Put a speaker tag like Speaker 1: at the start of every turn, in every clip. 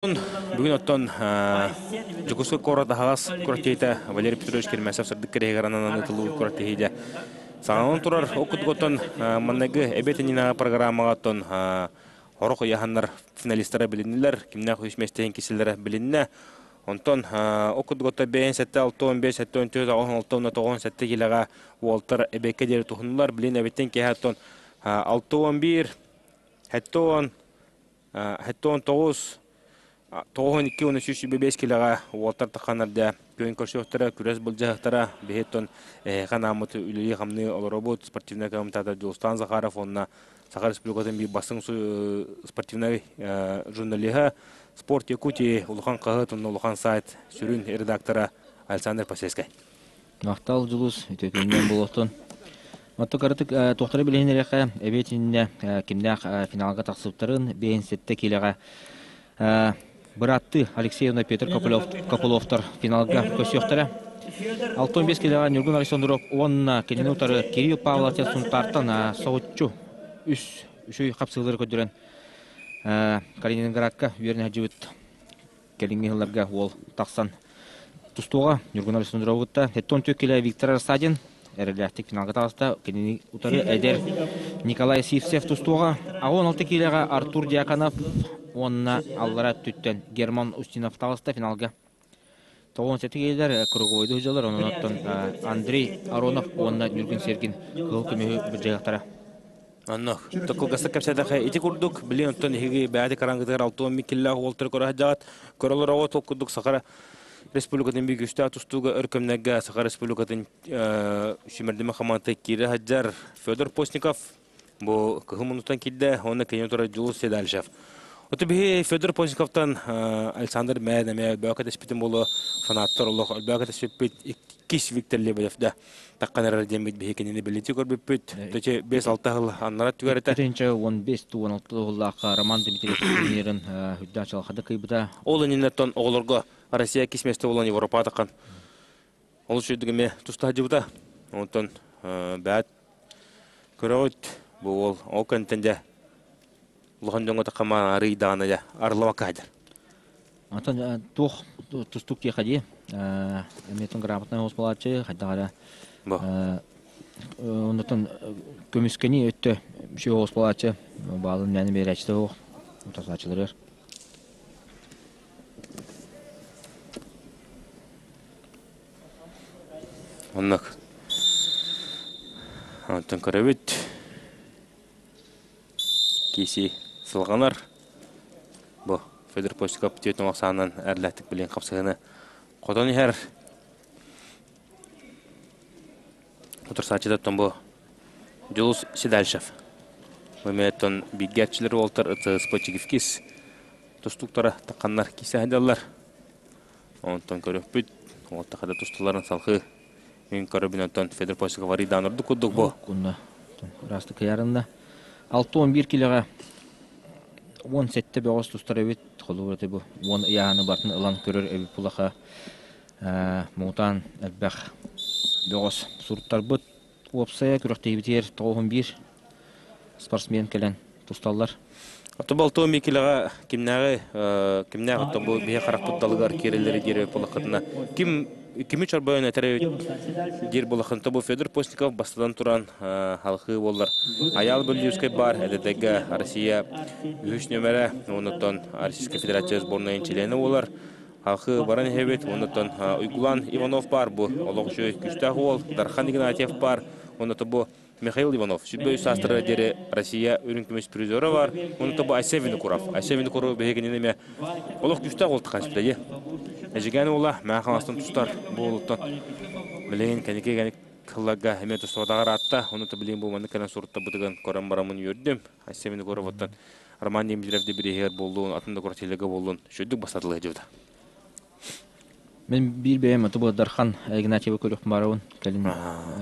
Speaker 1: Бүгүн оттон Дьокуускай куорат аһаҕас күрэхтэһиитэ Валерий Петрович Кермесов сырдык кэриэһигэр ананан ыытыллыбыт күрэхтэһиитэ саҕаланан турар. Ол курдук оттон манныгы эбиэт иннинээҕи программаҕа оттон орох ыйаһаннар финалистара билиннилэр, кимнээх үс миэстэһин кисэллэрэ билиннэ. Онтон ол курдук оттон бэйэн 7 6 15 7 14 8 6 9 7 килэҕэ уолтар эбиэккэ диэри туһуннулар. Билин эбиттэн киэһэ оттон 6 11 7 79 92 уонна 125 килэҕэ уолтар тахханнарда күөн көрсүөхтэрэ, күрэс былдьаһыахтара. Биһиттон эһиэхэ анааммыт үлэлии-хамныы олоробут. Спортивнай комментатор Дьулустаан Захаров уонна Саха Республикатын биир бастыҥ спортивнай журналиһа Спорт Якутии улахан хаһыат уонна улахан сайт сүрүн редактора Александр Посельскай.
Speaker 2: Махтал, Дьулус, үтүө күнүнэн буолуохтун. Оттон кыратык туохтары билиһиннэриэххэ, эбиэт иннинэ кимнээх финалга тахсыбыттарын 57 киилэҕэ бырааттыы Алексей уонна Петр Копыловтар финалга көрсүөхтэрэ. 65 киилэҕэ Ньургун Александров уонна кинини утары Кирилл Павлов Сунтаартан соһуччу үс үчүгэй хапсыылары көрдөрөн Калининградка үөрэнэ сылдьыбыт Кэлиҥҥи сылларга уол тахсан тустууга Ньургун Александровы кытта 74 килэ Виктор Рассадин эрэллээхтик финалга таҕыста. Кинини утары эдэр Николай Сивцев тустууга 16 киилэҕэ Артур Дьяконов уонна аллара өттүттэн Герман Устинов таҕыста финалга. 97 киилэлэр круговойду сылдьаллар, онон оттон Андрей Аронов уонна Ньургун Сергин кыһыл көмүһү былдьаһыахтара.
Speaker 1: Онно кылгастык кэпсээтэххэ ити курдук, билин оттон эһиги бэйэти карангытыгар 60 миккиллээх уолтары көрө сылдьаҕыт. Көрө олороҕут ол курдук Саха Республикатын биир күүстээх тустууга өр кэмнэргэ Саха Республикатын сүүмэрдэмэ хамаандата киирэ сылдьар Федор Постников бу кыһыл муннуктан киирдэ уонна кини турар Дьулус Седальшев. Оту биһи Федор Постниковтан Александр Мэн эмиэ өлбөөх кэтэспитин буолуо фанаттар олох өлбөөх кэтэспиппит иккис Виктор Лебедев да таххан эрэр диэммит биһи кинини билити көрбүппүт. Төчө 5-6 сыл аннара түгэрэтэ.
Speaker 2: Тыһыынча 15-16 сыллаахха Роман Дмитриев турнирын үрдээх чалхада кыйбыта.
Speaker 1: Ол инниннэртэн оҕолорго Россия иккис место буолан Европа таххан олус үчүгэй эмиэ туста сылдьыбыта. Онтон бэт көрөҕүт бу уол ол кэнтэн дьэ улахан дьоҥҥо таххама арый даҕаны дьэ арыллыбакка сылдьар.
Speaker 2: Онтон туох тустук диэхэ дии эмиэтин грамотнай оҕус буолааччы хайдах эрэ оннотон көмүскэни өттө үчүгэй оҕус буолааччы баалын мээнэ биэрээччитэ суох утарсааччыларыгар.
Speaker 1: Оннук. Онтон көрөбүт. Киси сылҕанар. Бу Федор Постиков түөрт ахсаанынан эрлээхтик билин хапсыһыны хотон иһэр. Утарсааччытыттан бу Дьулус Седальшев. Мэмэттон бииргээччилэр уолтар ЦСП Чигивкис тустуктара тахханнар кисе сылдьаллар. Онтон көрөппүт, уолтахада тустуларын салхыы Мин көрөбүн онтон Федор Постиков арыйдаан ордук курдук бу.
Speaker 2: Кунна ыраастык кыйарынна. 6-11 килоҕа 17 бөҕөс тустар эбит. Холобур это бу 10 ыйааһыны бартын ылан көрөр эбит булаха муҥутаан элбэх бөҕөс суруттарбыт. Уопсайа күрэхтэһиибитигэр 91 спортсмен кэлэн тусталлар.
Speaker 1: Ото болтуо Микилэҕэ кимнээҕи кимнээх оттон бу биһи харахпыт далыгар киирэллэри диэри булаххытына ким кими чорбойон этэр диир булаххынта бу Федор Постников бастатан туран халхыы буоллар Аял Бөллүүскэй баар эдэдэгэ Россия үһүс нөмэрэ оннуттан Российская Федерация сборнайын чилиэнэ буолар халхыы баран иһэбит оннуттан Уйгулан Иванов баар бу олох үчүгэй күстээх уол Дархан Игнатьев баар оннута бу Михаил Иванов сүрбэ үс саастарыгар диэри Россия үрүҥ көмүс призера бар. Онто бу Айсен Винокуров. Айсен Винокуров биһигинин эмэ олох күстээх уол тахаспыта дии. Эжигэн уола Мэҥэ Хаҥаластан тустар бу уолуттан билигин кэнники кэнник сылларга эмиэ тустубатаҕар аатта. Онута билигин бу маннык кэлэн суруттарбытыгын көрөн бараммын үөрдүм. Айсен Винокуровыттан Роман Дмитриев да бирииһигэр буоллун, атын да куротилерга буоллун, сүрдүк бастатылыа дьыбыта.
Speaker 2: Мин биир бэйэм аты бу Дархан Игнатьевы көрүөх барабын. Кэлин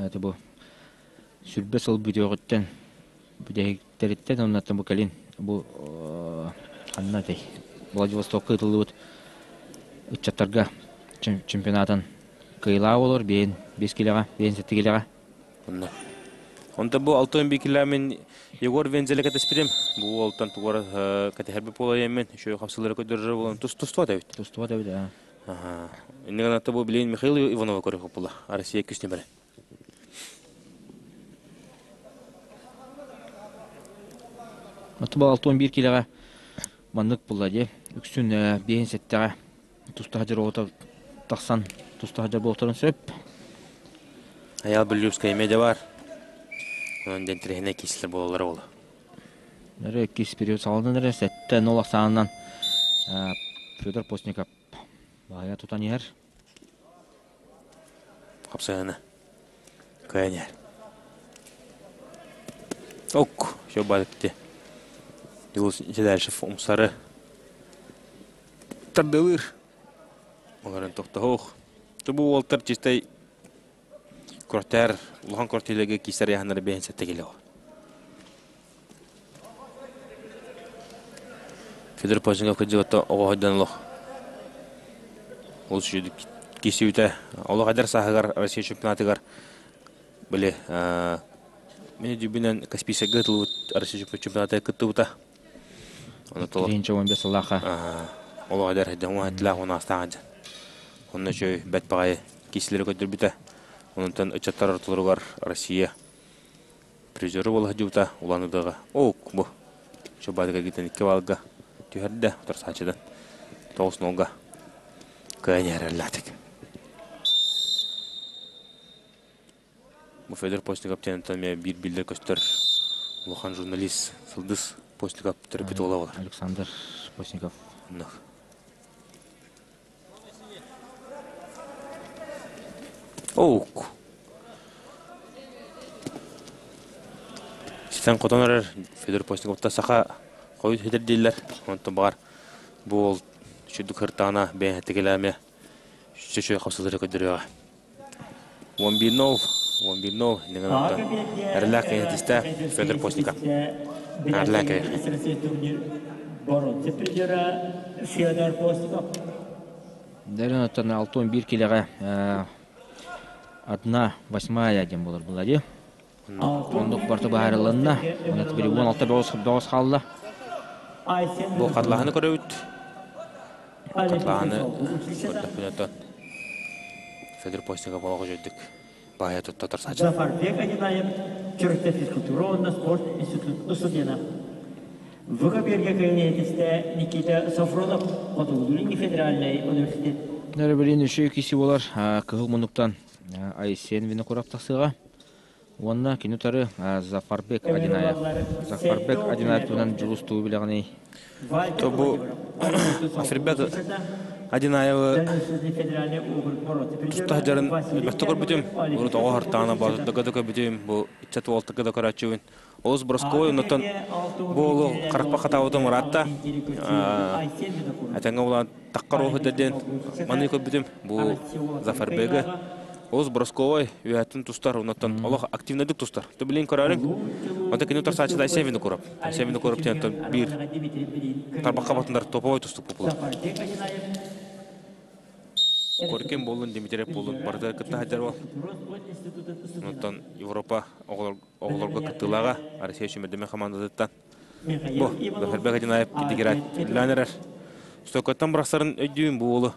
Speaker 2: это бу сүрбэ сыл бүтүөҕүттэн бүтэһиктэриттэн оннаттан бу кэлин бу ханна этэй Владивостокка ыытыллыбыт ыччаттарга чемпионатын кыайылаах олор биэн 5 килэҕэ, биэн 7 килэҕэ.
Speaker 1: Онно. Онто бу 61 киломен Егор Вензеле кэтэспитим. Бу уолтан тугар кэтэһэрбит буолайыммын. Еще хапсылары көдөрөр буолан тус тустуот эбит.
Speaker 2: Тустуот эбит, аа.
Speaker 1: Аха. Иннигэн бу билин Михаил Иванова көрөх була. Россия күс нөмөрө.
Speaker 2: Оттон бу 61 килоҕа маннык буолла дии. Үксүн биэһин сэттэҕэ туста сылдьар оҕото тахсан туста сылдьар буолтарын сөп.
Speaker 1: Айал Бүллүүскэй эмиэ да бар. Онон дэнтирэһинэ киислэр буолаллара буолла.
Speaker 2: Эрэ иккис период саҕаланан эрэ сэттэ нол ахсаанынан Федор Постников баайа тутан иһэр.
Speaker 1: Хапсыһыны. Кыайан иһэр. Ок, все баатты. Юлус дальше умсары тардылыр. Оларын тохтоһуох. Бу уолтар чистай күртэр, улахан күртилеге кисер яһаннары бэйэн сэтте келео. Федор Постников кыдьыгатта оҕо хойдан олох. Ол сүдүк кисүүтэ олох эдэр сааһыгар Россия чемпионатыгар били мин дьүбүнэн Каспийскайга ытылыбыт Россия чемпионата кыттыбыта. Оны толор.
Speaker 2: Тиһинчэ 15 сыллаахха.
Speaker 1: Олох эдэр хайдах уһаттылаах унаастаах дьон. Онно үчүгэй бэт баҕайы киисилэри көрдөрбүтэ. Онтон ыччаттар ортолоругар Россия призеры буола сылдьыбыта Улан-Удэҕэ. Ок, бу Чубаатыга киирэн икки балга түһэрдэ утарсааччыдан 9-0-га кыайан иһэрэллээтик. Бу Федор Постников диэн эмиэ биир биллэр көстөр улахан журналист Сылдыс Постников төрөппүт уола буолар.
Speaker 2: Александр Постников.
Speaker 1: Оннук. Оук. Ситэн хотон эрэр Федор Постниковта саха хойут хитер дииллэр. Онтон баҕар бу уол сүрдүк хыртаана бэйэһэтигилээмэ чөчө хапсылары көрдөрүөҕэ. 11-0, 11-0 иннигин оттон эрэлээх киһитистэ Федор Постников. Эрэлээх киһи.
Speaker 3: Боронцы призера Федор Постников.
Speaker 2: Дэрин оттон 61 килэҕэ одна восьмая диэн буолар буолла дии. Оннук барыта быһаарылынна. Онно теперь 16 бөҕөс хаалла.
Speaker 1: Бу хатылаһыны көрөбүт. Хатылаһыны көрдөхпүнэ оттон Федор Постников олох үчүгдүк баайа тутта тарсааччы.
Speaker 3: Зафарбек Адинаев Чөрөктө физкультура уонна спорт институт студена. ВК-берге кабинетисте Никита Софронов Хотугулуу федеральный университет.
Speaker 2: Нөрөбүлүн үчүгэй киси болар кыһыл муннуктан Айсен Винокуров тахсыаҕа. Уонна кини утары Зафарбек Адинаев. Зафарбек Адинаев туһунан Дьулус тугу билэҕиний?
Speaker 1: То бу Африбек Адинаевы туста сылдьарын элбэхтэ көрбүтүм. Урут оҕо хартаана боотурдарга да көрбүтүм. Бу иччат уолтарга да көрөөччүбүн. Олус боросковой оннуттан бу уолу харахпа хатаабытым ыраатта. Этэҥҥэ улаан таххар уоһута диэн маны көрбүтүм. Бу Зафарбегы олус боросковой үөһэттэн тустар, оннуттан олох активнайдык тустар. Ты билин көрөрүҥ. Онто кини утарсааччыта Айсен Винокуров. Айсен Винокуров диэн биир тарбахха батындар топовой тустук популар. Коркин буоллун, Дмитриев буоллун барыта кытта сылдьар уол. Онтон Европа оҕолорго кыттыылааҕа Россия сүүмэрдэмэ хамаандатыттан. Бу Зафарбек Адинаев китигират үлэлээн эрэр. Стойкаттан бырахсарын өйдүүм бу уолу.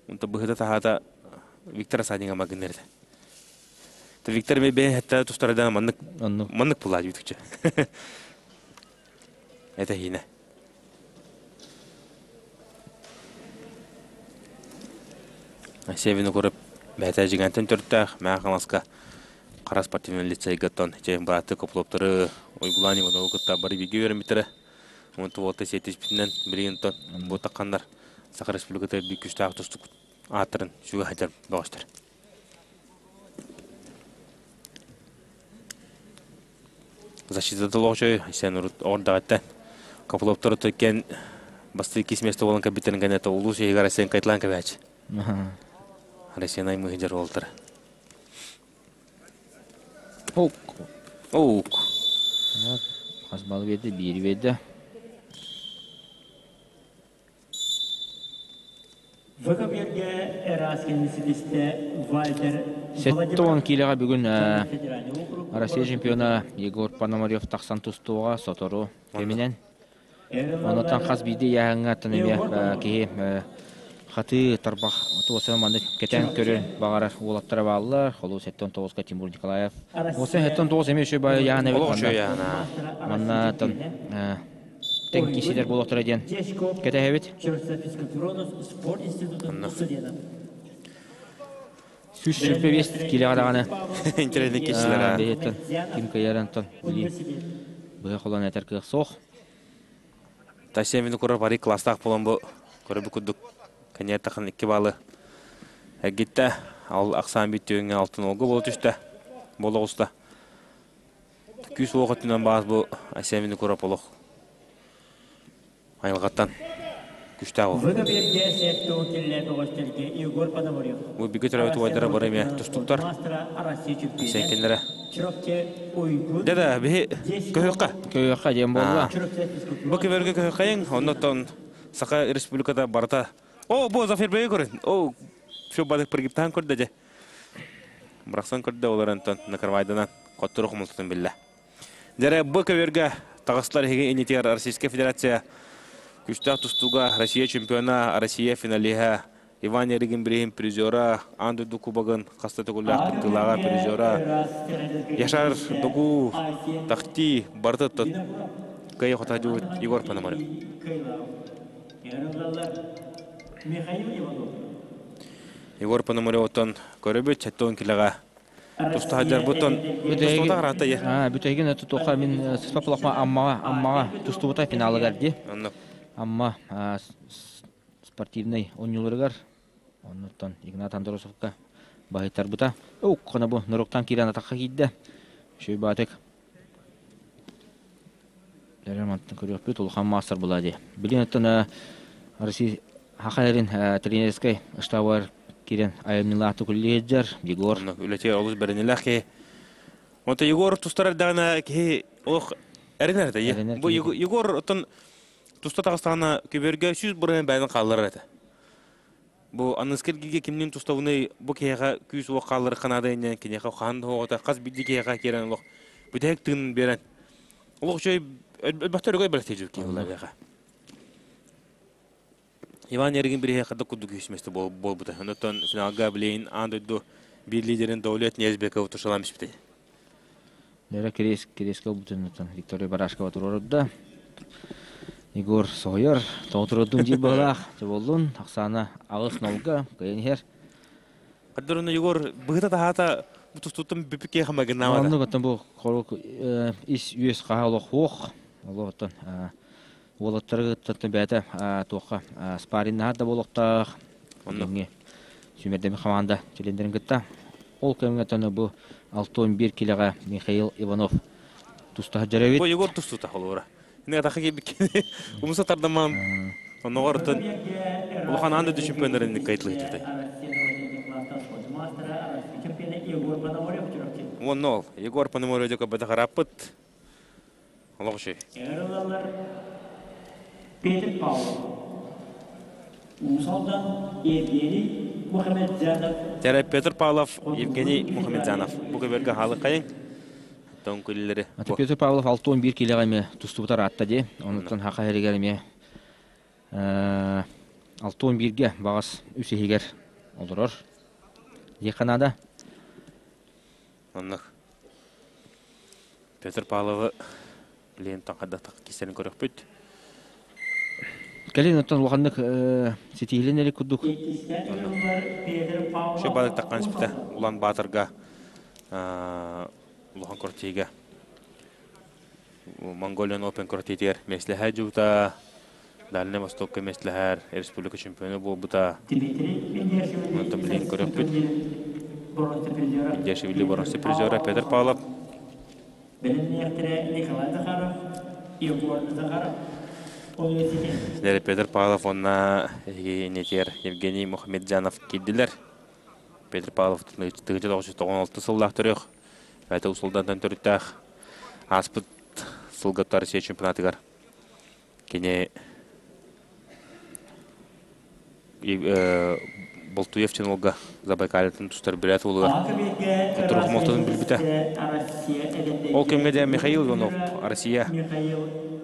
Speaker 1: Онто быһыта таһаата Виктор Асадинга магыннар этэ. Виктор мен бэйэн хэтта тустарда маннык маннык булаа бүтүкчэ. Это хине. Севину көрүп бэйэтэ жигантен төрүттээх Мэҥэ Хаҥаласка Хара спортивнай лицейгэ оттон чэ бырааттыы Коплоптары Уйгулаан Иванову кытта бары бииргэ үөрэммиттэрэ. Уон уолта сиэттиспитинэн билигин оттон бу тахханнар Саха Республиката биир күүстээх тустук ааттарын сүгэ сылдьар бөҕөстөр. Защита толоочой сен урут ордаҕыттан Коплоптары төккен бастыы кис место буолан кэлбиттэрин кэннэ улуус иһигэр Россиян кайтылаан кэбээччи. Россиян аймыһы дьар уолтара.
Speaker 2: Оук.
Speaker 1: Оук.
Speaker 2: Хас бал биэрдэ? Биир биэрдэ.
Speaker 3: ВК-берге Эраскин ситистэ Вальтер
Speaker 2: 70 киилэҕэ бүгүн Россия чемпиона Егор Пономарев тахсан тустууга сотору кэминэн. Онуттан хас биирдии ыйааһыҥҥа эмиэ киһи хатыы тарбах туоса маннык кэтээн көрөр баҕарар уолаттара бааллар. Холуу 79-ка Тимур Николаев. Уоса 79 эмиэ үчүгэй баайы ыйааһын эбит манна. Манна тэҥ киисилэр буолуохтара диэн кэтэһэбит. 125 киилэҕэ даҕаны
Speaker 1: Интэриэһинэй киһилэр
Speaker 2: бэйэттэн ким кыайар онтон билии быһа холон этэр кыах суох.
Speaker 1: Тасия Винокуров бари класстаах буолан бу көрөбү курдук коньяктахан икки баалы эргиттэ. Ал ахсаан бүттүөҥҥэ алтын олго буола түстэ. Буола оҕуста. Күүс уох өттүнэн баас бу Айсен Винокуров олох айылҕаттан күштээх ол. Бу бигэ төрөөбүт убайдара бары эмиэ тустуктар. Сэнкиннэрэ. Дьэ да, биһи көһүөххэ.
Speaker 2: Көһүөххэ диэн буолла.
Speaker 1: Бу киберге көһүөххэйиҥ, оннуттан Саха Республиката барыта. О, бу Зафирбеги көрүн. О, все бадык пригиптаан көрдө дьэ. Бырахсан көрдө олар онтон накрывайданан хоттору хомултутун биллэ. Дьэрэ бу көбүөргэ таҕыстылар эһиги иннитигэр Российская Федерация күстээх тустууга Россия чемпиона, Россия финалиһа Иван Ярыгин бириһин призера, аан дойду кубогын хаста төгүллээх кыттыылааҕа призера Яшар Догу Тахти барыта кыайа хотаадьыбыт Егор Пономарев. Егор Пономаревтан көрөбүт, 70 килоға туста сылдьарбыттан тустубута хараата я.
Speaker 2: Бүтэһигин тутуха мин сыспа плохма Аммаҕа Аммаҕа тустубута финалыгар ди. Амма спортивнай оонньууларыгар оннуттан Игнат Андросовка баһыйтарбыта. Уккана бу норуктан киирэн атахха киирдэ. Үчүгэй баатык. Дэрэ мантан көрүөхпүт улахан маастар була дии. Билин оттон Россия Хаха эрин тренерскэй штабар киирэн айымньылаахтык үлэлии сылдьар Егор.
Speaker 1: Үлэтигэр олус бэринилээх киһи. Онто Егор тустар эрдэҕинэ киһи олох эрэнэр этэ. Бу Егор оттон туста таҕыстаҕына көбүөргэ 100% бэйэтин хаалларар этэ. Бу аныгыскы эргииргэ кимниин тустабыный бу киһиэхэ күүс-уох хаалларыахха наада иннинэ киниэхэ хаһан да оҕото хас биирдии киһиэхэ киирэн олох бүтэһик тыынын биэрэн олох үчүгэй элбэхтэ өрөгөй бэлэхтиир киһи буолар Иван Ярыгин бириһэ хадда курдук үһүс миэстэ буолбута. Онтон финалга билигин аан дойду биир лидерин Даулет Ниязбековы тушалаан испитэ.
Speaker 2: Лера Кирейс Кирейскэ ылбытын Виктория Барашкова туруорда. Егор соһуйар, тоҕо туруордум диир быһыылаах. Чоболлун, Оксана аҕыс нолга кыайан иһэр.
Speaker 1: Хаддырына Егор быһыта таһаата бу тустууттан бүпүк киэхэ магыннаабата.
Speaker 2: Оннук оттон бу хорук ис үөс хаһа олох хуох. Олох оттон уолаттары кыттан бэйэтэ туохха спарриннаһар да буолуохтаах. Оннук. Сүүмэрдэми хамаанда чилиэннэрин кытта. Ол кэмҥэ тону бу 61 килэҕэ Михаил Иванов туста сылдьар эбит.
Speaker 1: Бу Егор тустуута холура. Ини атаха киирбиккини умса тардамаан онноҕор оттон улахан аан дойду чемпионнарын кайтылыйдытай. Уонна ол Егор Пономарев көбөтө хараппыт. Олох үчүгэй.
Speaker 3: Петр Павлов. Уус Алдан Евгений Мухамеджанов.
Speaker 1: Тәрэ Петр Павлов, Евгений Мухамеджанов. Бу көбөргө хаалыккайын. Тоң күллери.
Speaker 2: Аты Петр Павлов 61 килеҕэ эмиэ тустубутар аатта дии. Онуттан хаха иһигэр эмиэ 61-ге баҕас үс иһигэр олорор. Диэххэ наада.
Speaker 1: Оннук. Петр Павловы билигин таҥхайдахтах кистэлин көрөхпүт.
Speaker 2: Кэлин оттон улаханнык ситиһилин эрэ курдук.
Speaker 1: Все балык таххан испитэ Улан Баатырга улахан квартига Mongolian Open квартитигэр миэстэлэһэ дьубута Дальнай Востокка миэстэлэһэр республика чемпиона буолбута. Онтон билигин көрөхпүт. Индиашвили боронса призера Петр Павлов. Петр Павлов уонна инитер Евгений Мухамеджанов киирдилэр. Петр Павлов 1996 сыллаах төрүөх, бэйэтэ Усулдантан төрүттээх ааспыт сылга Россия чемпионатыгар кини Болтуев диэн уолга Забайкалеттан тустар бүрээт уолугар хотторуу хомолтотун билбитэ. Ол кэмҥэ дьэ Михаил Иванов Россия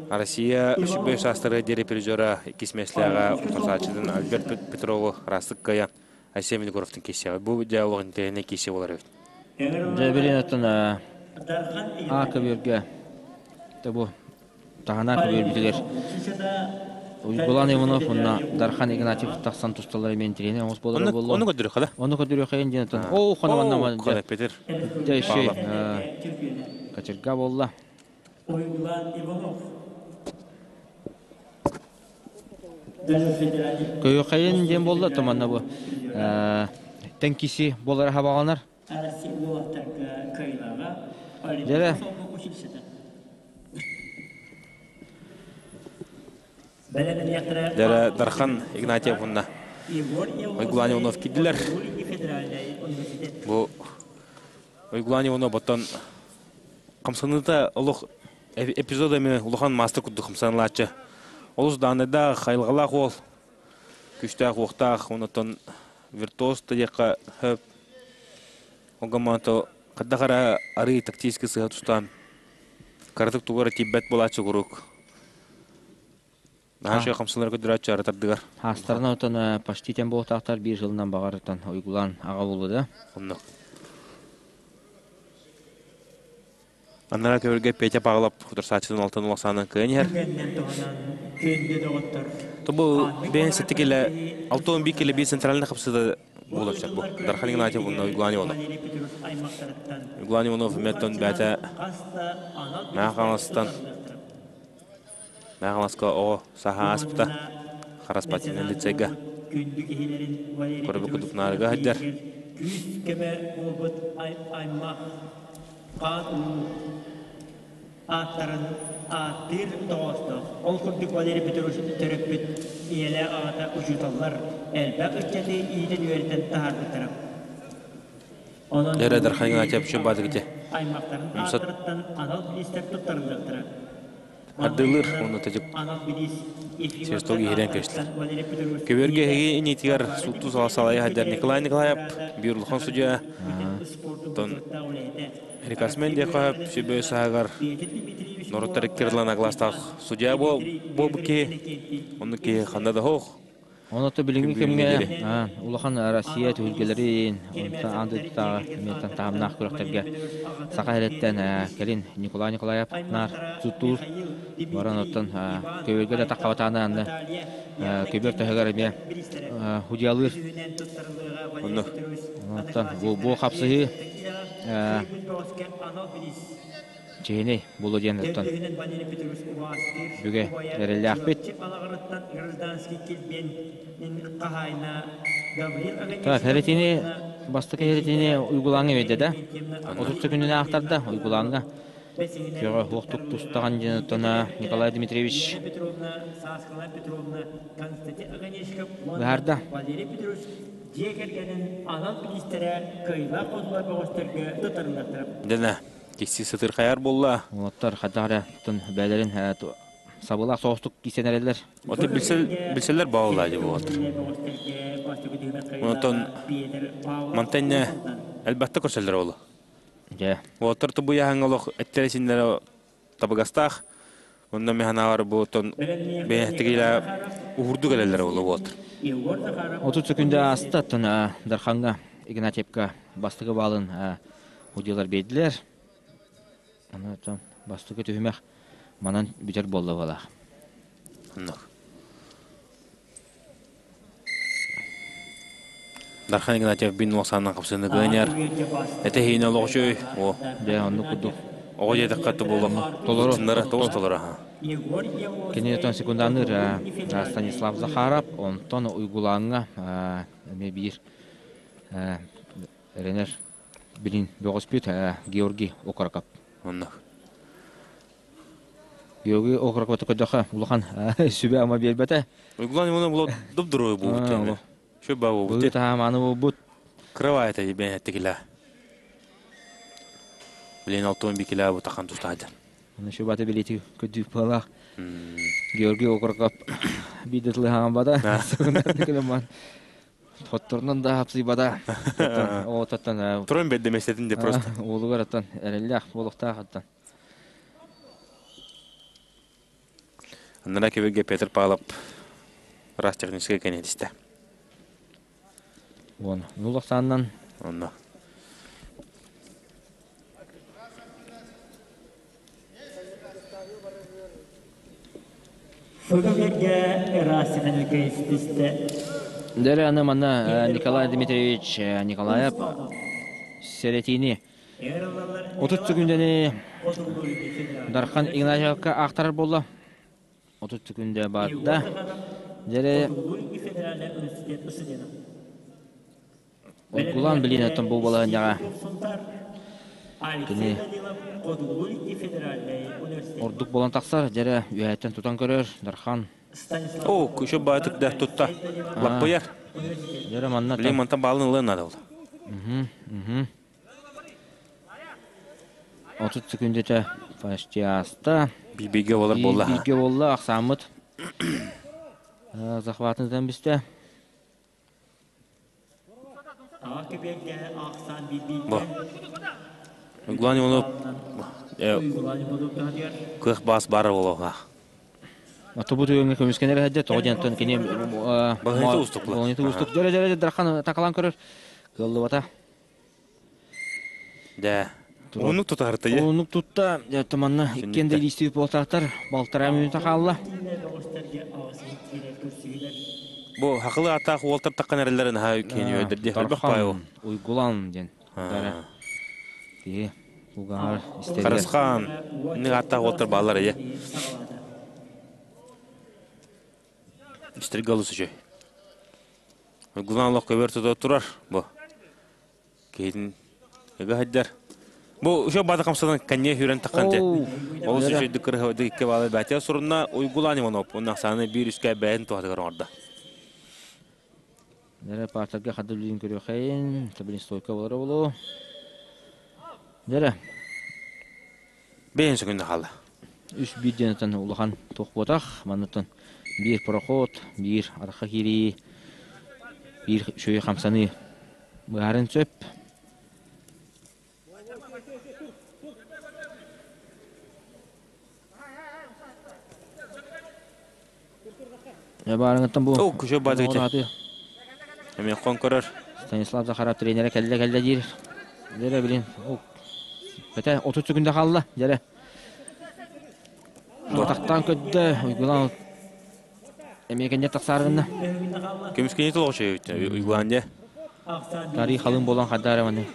Speaker 1: Россия сүбэ саастары диэри призера иккис миэстэлээҕэ утарсааччытын Альберт Петрову ыраастык кыайан Айсен Винокуровтан киирсиэҕэ. Бу дьэ олох интэриэһинэй киирсии буолар эбит.
Speaker 2: Дьэ билин оттон А көбүөргэ бу таһына көбүөрбүтүгэр Уйгулан Иванов уонна Дархан Игнатьев тахсан тусталлар эмиэ интэриэһинэй оҥос буолар буолла.
Speaker 1: Ону көрдөрүөххэ да?
Speaker 2: Ону көрдөрүөххэ диэн оттон оо хонованна
Speaker 1: дьэ Петр
Speaker 2: дьэ еще кочерга буолла.
Speaker 3: Уйгулан Иванов.
Speaker 2: Көйөхайын диэн буолла томанна бу тэнкиси буолар хабаҕанар. Дьэрэ.
Speaker 1: Дьэрэ Дархан Игнатьев уонна Уйгулан Иванов киирдилэр. Бу Уйгулан Иванов оттон хамсаныыта олох эпизод эмиэ улахан маастар курдук хамсанылааччы. Олус даанайдаах, айылҕалаах уол, күүстээх-уохтаах, онтон виртуоз да диэххэ сөп. Ол хайдах эрэ арыый тактически сыһа тустаан, кыратык тугу эрэ тиийбэт буолааччы куруук. Наһаа үчүгэй хамсанар көрдөрөөччү аратардыгар.
Speaker 2: Хаастарына отон почти тем буолтаахтар биир сылынан баҕарытан уйгулаан аҕа буолла да.
Speaker 1: Оннук. Анараа көбүргэ Петя Павлов утарсааччытын алтан улахсаанан кыайан иһэр. Тобу бэйэн сэтти килэ 61 килэ биир центральный хапсыда буолар сөп бу. Дархан Игнатьев уонна Уйгулан Иванов. Уйгулан Иванов эмиэттэн бэйэтэ Мэхаластан Мэхаласка оҕо саха ааспыта Харас спортивнай лицейгэ көрбүт курдук наарыга сылдьар.
Speaker 3: Күүс-көмө буолбут аймах хаан улуу ааттарын ааттыыр тоҕоостоох. Ол курдук Валерий Петрович төрөппүт ийэлээх аҕата учууталлар элбэх ыччаты иитэн-үөрэтэн таһаарбыттара. Онон
Speaker 1: Эрэ Дархан Игнатьев Чубадыгыте.
Speaker 3: аймахтарын
Speaker 1: Умсат
Speaker 3: ааттарыттан анал бириистэр туттарыллыахтара.
Speaker 1: Ардылыр уонна тажып Свисток иһирэн көстөр. Көбүөргэ эһиги инитигэр сутту салайа сылдьар Николай Николаев биир улахан судья тон рекордсмен диэххэ сүбэ сааһыгар норуоттар иккирилан агластаах судья буолбут киһи оннук киһи ханна да суох
Speaker 2: Оното билиҥҥи кэмҥэ улахан Россия түһүлгэлэрин, онтон аан дойдутааҕы эмиэ таһымнаах күрэхтэргэ Саха сириттэн кэлин Николай Николаев наар суттуур. Баран оттон көбүөргэ да таххабатааны анны көбүөр төһөгөр эмиэ худьялыыр.
Speaker 1: Онно.
Speaker 2: Онтон бу хапсыһыы Чиһини булу диэн оттон бүгэ эрэллээхпит. Так, хэритини бастакы хэритини уйгулааҥҥа биэрдэ да. 30 күнүнэ аахтарда уйгулааҥҥа. Күөҕэ уохтук тустаҕан диэн оттон Николай Дмитриевич быһаарда.
Speaker 3: Дьиэ кэргэнин анал бириистэрэ кыайыылаах хотулар бөҕөстөргө туттарыллыахтара.
Speaker 1: Дэнэ. Киси сытырхайар буолла.
Speaker 2: Уолаттар хайдах эрэ бээлэрин сабылаах соҕустук кисэн эрэллэр.
Speaker 1: Оттон билсэллэр бааллаа дии буолаттар. Онтон мантан элбэхтэ көрсөллөр олу.
Speaker 2: Дьэ.
Speaker 1: Уолаттар тубуйаһаҥ олох эттересиннere табыгастаах. Онно механаҕар бу оттон бэйэхтигилэ уһурдук элэллэр олу буолаттар.
Speaker 2: 30 секунда ааста оттон Дарханга Игнатьевка бастакы баалын Удьуолар биэрдилэр. Аны оттон бастакы түһүмэх манан бүтэр буолла буолаах.
Speaker 1: Оннук. Дархан Игнатьев бин уохсаанан хапсыны кыаньар. Этэһиинэ олох үчүгэй. О.
Speaker 2: Дьэ, оннук курдук.
Speaker 1: Оҕо диэтэххэ тобуллах.
Speaker 2: Толору.
Speaker 1: Сыннара тоҕус толору аха.
Speaker 2: Кини отон секунданыыр Станислав Захаров, онтон Уйгулааҥҥа эмиэ биир эрэнэр Билин бөҕөспүт Георгий Окороков.
Speaker 1: Онно.
Speaker 2: Георгий Окороков көрдөхө улахан сүбэ-ама биэрбэтэ.
Speaker 1: Уйгулан Иванов було дубдурой буолбут. Шө ба буолбут.
Speaker 2: Бу таһааманы буолбут.
Speaker 1: Кырабай это бен эттикилэ. Билин алтын бикилэ бу тахан тустаадыр.
Speaker 2: Оны шө бата билети көдүү палах. Георгий Окороков биир да тылы хаамбата. Хотторунан да хапсыйбата. Оттон
Speaker 1: Туран бэрдэмэстэтин де просто.
Speaker 2: Уолугар оттон эрэллээх буолуохтаах оттон.
Speaker 1: Аннара кебеге Петр Павлов раз техническэй кэнэтистэ.
Speaker 2: Уон нулахсааннан.
Speaker 1: Онно.
Speaker 2: Дэрэ аны манна Николай Дмитриевич Николаев сэрэтиини 30 секүндэни Дархан Игнатьевка аахтарар буолла. 30 секүндэ барда. Дьэрэ Уйгулаан билиинэттэн бу балаһыанньаҕа кини ордук буолан тахсар, дьэрэ үөһэттэн тутан көрөр, Дархан.
Speaker 1: О, күшө баатык да тутта. Лаппыйар.
Speaker 2: Дьэрэ манна
Speaker 1: Билин мантан баалын ылыан наада ол.
Speaker 2: 30 секүндэтэ почти ааста.
Speaker 1: Биир-бииргэ буолар буолла.
Speaker 2: Бииргэ буолла, ахсааммыт. Захватын ытан бистэ.
Speaker 1: Бу. Уйгулаан Иванов кыах баас баар буолуохтаах.
Speaker 2: Отобут үйөҥҥө көмүскэнэр эһэдэ тоҕо диэн кини
Speaker 1: Балаһыйта уустук
Speaker 2: Балаһыйта уустук. Дьөрө дьөрө Дархан такалаан көрөр. Кыаллыбата.
Speaker 1: Дэ. Уһуннук тутаарта е.
Speaker 2: Уһуннук тутта. Дьэ манна иккиэн да илиистибит буолтаахтар. Балтараа мүнүүтэ хаалла.
Speaker 1: Бу хакылы атаах уолтар таххан эрэллэрин наһаа киһини үөрдэр дии. Элбэх баай ол.
Speaker 2: Уйгулан диэн. Киһи кулгааҕар истэригэр.
Speaker 1: Харысхан. Инник ааттаах уолтар бааллар эйэ. Истэргэ олус үчүгэй. Уйгулан олох көбөр тута турар бу. Киһитин ыга сылдьар. Бу үчүгэй баата хамсанан кэнниэ сүүрэн таххан дьэ. Олус үчүгэйдик кырыһабыдык икки баалы бээтэ сурунна Уйгулаан Иванов уонна ахсааны биир үскэ бэйэтин туһатыгар оҥордо.
Speaker 2: Дэрэ партарга хадыр үлүн көрүөхейин, табин стойка болар болу. Дэрэ.
Speaker 1: Бэйэн сөкүндэ хаалла.
Speaker 2: Үс биир диэнтэн улахан туох буотах, манныттан биир проход, биир арха киирии, биир үчүгэй хамсаныы быһарын сөп. Баарыҥыттан бу
Speaker 1: О, күшө баатыгыча. Эмиэ хон көрөр.
Speaker 2: Станислав Захаров тренерэ кэллэ кэллэ диир. Дьэрэ билин. Бэтэ 30 секунда хаалла. Дьэрэ. Тахтаан көддө. Уйгулаан эмиэ кэннэ тахсааргынна.
Speaker 1: Көмүскэни толоҕочу Уйгулаан дьэ.
Speaker 2: Тарий халын болан хаддаара маны.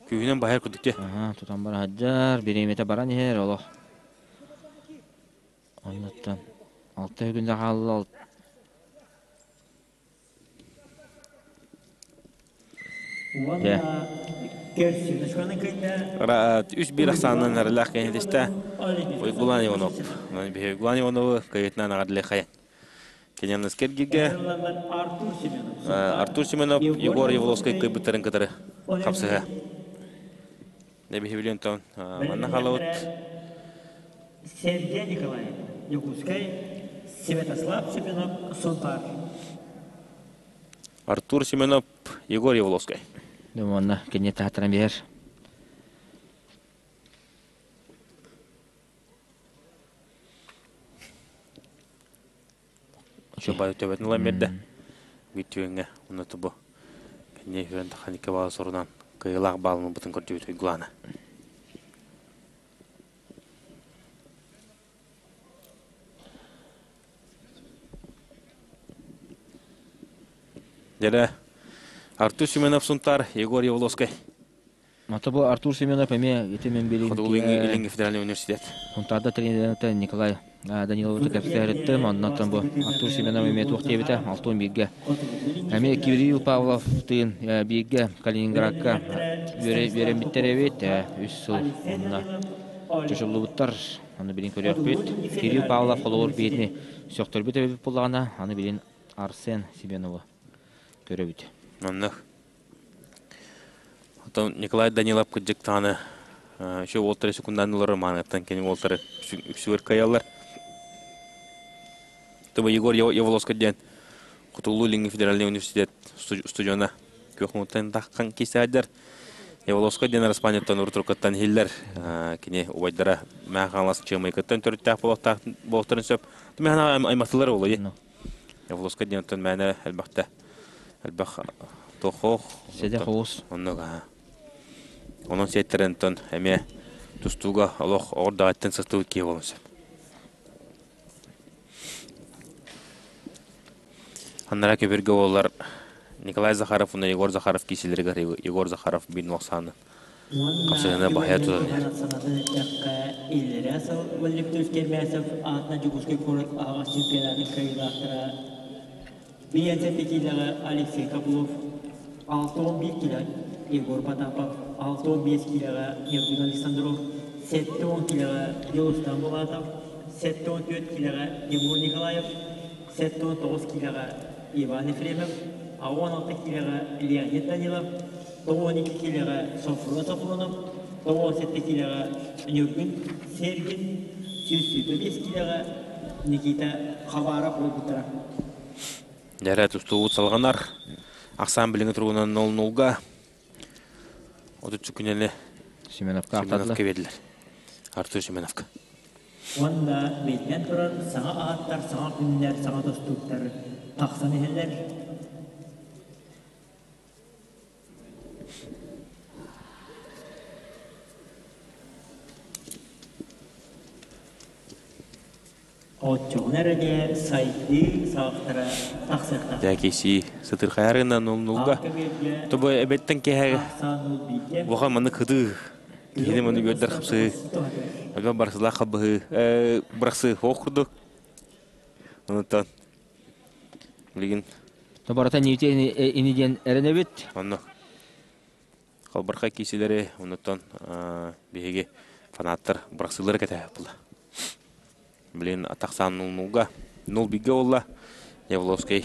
Speaker 1: Күүһүнэн баһар курдук дьэ.
Speaker 2: Тутан бара сылдьар, бириэмэтэ баран иһэр олох. Оннуттан алта күндэ хаалла.
Speaker 1: Дьэ. Үс биир ахсаанынан арылаах кэнэтистэ Уйгулан Иванов. Уйгулан Ивановы кыйытынан аҕадылыхайын. Кенянныска эргииргэ Артур Семенов Егор Явловскай кыайбыттарын кытары хапсыһа. Нэбиһи билиэн манна халабыт.
Speaker 3: Сергей Николаев, Якутскай, Святослав Семенов, Сунтаар.
Speaker 1: Артур Семенов, Егор Явловскай.
Speaker 2: Манна кини таһаттаран биһэр.
Speaker 1: Чобай төбөтүн ылан биэрдэ. Бүтүөҥҥэ уонна тубу кэнниэ хүрэн таханикка баала сорунан кыайыылаах баалын ылбытын көрдүбүт Уйгулаана. Дьэрэ Артур Семенов Сунтаар, Егор Явловскай.
Speaker 2: Ата бу Артур Семенов эмиэ ити мен билин
Speaker 1: Хотугу Илиҥҥи федеральный университет.
Speaker 2: Сунтаарда тренеринэ Николай Даниловы кэпсээриттим. Оннуттан бу Артур Семенов эмиэ туох диэбитэ 61-гэ. Эмиэ Кирилл Павлов тыын бииргэ Калининградка үөрэммиттэр эбит. Үс сыл онно чочуллубуттар. Аны билин көрүөхпүт. Кирилл Павлов холобур биһитини сөхтөрбүт эбит буоллаҕына, аны билин Арсен Семеновы көрөбүт.
Speaker 1: Оннук. Оттон Николай Данилов кырдьык даҕаны үчүгэй уолтары секундаан ылар романыттан кини уолтары үксүгэр кыайаллар. Тобо Егор Яволоска диэн Хотугулуу-Илиҥҥи федеральнай университет устудьуона күөх муҥуттан таххан киирсээдэр Яволовскай диэн араспаанньаттан урутуруккаттан иһиллэр. Кини убайдара Мэҥэ Хаҥалас Чыамайкыттан төрүттээх буолуохтарын сөп. Мэҥэ аймахтылар буолуо дии. Яволовскай диэн оттон мээнэ элбэхтэ элбэх тохох
Speaker 2: Сэдэх оҕус.
Speaker 1: Оннук аа. Онон сиэттэрэн оттон эмиэ тустууга олох оҕордаҕыттан сыстыбыт киһи буолуон сөп. Аннара көбүргэ буоллар Николай Захаров уонна Егор Захаров киисэлэригэр Егор Захаров биир охсааны хапсыһыны баһыйа тутан иһэр.
Speaker 3: Санатан эттэххэ, иллэрээ сыл Владимир Кермясов аатынан Дьокуускай куорат аһаҕас чемпионатын кыайыылаахтара Биэнсэ киилэҕэ Алексей Каблов, 61 килэ Егор Потапов, 65 киилэҕэ Ньургун Александров, 70 киилэҕэ Дьулустан Булатов, 74 киилэҕэ Тимур Николаев, 79 киилэҕэ Иван Ефремов, 16 киилэҕэ Леонид Данилов, 92 киилэҕэ Софрон Софронов, 97 киилэҕэ Ньургун Сергин, 125 киилэҕэ Никита Хабаров буолбуттара.
Speaker 1: Дьэрэ тустуубут салҕанар. Ахсаан билиҥҥи туругунан 0-0-га 33 күнэни
Speaker 2: Семеновка
Speaker 1: Семеновка биэрдилэр. Артур Семеновка.
Speaker 3: Уонна биллэн турар, саҥа ааттар, саҥа күннэр, саҥа тустууктар тахсан иһэллэр. Оччоҕуна эрэ дьэ сайдыы саҕахтара тахсыахтаах.
Speaker 1: Дьэ киһи сытырхайарынан нулга тобо эбэттэн киһэ улахан маннык хытыы киһини маны үөрдэр хапсыы өлбөн барсылаах хабыһыы бырахсыы хоох курдук онуттан билигин
Speaker 2: Тобарата ини диэн эрэнэбит.
Speaker 1: Онно Халбархай киисилэри оннуттан биһиги фанаттар бырахсыылары кэтэһэ була. Блин, атахсаан 0-0-га 0-1-гэ буолла. Явловскай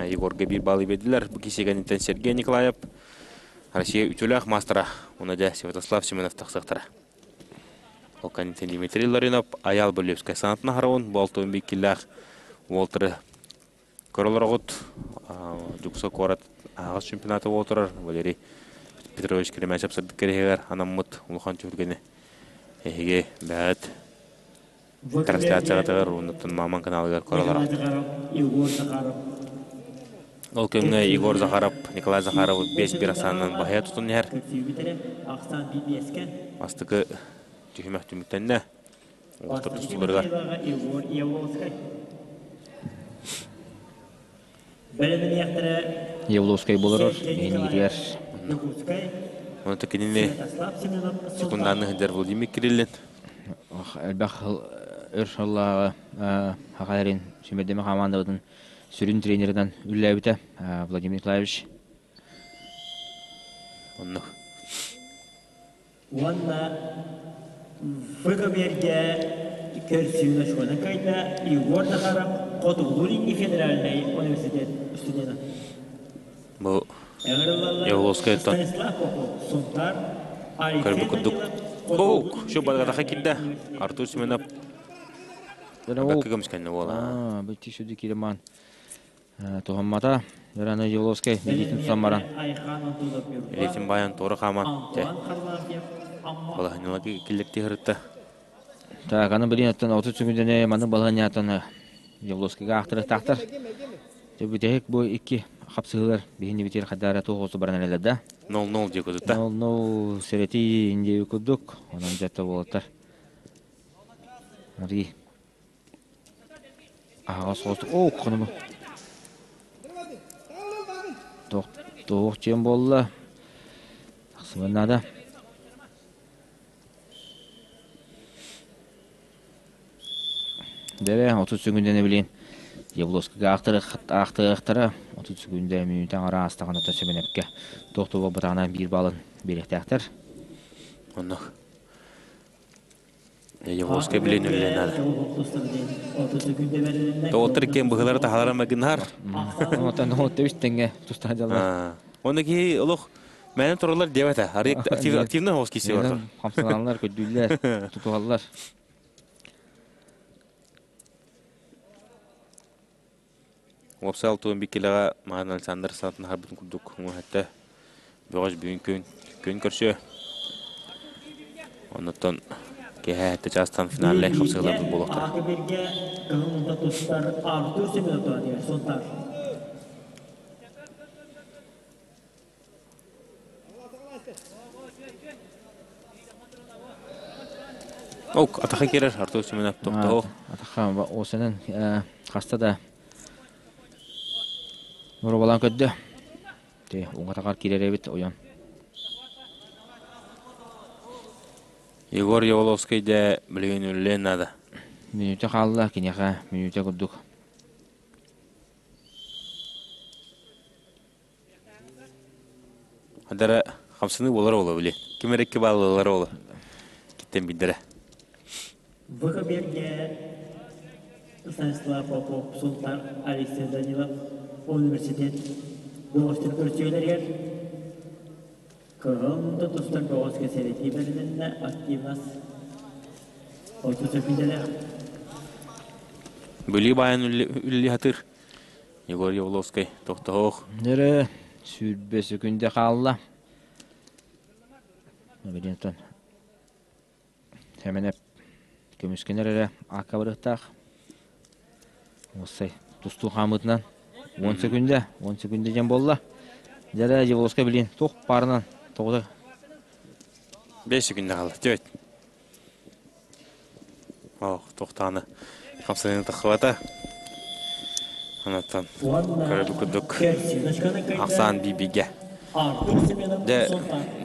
Speaker 1: Егорга биир баллы биэрдилэр. Бу киисигэнинтэн Сергей Николаев Россия үтүөлээх маастара уонна дьэ Святослав Семенов тахсыахтара. Ол кэнниттэн Дмитрий Ларинов Аял Болевскай санатын аһарабын. Бу 61 киллээх уолтары Көрө олороҕут, Дьокуускай куорат аһаҕас чемпионата буола турар. Валерий Петрович Кремячев сырдык кэриэһигэр анаммыт улахан түһүлгэни эһиги бэйэҕит трансляциятыгар уонна Маман каналыгар көрө олороҕут.
Speaker 3: Егор Захаров.
Speaker 1: Ол кэмҥэ Егор Захаров Николай Захаровы 5-1 ахсаанынан баһыйа тутан иһэр. Бастакы түһүмэх түмүктэннэ. Уолаттар тустууларыгар.
Speaker 3: Егор Явловскай. Бэлэмниэхтэрэ
Speaker 2: Явловскай болорор инигитигэр.
Speaker 3: Якутскай.
Speaker 1: Оны кинини секундааны сылдьар Владимир Кириллин.
Speaker 2: Элбэх өр сыллааҕы Хахалерин сүүмэрдэмэ хамаандабытын сүрүн тренеринэн үлэлээбитэ Владимир Николаевич.
Speaker 1: Оннук.
Speaker 3: Уонна ВКБ-ргэ көрсүүнү очкуонан кыайда Егор Захаров Хотугулуу-Илиҥҥи федеральнай университет студена.
Speaker 1: Бу
Speaker 3: Ыҥырыллаллар
Speaker 1: Явловскайтан
Speaker 3: Станислав Попов, Сунтаар, Алексей
Speaker 1: көрбүт курдук.
Speaker 3: Данилов,
Speaker 1: Оу, şu балгатаха
Speaker 3: Хотугулуу-Илиҥҥи
Speaker 1: кирдэ.
Speaker 3: университет
Speaker 1: Артур
Speaker 3: студена.
Speaker 1: Семенов Бэккэ көмүскэннэ буола.
Speaker 2: Бити сүдү кириман Туһаммата. Рано Явловскай илиитин тутан баран.
Speaker 3: Айхан Антонов Ньурба,
Speaker 1: Илиитин баайан туора хааман дьэ
Speaker 3: Антуан Харлампьев, Амма
Speaker 1: балаһынньала киллэртии сырытта.
Speaker 2: Так, аны билин оттон 30 сүгүндэне маны балаһынньаатан Явловскайга аахтарыахтаахтар. Бүтэһик бу икки хапсыһыылар биһини битир хадара туох осу баран эрэллэр да.
Speaker 1: 0-0 дии кудутта.
Speaker 2: 0-0 сэрэти индиэби курдук. Онон дьэтте буолаттар. Ари Аһаҕас соҕустук оо хонугу туох туох дьиэм буолла тахсыбын наада Дэрэ 30 секүндэни билин Явловскайга аахтарыахтара 30 секүндэ мүнүүтэ аҥара аастаҕына Семеневкэ туох да буолбатаҕына биир баалын биэриэхтээхтэр.
Speaker 1: Оннук. Явловскай билин үлэлээн наада. Тоҕоттор иккиэн быһыылара таһалара майгыннаһар.
Speaker 2: Онтон тэбис тэҥҥэ тустаах дьаллар.
Speaker 1: Онно киһи олох мээнэ тураллар диэбэтэ. Активно оҕус киси бар.
Speaker 2: Хамсаналлар, көрдүүллэр, тутуһаллар.
Speaker 1: Уопсай алтыан биккилэҕэ Махан Александр саатын аһарбытын курдук уҥуһэтэ бөҕөс бүгүн күн күн көрсүө. Оннуттан киэһэ сэттэ чаастан финальнай хапсыһыыларбыт буолуохтара.
Speaker 3: Аакы биргэ кыһыл унта тустар Артур Семенов диэн Сунтаар.
Speaker 1: Ок, атаха киирэр Артур Семенов тохтоо.
Speaker 2: Атаха осенен хаста да боруобалаан көрдө. Те уҥатаҕар киирэр эбит ойон.
Speaker 1: Егор Яволовский дэ билигин үлэлиэн наада.
Speaker 2: Мүнүүтэ хаалла киниэхэ мүнүүтэ курдук.
Speaker 1: Адара хамсаныы буолар ола били. Ким эрэ икки бааллылар ола. Киттен билдэрэ.
Speaker 3: Выкоберге Станислав Попов, Султан Алексей Данилов университет бөҕөстөр көрсүөлэригэр кыһыл тустар бөҕөскө сэрэтии бэрилиннэ активность отут сөкүүндэлээх.
Speaker 1: Бүлүү баайын үллүү хатыр. Егор Явловскай тохтоһоох.
Speaker 2: Нөрө 20 сөкүндэ хаалла. Билинтон Сэмэнэп көмүскэнэр эрэ аакка барыахтаах. Уоссай тустуу хаамыытынан 10 секунда, 10 секунда диэн буолла. Дьэ Явловскай билин туох паарынан тоҕута
Speaker 1: 5 секунда хаалла. Түөт. Ох, тохтааны хамсаныыны таххыбата. Онтон көрөбүт курдук ахсаан биибигэ. Дьэ,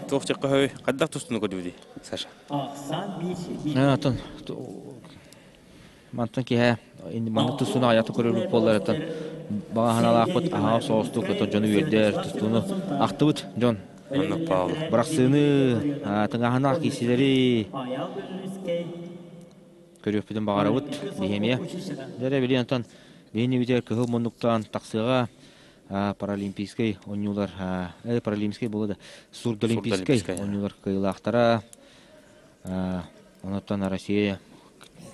Speaker 1: туох чеккөһөй хайдах тустууну көрдүбүтүй, Саша?
Speaker 2: Атын мантан киһэ маннык тустууну аҕыйахта көрөрбүт буоллар баҕа санаалаахпыт аһаҕас соҕустук дьону үөрдэр тустууну ахтыбыт дьон
Speaker 1: Оннук Павел.
Speaker 2: Бырахсыыны, тыҥааһынаах киирсиилэри көрүөхпүтүн баҕарабыт биһиэмиэ. Дьэ били онтон биһини бүтэр кыһыл муннуктаан тахсыаҕа паралимпийскай оонньуулар паралимпийскай буолла да сурдолимпийскай оонньуулар кыайыылаахтара онтон Россия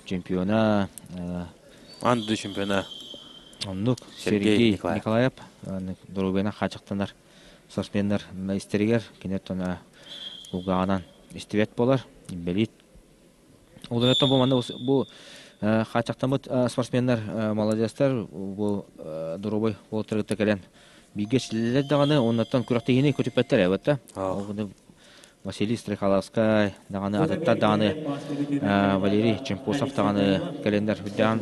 Speaker 2: чемпиона
Speaker 1: Аан дойду чемпиона
Speaker 2: оннук Сергей Николаев доруобуйанан хааччахтанар спортсменнар истэригэр кини оттон кулгааҕынан истибэт буолар инбэлиит ол оттон бу манна бу хааччахтаммыт спортсменнар маладьыастар бу доруобай уолаттары кэлэн бииргэ силэлэр даҕаны оннуттан күрэхтэһиини көтүппэттэр эбэтэ Василий Стрекаловскай даҕаны атыттар даҕаны Валерий Чемпосов даҕаны кэлэннэр үрдээн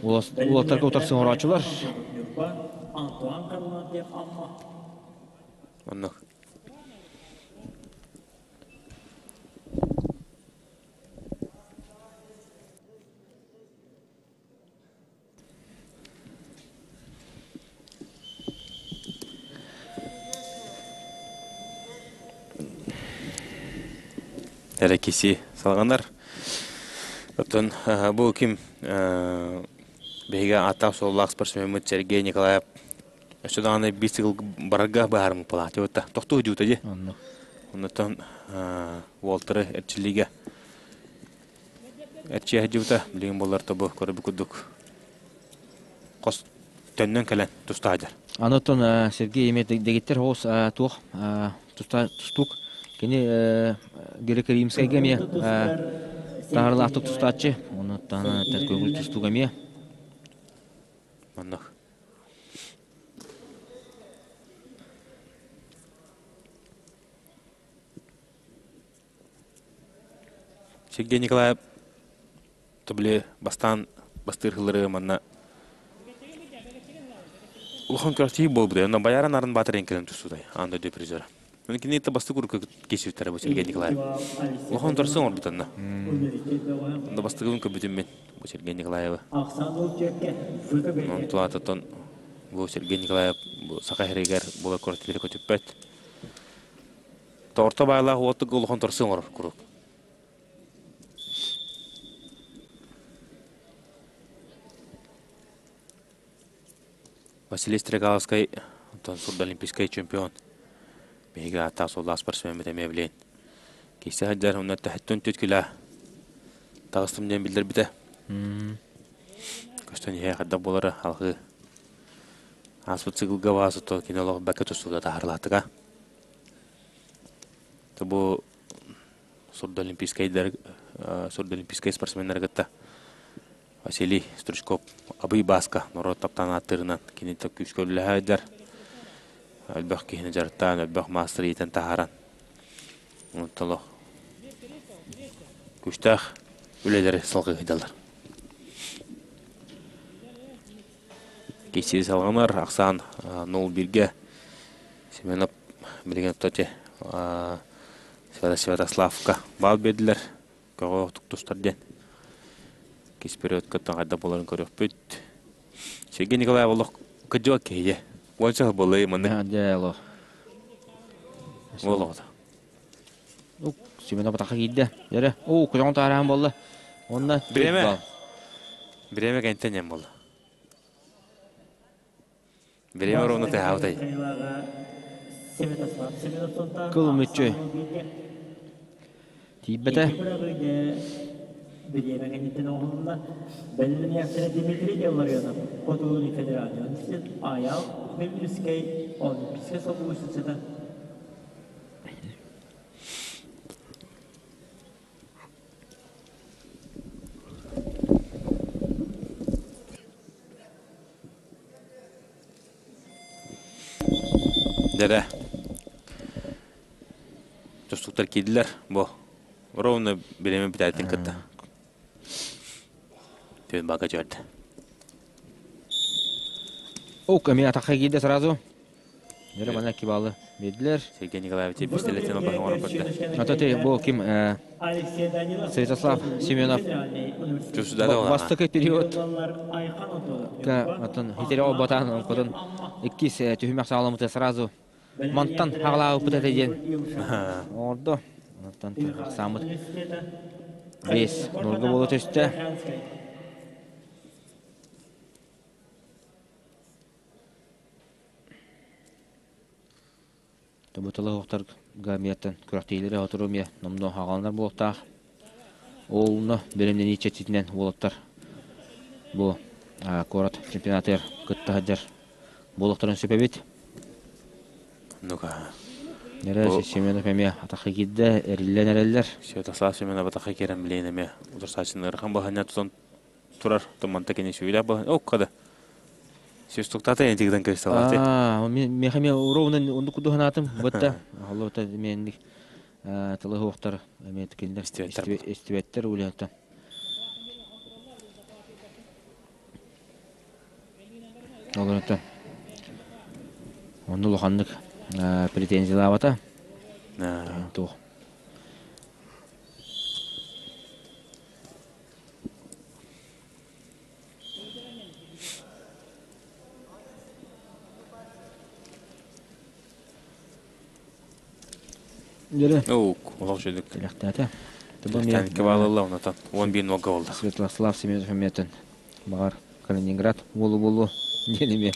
Speaker 2: уолаттарга утарсыы оҥорооччулар.
Speaker 1: Оннук. Эрэ киси салҕанар. Оттон бу ким биһиги ааттаах-суоллаах спортсмеммыт Сергей Николаев өссө даҕаны биир сыл барарга быһаарыммыт палаатыбыт тохтуу дьуута дии. Оннуттан уолтары эрчиллиигэ Эрчийэ сылдьыбыта, билигин буоллар тобу көрбүт курдук хос төннөн кэлэн туста сылдьар.
Speaker 2: Аны оттон Сергей эмиэ дэгиттэр оҕус туох тустуук кини Греко-Римскайга эмиэ таһарылаахтык тустааччы, онуттан көҥүл тустууга эмиэ.
Speaker 1: Оннук. Сергей Николаев били бастаан бастыыр сыллары манна улахан күрэхтэһии буолбута. Онно Байаара Нарын Баатырын кэлэн тустубутай аан дойду призера. Оны кини бастык урукка кесибиттэрэ бу Сергей Николаев. Улахан торсы оҥорбут онно. Онно бастыгын көрбүтүм мин бу Сергей Николаевы. Онон тулаататтан бу Сергей Николаев бу Саха сиригэр була күрэхтэһиилэри көтүппэт. Торто баайлаах уоттук улахан торсу оҥорор куруук. Василий Стрекаловскай онтон сурдолимпийскай чемпион. Биһиги ааттаах суоллаах спортсмеммит эмиэ билин. Кисе сылдьар онно тэһэттэн түт күлэ таҕыстым диэн биллэрбитэ. Көстөн иһэ хайдах буолара алгыы. Ааспыт сыгылга баасыто кини олох бэккэ тустуута таһарлаатыга. Бу сурдолимпийскайдар сурдолимпийскай спортсменнары кытта Василий Стручков Абый Бааска норуот таптаан ааттыырынан кини күүскэ үлэлэһэ Элбэх киһини дьарыктаан, элбэх маастар иитэн таһааран онтон олох күүстээх үлэлэри салгыы ыыталлар. Киирсии салҕанар, ахсаан 0-1-гэ Семенов билигин тоти Святославка баал биэрдилэр. Көҕө тустар диэн. Кис периодка хайда буоларын көрүөхпүт. Сергей Николаев олох кыдьык киһи. Уонча былы маны.
Speaker 2: Дьэ, олох.
Speaker 1: Олох.
Speaker 2: Семенов атаха киирдэ. Дьэрэ. Оо, көтөҕөн таараан буолла. Онно
Speaker 1: Бириэмэ. Бириэмэ кэнтэн диэн буолла. Бириэмэ ровно тыһаабытай.
Speaker 2: Кыл мүччү. Тиийбэтэ.
Speaker 3: Бириэмэ кэнниттэн оҥоһулунна. Бэлэмнээхтэрэ Дмитрий Илларионов, Хотугу федеральный университет Аял Хмельницкэй Олимпийскай солбуйсуцата.
Speaker 1: Дэрэ. Тустуктар киирдилэр. Бу. Ровно бириэмэ бүтээтин кытта. Түөн бака жөрдө.
Speaker 2: Ок, эмиэ атахха киирдэ сразу. Дөрө манна кибалы биэрдилэр.
Speaker 1: Сергей Николаевич пистолетин обаһын оҥорон көрдө.
Speaker 2: Ата ти бу ким Святослав Семенов бастакы период атын хитери олботаан онкотун иккис түһүмэх саҕаламмыта сразу мантан хаҕалаабыппыт этэ диэн оҥордо. Онтон ахсааммыт 5 нолга буола түстэ. Тобуталаһыахтар гамияттан күрэхтэһиилэри сотору эмиэ номнуо хаҕаланар буолуохтаах. Ол бэлэмнэнии чэрчитинэн уолаттар бу куорат чемпионатыгар кытта сылдьар буолуохтарын сөп эбит.
Speaker 1: Ну-ка.
Speaker 2: Эрэ Семенов эмиэ атахха киирдэ, эриллэн эрэллэр.
Speaker 1: Святослав Семенов атахха киирэн билигин эмиэ утарсааччыны ыарахан баһыйа тутан турар. Туманта кини сүүрэ баһын. Окка да. Сүстуктата энтигдан кристаллати.
Speaker 2: Аа, миэхэ эмиэ ровно оннук курдук санаатым. Бытта, холлота эмиэнник тылы хуохтар эмиэ кинилэр истибэттэр улиһаттан. Олорунтан онну улаханнык претензиялаабата. Туох. Дьөрө.
Speaker 1: Оук, олох үчүгэй.
Speaker 2: Тилэхтээтэ.
Speaker 1: Тилэхтээн баалылла онотон 11 нолга болду.
Speaker 2: Святослав Семенов эмиэтин баҕар Калининград уолу буолуо диэн эмиэ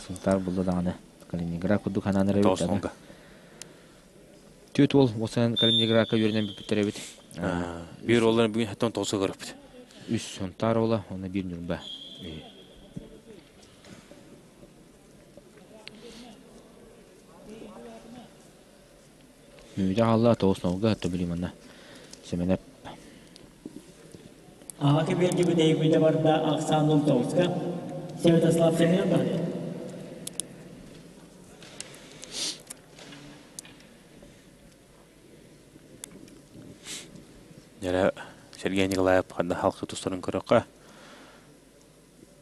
Speaker 2: Сунтаар булла даҕаны Калининград курдук ханаан эрэ эбит. Түөрт уол уосанан Калининградка үөрэнэн бүппүттэр эбит.
Speaker 1: Биир уолларын бүгүн хаттан тоҕуска көрөппүт.
Speaker 2: Үс Сунтаар уола, уонна биир Ньурба. Мүмүтэ хаалла тоҕус нолга, төбүлүү манна Сэмэнэп.
Speaker 3: Аҕа кэбиэрги бүтэйбитэ барда ахсаан 09-ка Святослав Семенов баһылык.
Speaker 1: Дьэрэ Сергей Николаев ханна халқы тустарын көрөххө.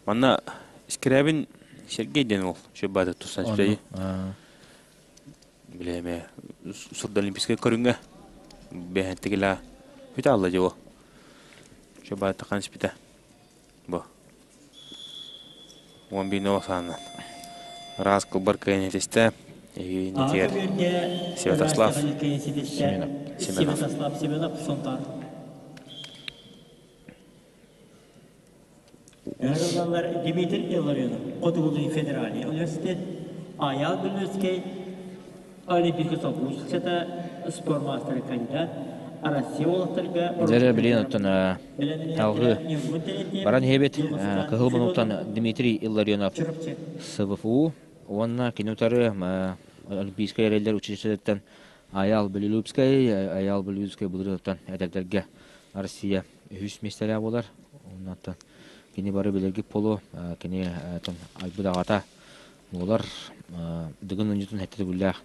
Speaker 1: Манна Искирээбин Сергей диэн уол Шөббааты тустан сүрэйи. Билеме Сурдолимпийскай көрүҥҥэ бэһэнтигилаа бүтэ алла дьуо. Шөббааты хан испитэ. Бу. 11 саанан. Ыраас кылбар кыайан этистэ. Эһиги Святослав
Speaker 2: Семенов.
Speaker 3: Святослав Семенов Сунтаар. Ырылалар Дмитрий Илларионов, Хотугулуу федеральный университет, Аял Бүлүүскэй, Олимпийский солбуйсуччута, спорт маастара кандидат,
Speaker 2: Дьэ билигин оттон салгыы баран иһэбит. Кыһыл муннуктан Дмитрий Илларионов СВФУ уонна кини утары Олимпийскай эрэллэр училищетыттан Айаал Белолюбскай, Айаал Белолюбскай былырыыттан эдэрдэргэ Россия үһүс миэстэлээх буолар. Оннуттан кини бары билэргит буолуо. Кини айбыт аҕата буолар. Дыгын оонньуутун сэттэ төгүллээх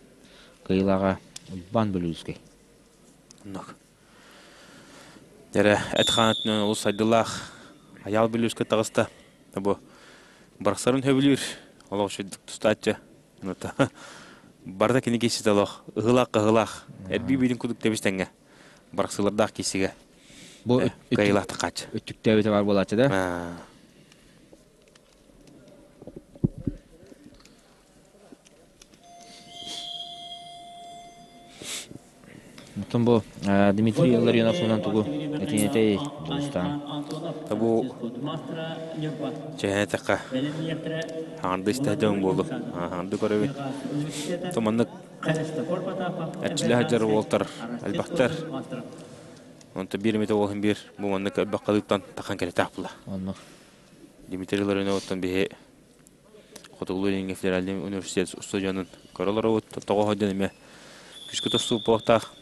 Speaker 2: кыайыылааҕа Уйбаан Белолюбскай.
Speaker 1: Оннук. Дьэрэ, эт-хаан өттүнэн олус сайдыылаах Айаал Белолюбскай таҕыста. Бу барахсарын сөбүлүүр, олох үчүгдүк тустааччы. Барыта кини киирситэ олох ыһыылаах-хаһыылаах, эрбии биирин курдук тэбис тэҥҥэ барахсыылардаах киирсигэ
Speaker 2: Бу
Speaker 1: кыайыылаахтык хааччы.
Speaker 2: Өттүктээбитэ баар буолааччы да? Оттон бу Дмитрий Илларионов туһунан тугу этиҥ этэй Дьулустаан?
Speaker 1: Бу чэһин этэххэ хаҥарды истэ дьон буолу. Хаҥарды көрөбүн. То маннык эрчиллэ сылдьар уолтар элбэхтэр. Онто биир эмитэ уолун биир бу маннык элбэх халыыптан тахан кэлэтээх була.
Speaker 2: Оннук.
Speaker 1: Дмитрий Илларионовтан биһи Хотугулуу-Илиҥҥи федеральнай университет устудьуонун көрө олоробут. Тоҕо сылдьан эмиэ күүскэ тустуу буолуохтаах.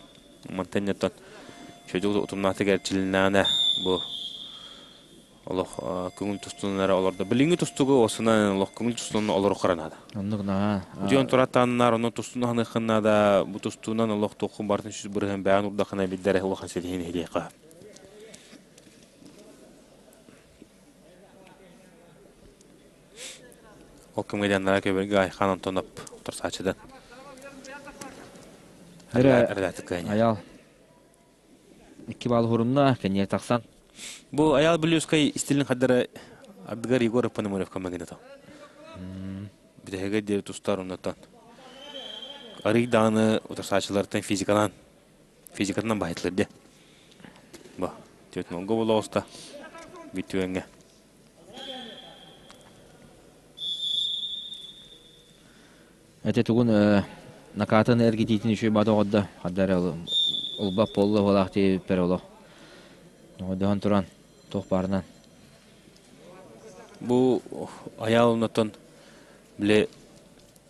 Speaker 1: Мантан инньэттэн үчүгэйдик утумнаахтык эрчилиннэҕинэ бу олох көҥүл тустуунан эрэ олордо. Билиҥҥи тустууга уопсайынан олох көҥүл тустуунан олоруохха наада.
Speaker 2: Оннук наһаа.
Speaker 1: Удьуон тураттааннар онно тустууну аһыныаххын наада. Бу тустуунан олох туоххун барытын 100% бэйэҕин урдаххына биллэр улахан ситиһиини иһилиэххэ. Ол кэмҥэ диэн көбөргө Айхан Антонов утарсааччыдан эрэлээхтик кыайан.
Speaker 2: Айал икки баал уһурунна, кэнниэ тахсан.
Speaker 1: Бу Айал Бүлүүскэй стилин хардара ардыгар Егор Пономарев көмөгүнэ Бүтэһигэ диэри тустар оннуттан. Арый даҕаны утарсааччылартан физиканан физикатынан баһыйтылар дии. Бу түөрт нолго буола оҕуста бүттүөҥҥэ.
Speaker 2: Эти тугун накаатын эргитиитин үчүгэй баата оҕордо хаддар ылбап буолла уолаах диэбиппэр олох оҕордоһон туран туох баарынан
Speaker 1: Бу айаал оннуттан били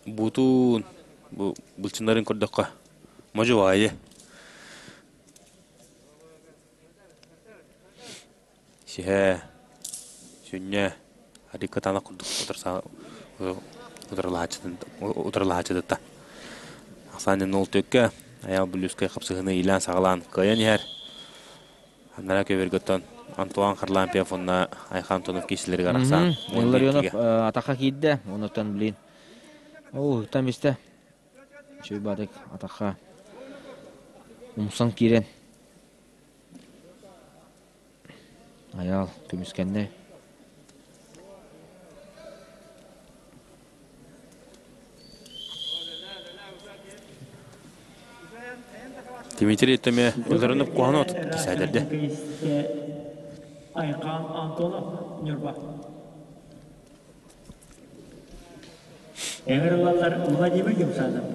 Speaker 1: буутун бу былчыннарын көрдөххө модьу-баайы Сиһэ, сүнньэ, арыы кытаанах курдук утарылаһааччытыта. Ахсаан ол төккө Айаал Бүлүүскэй хапсыһыыны иилээн-саҕалаан кыайан иһэр. Анараа көбүөргөттөн Антуан Харлампьев уонна Айхан Антонов киирсилэригэр ахсаан
Speaker 2: Илларионов атахха киирдэ. Онуттан блин. Оо, там истэ. Үчүгэй баатык атахха умсан киирэн Айаал көмүскэннэ.
Speaker 1: Дмитрий Төме ылырынып куһаны отут кисээдэрде.
Speaker 3: Айхан Антонов, Ньурба. Ыҥырыллаллар Владимир Юмшанов,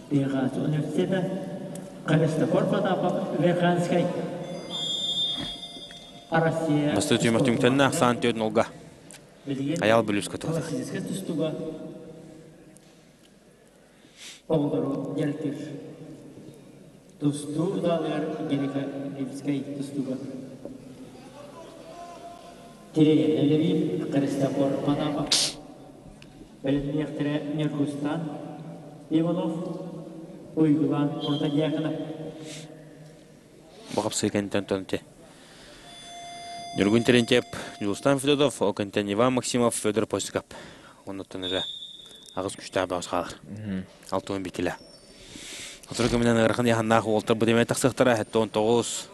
Speaker 3: Техас университета, Христофор Потапов, Верханскай, Россия
Speaker 1: Бастыы түмэх түмүктэннэ ахсаан түөрт нолга. Айал Бүлүүскэ туһата.
Speaker 3: Классическай тустууга оҕолору дьарыктыыр. Тустуу залыгар гинекологическай тустууга Тириэньэрдэрин Христофор Потапов, бэлэмниэхтэрэ Ньургустан Иванов, Уйгулаан Протодьяконов.
Speaker 1: Бу хапсыы кэнниттэн төнтө. Ньургун Терентьев, Дьулустан Федотов, ол кэнниттэн Иван Максимов, Федор Постиков. Оннуттан эрэ аҕыс күстээх бөҕөс хаалар. Алтуон бикилэ. Сотору кэминэн ыарахан ыйаһыннаах уолтар бу тэмэ тахсыахтара 79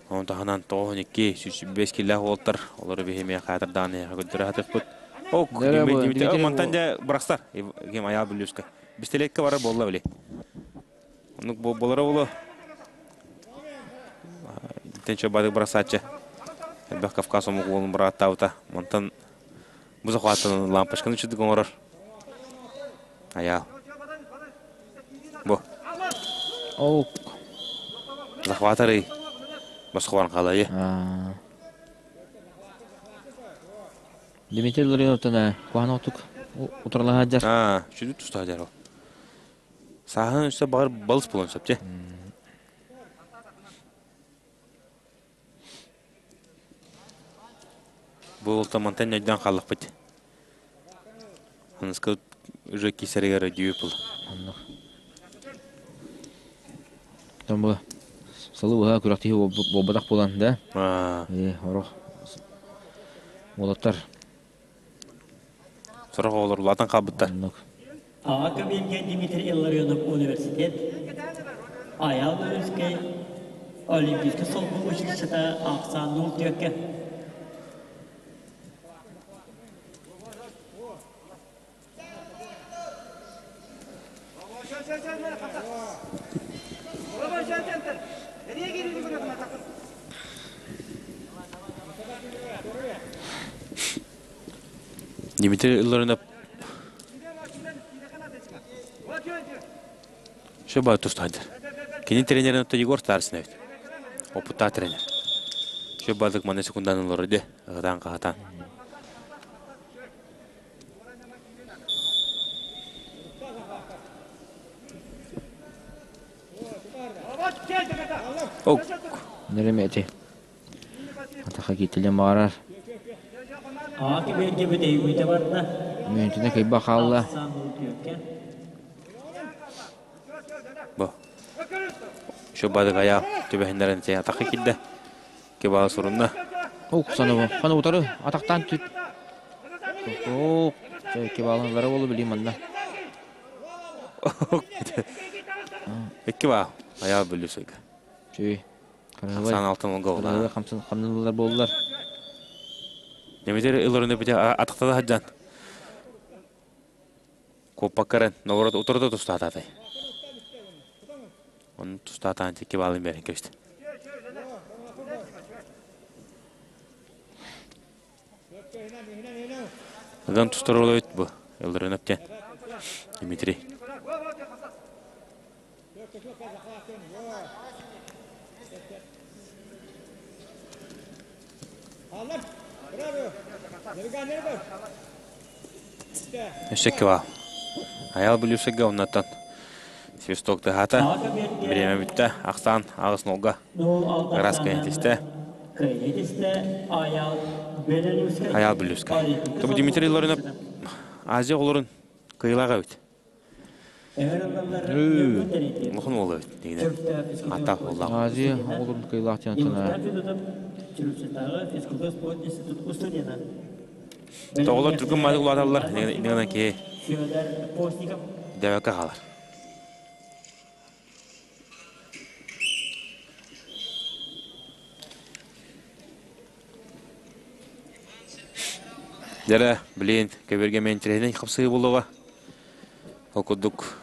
Speaker 1: Онон таһынан 92 105 киллээх уолтар олору биһи эмиэ хаатырдаан эһиэхэ көрдөрө сатыахпыт. Ок, Дмитрий мантан дьэ бырахсар. Ким Айаал Бүлүүскэ. Бистэлиэккэ барар буолла били. Оннук буолара буолуо. Итинчэ бадык бырахсааччы. Элбэх Кавказ омук уолун бырааттаабыта. Мантан бу захваттан лампочканы үчүдүк оҥорор. Айаал. Бу.
Speaker 2: Ол.
Speaker 1: Захватары босхолорун халайы.
Speaker 2: Дмитрий Ларионовтан куһаҕан отук утарылаһа сылдьар.
Speaker 1: Аа, сүдү туста сылдьар ол. Сааһын өссө баҕар балыс буолуон сөп дьэ. Бу уолтан мантан өйдөөн хааллахпыт. Аныска уже кисэригэр өйдүү пыл.
Speaker 2: Оннук. Там бу сылы быһа күрэхтэһии буолбатах буолан да.
Speaker 1: Аа.
Speaker 2: Э, орох уолаттар.
Speaker 1: Сорох оҕолор улаатан хаалбыттар.
Speaker 2: Оннук.
Speaker 3: Аҕа көбүөргэ Дмитрий Илларионов университет, Айаал Өлүскэй Олимпийскай солбук училищета ахсаан 0-4
Speaker 1: Дмитрий Илларионов Все тустаһыдыр. Кини тренерин отто Егор Старцин эбит. Опыттаах тренер. Все бардык маны секундан олорор де. Ыгытаан хаһатаан. Ок.
Speaker 2: Неремети. Атаха киитилен баарар.
Speaker 3: Аҕа көбүөргэ бүтэйбитэ барда.
Speaker 2: Мүнтүнэ кыйба хаалла.
Speaker 1: Бу. Еще бадык аял түбэһиннэрэн те атаха киирдэ. Кебала сурунна.
Speaker 2: Ох, саныбы. Хана утары атактан түт. Ох, кебаланлары болу билим манна.
Speaker 1: Икки ба. Аял бүлүсөйгө.
Speaker 2: Чүй.
Speaker 1: Сан алтын олга
Speaker 2: Кырыһыбай хамсын хамнылар буоллар.
Speaker 1: Немецер ылырыны бите атактада хаджан. Коппаккаран новорот утурда тустаататай. Оны тустаатаан текке баалын берен кебисти. Ыган тустар олойт бу. Ылырын өптен. Дмитрий. Өссө кыва. Аял бүлүсеге оннаттан свисток тыһаата. Бириэмэ бүттэ. Ахсаан аҕыс нолга. Ырас кэнтистэ. Аял Бүлүскэ. Тобу Дмитрий Лоринов Азия оҕолорун кыйылаах эбит. Улахан уол эбит дигинэ. Ата улаах.
Speaker 2: Азия оҕолорун кыйылаах диэн
Speaker 1: Тоҕолор түргэн маадык улааталлар, иннинэн киһи дэбэккэ хаалар. Дьэрэ, билин, көбүргэ мэнчирэһинэн хапсыы булуга. Ол курдук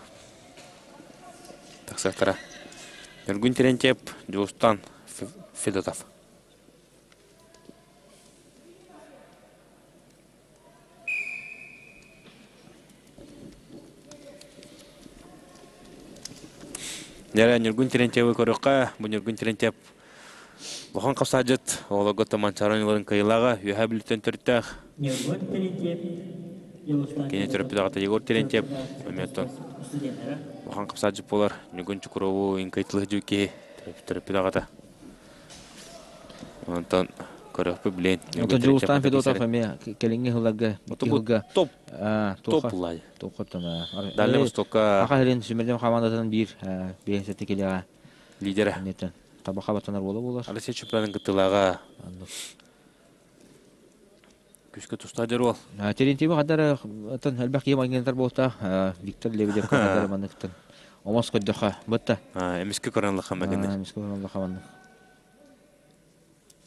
Speaker 1: тахсыахтара. Ньургун Терентьев, Дьулустан Федотов. Дьэ, Ньургун Терентьевы көрүөххэ, бу Ньургун Терентьев улахан хапсаадьыт, оҕолорго Таманчааран ыларын кыайыылааҕа, Үөһээ Бүлүүттэн төрүттээх. Кини төрөппүт аҕата Егор Терентьев, эмиэ оттон улахан хапсаадьыт буолар Ньургун Чукурову иҥкайтылыһы дьү киһи төрөппүт аҕата. Онтон көрөхпүт билин.
Speaker 2: Онтон Дьулустаан Федотов эмиэ кэлиҥҥи сылларга
Speaker 1: икки топ топ буллай.
Speaker 2: Топ
Speaker 1: Дальний Востокка
Speaker 2: Аха Хелен Сүмэрдем хамаандатын биир биэсэти килиэҕэ
Speaker 1: лидерэ.
Speaker 2: Табаха батанар буола буолар.
Speaker 1: Россия чемпионын кыттыылааҕа. Күскэ тустаа дьоруол.
Speaker 2: Терентьеви хадара атын элбэх киһи майгынатар буолта Виктор Лебедев хадара манныктан омос көрдөхө бытта.
Speaker 1: Эмискэ көрөн лаха магыныр.
Speaker 2: Эмискэ көрөн лаха маннык.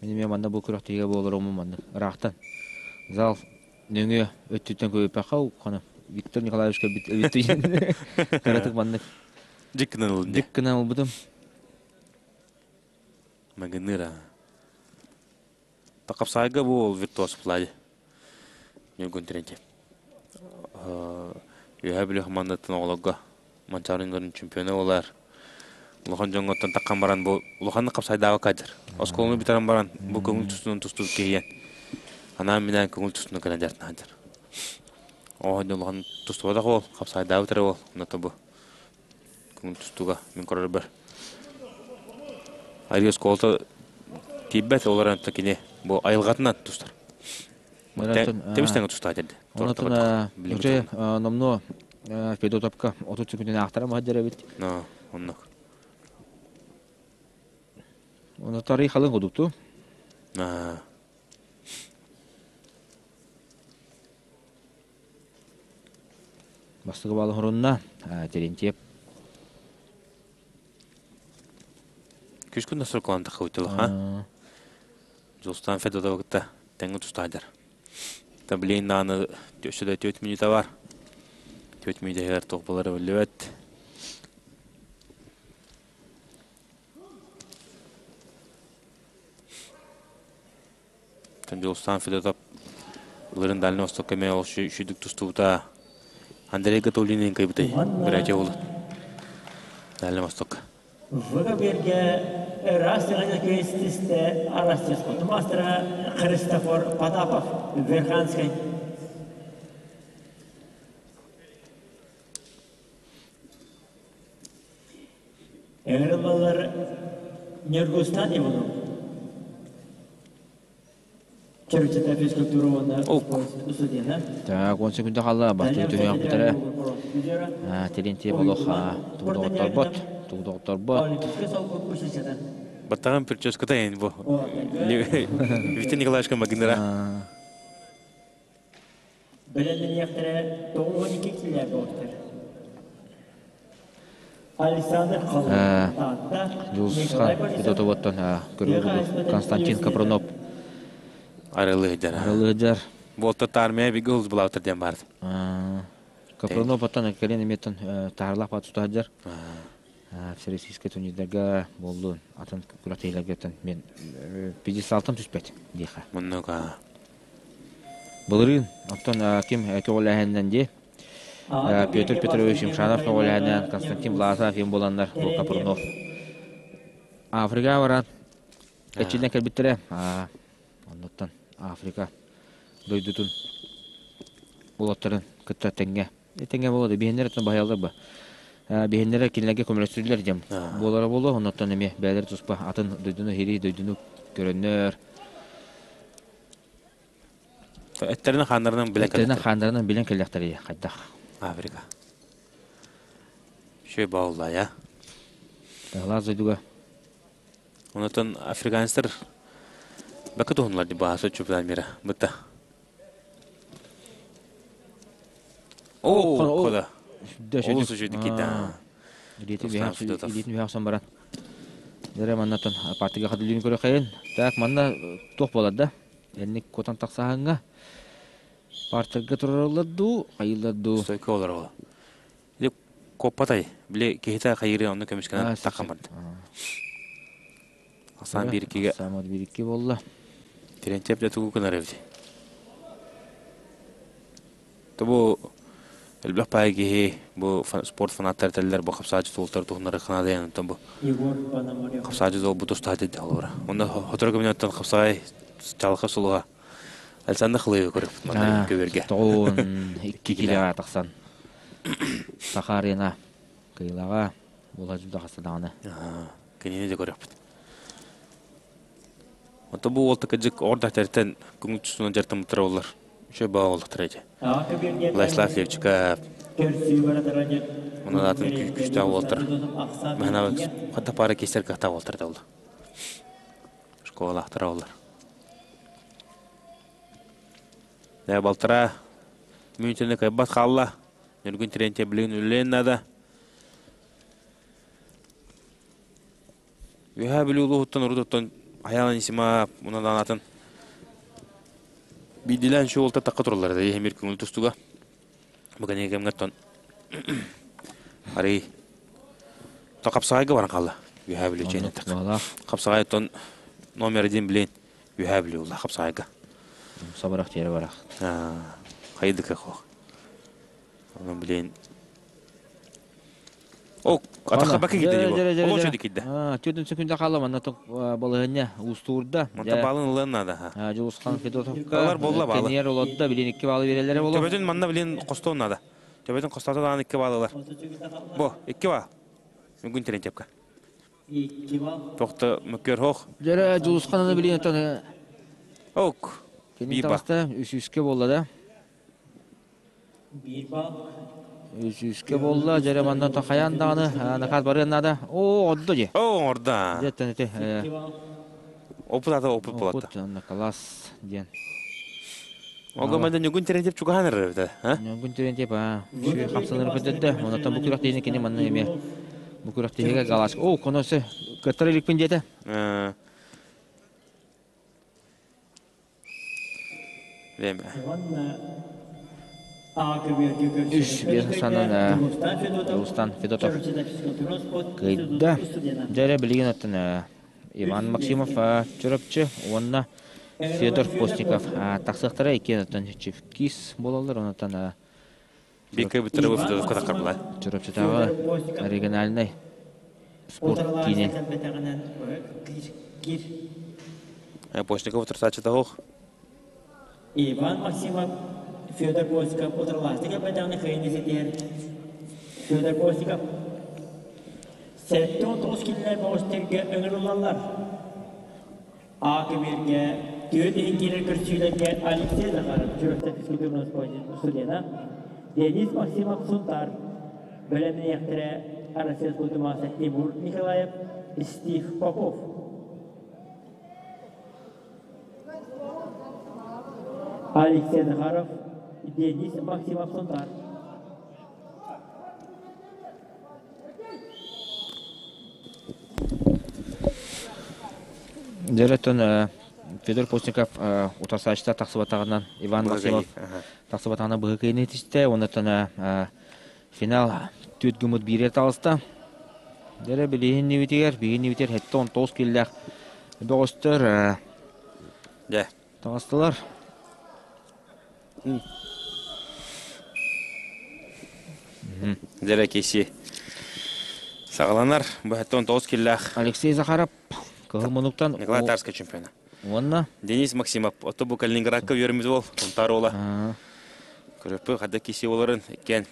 Speaker 2: Мин эмиэ манна бу күрэхтэһиигэ буолар омун маннык ыраахтан зал нөҥүө өттүттэн көбүппэххэ хана Виктор Николаевич көрбүт эбит кыратык маннык
Speaker 1: Дьик гынан ылын
Speaker 2: дьик гынан ылбытым.
Speaker 1: Магыныра. Тақапсайга бу ол виртуоз плади. Ньургун Терентьев. Үөһээ Бүлүү хамаандатын оҕолорго Манчаарын чемпиона болар. Улахан дьоҥҥоттон таххан баран бу улаханнык хапсайдаабакка дьар. Оскуоланы бүтэрэн баран бу көҥүл тустуунан тустубут киһийэн анаан-минээн көҥүл тустууну кэлэн дьартаан дьар. Оонньуу улахан тустубатах уол, хапсайдаабыт эрэ уол, онно бу көҥүл тустууга мин көрөрбөр. Айыы оскуолата тиийбэт, ол эрэн кини бу айылҕатынан тустар. Тэбис-тэҥэ тустаа дэрди.
Speaker 2: Онотун уже номнуо Федотовка 30 секундын аахтара маһдыр эбит.
Speaker 1: Оннук.
Speaker 2: Оны тарый халын кудукту. Бастакы баалы хорунна Терентьев.
Speaker 1: Күскүн настройкалаан таххыбыт ха? Дьулустаан Федотовы кытта тэҥҥэ тустаайдар. Та билигин даҕаны өссө да 4 мүнүүтэ бар. 4 мүнүүтэ туох буолара биллибэт. Дьулустаан Федотов ылырын Дальний Востокка эмиэ ол шүйдүк тустубута. Андрей Гатаулинын кыйбытай. Братья уолу. Дальний Востокка.
Speaker 3: ВКБ-гэ ыраас киэстистэ Арастис маастара Христофор Потапов, Верханскай. Ыҥырыллаллар Ньургустан Иванов. Чөрүччэтэ физкультура уонна спорт студена.
Speaker 2: Так, 10 секунда хаалла, бастакы түһүөх бүтэрэ. Терентьев олох тугу доҕотторбот, тугу доҕотторбот.
Speaker 1: Баттаҕын прическата эн бу. Виктор Николаевичка Магнера.
Speaker 3: Бэлэмнэниэхтэрэ 92 киилэ буолтар. Александр Холодов,
Speaker 2: Дьулусхан Федотовоттон көрүүгү Константин Капронов
Speaker 1: Арылыһдьар.
Speaker 2: Арылыһдьар.
Speaker 1: Буолта армия бигэ улус булаутар диэн баар.
Speaker 2: Капронов оттон кэлин эмиэттэн таһарлаах баат тутаһдьар. Всероссийскай турнирдарга буоллун, атын күрэхтэһиилэргэ мен пьедесталтан түспэт диэхэ.
Speaker 1: Муннука.
Speaker 2: Былырыын, оттон ким көҕүлээһининэн дии, Петр Петрович Юмшанов көҕүлээһининэн Константин Власов им буоланнар бу Капрунов Африка баран эчиллэн кэлбиттэрэ. Оннуттан Африка дойдутун уолаттарын кытта тэҥҥэ тэҥҥэ буолуо да биһиннэр оттон баһыйаллар ба биһиннэрэ кинилэргэ көмөлөстүллэр дьэм буолара буолуо оннуттан эмиэ бэйэлэрэ туспа атын дойдуну хири дойдуну көрөннөр
Speaker 1: Эттерин хааннарынан билэн
Speaker 2: Эттерин хааннарынан билэн кэллэхтэрий хайдах?
Speaker 1: Африка. Шөй бааллая.
Speaker 2: Таһлаах дойдуга.
Speaker 1: Онотон африканецтар бакы туһунлар ди бааса чемпионат мира. Бытта. О, кода. Олус үчүгэй кита.
Speaker 2: Илиитин үһэ баран. Дere маннатан партига хадылыын көрөхейин. Так манна туох болар да? Энник куотан тахсаһаҥҥа партерга турараллар дуу, хайыыллар дуу?
Speaker 1: Стойка олор ол. Или коппатай, били киһитэ хайыры онно көмүскэнэн таххан барда. Асан бир иккиге.
Speaker 2: Асан бир икки болла.
Speaker 1: Терентьев да тугу гынар эбит. Тобу элбэх паай киһи бу спорт фанаттар этэллэр бу хапсаачы туолтар туһуннары канадайан оттон бу хапсаачы туол бу тустаат эдде олора. Онно хотору көмөнөттөн хапсаай чалха сулуха Александр Хлыевы көрөппүт манна көбөргө.
Speaker 2: Тоҕуон икки килоға тахсан. Саха арена кыйлаға була жүлдө хастадаҕына.
Speaker 1: Кинини де көрөппүт. Ото бу уолта кыдьык орда тертен көҥүл тустуунан дьарыктаммыттара буоллар. Үчүгэй баҕа буоллахтара ити. Владислав Левчиков Онон атын күүстээх уолтар. Мэхэнэ хата пара кистер кыахтаах уолтар да буолла. Школалаахтара буоллар. Дэ балтара мүнүүтэни кыайбат хаалла. Ньургун Терентьев билигин үлэлиэн наада. Үөһээ Бүлүү улууһуттан урут оттон Айаал Анисимов уонна атын биирдиилээн үчүгэй уолтар тахха тураллар этэ иһимир көҥүл тустууга. Бу кэнники кэмҥэ оттон арый то хапсаҕайга баран хаалла Үөһээ Бүлүү чэйин этэх. Хапсаҕай оттон номер один билин Үөһээ Бүлүү улла хапсаҕайга.
Speaker 2: Сабарах тиэрэ барах.
Speaker 1: Хайдыка хоох. Онон билин. О, атахха бака киирдэ дии бу. Олох үчүгэй киирдэ.
Speaker 2: Түөртүн секунда хаалла манна балаһыанньа уустуурда.
Speaker 1: Манта баалын ылыан наада.
Speaker 2: Дьулусхан Федотовка Алар болла баалы. Кэнниэр олордо, билин икки баалы биэрэллэрэ боло.
Speaker 1: Төбөтүн манна билин хостоон наада. Төбөтүн хостоото даҕаны икки баалы ылар. Бу, икки баал. Бүгүн Терентьевка. Тохто мөккөр хоох.
Speaker 2: Дьэрэ Дьулусхан аны билин оттон
Speaker 1: Ок.
Speaker 2: Кини таҕыста үсүскэ буолла да. Үсүскэ буолла, дьэрэ манна хайаан даҕаны накаас барыан наада. Оо, ордо дьэ.
Speaker 1: Оо, оҥордо.
Speaker 2: Дьэттэн ити.
Speaker 1: Опыт ата опыт болатта.
Speaker 2: Опыт класс диэн.
Speaker 1: Ого манда Ньугун Терентьев чугаһаан эрэр эбит, а?
Speaker 2: Ньугун Терентьев, а, үчүгэй хамсанар көтөрдө. Онтон бу күрэхтэһиини кини манна эмиэ бу күрэхтэһиигэ галаш. Оо, коносы кыттар иликпин диэтэ.
Speaker 1: Время.
Speaker 2: Үс биэс санан Рустан Федотов кыайда. Дьэ билигин оттон Иван Максимов Чурапчы уонна Федор Постников тахсыахтара иккиэн оттон чифкис буолаллар онтон
Speaker 1: Бикка бүттэрэ бу Федоровка таххарбыла.
Speaker 2: Чурапчытааҕы региональнай спорт киинин.
Speaker 1: Постников утарсааччыта суох.
Speaker 3: Иван Максимов Федор Постников утарылааччы кэлбэтэҕинэ кыайыыны ситиһэр. Федор Постников 79 килилэр бөҕөстөргө ыҥырыллаллар. А көбүөргэ түөрт иһин киирэр көрсүүлэргэ Алексей Захаров, Чурапчы физкультурного студена, Денис Максимов Сунтаар, бэлэмниэхтэрэ Россия спортумааса Тимур Николаев, Стив Попов. Алексей Захаров, Денис Максимов Сунтаар.
Speaker 2: Дьэ, Федор Постников утарсааччыта тахсыбатаҕынан Иван Максимов тахсыбатаҕынан быһыы кыайыыны ситистэ. Оннуттан финал түөрт гыммыт биирэр таҕыста. Дьэ, билиһиннибитигэр, биһиннибитигэр 79 киллээх бөҕөстөр
Speaker 1: Дьэ.
Speaker 2: таҕыстылар.
Speaker 1: Дьэрэ киси саҕаланар. Бу 79 киллээх.
Speaker 2: Алексей Захаров Кыһыл мунуктан
Speaker 1: Николай Тарскай чемпиона.
Speaker 2: Уонна
Speaker 1: Денис Максимов ото бу Калининградка үөрэммит уол, Сунтаар уола. Көрөппү хадда киси олорун иккен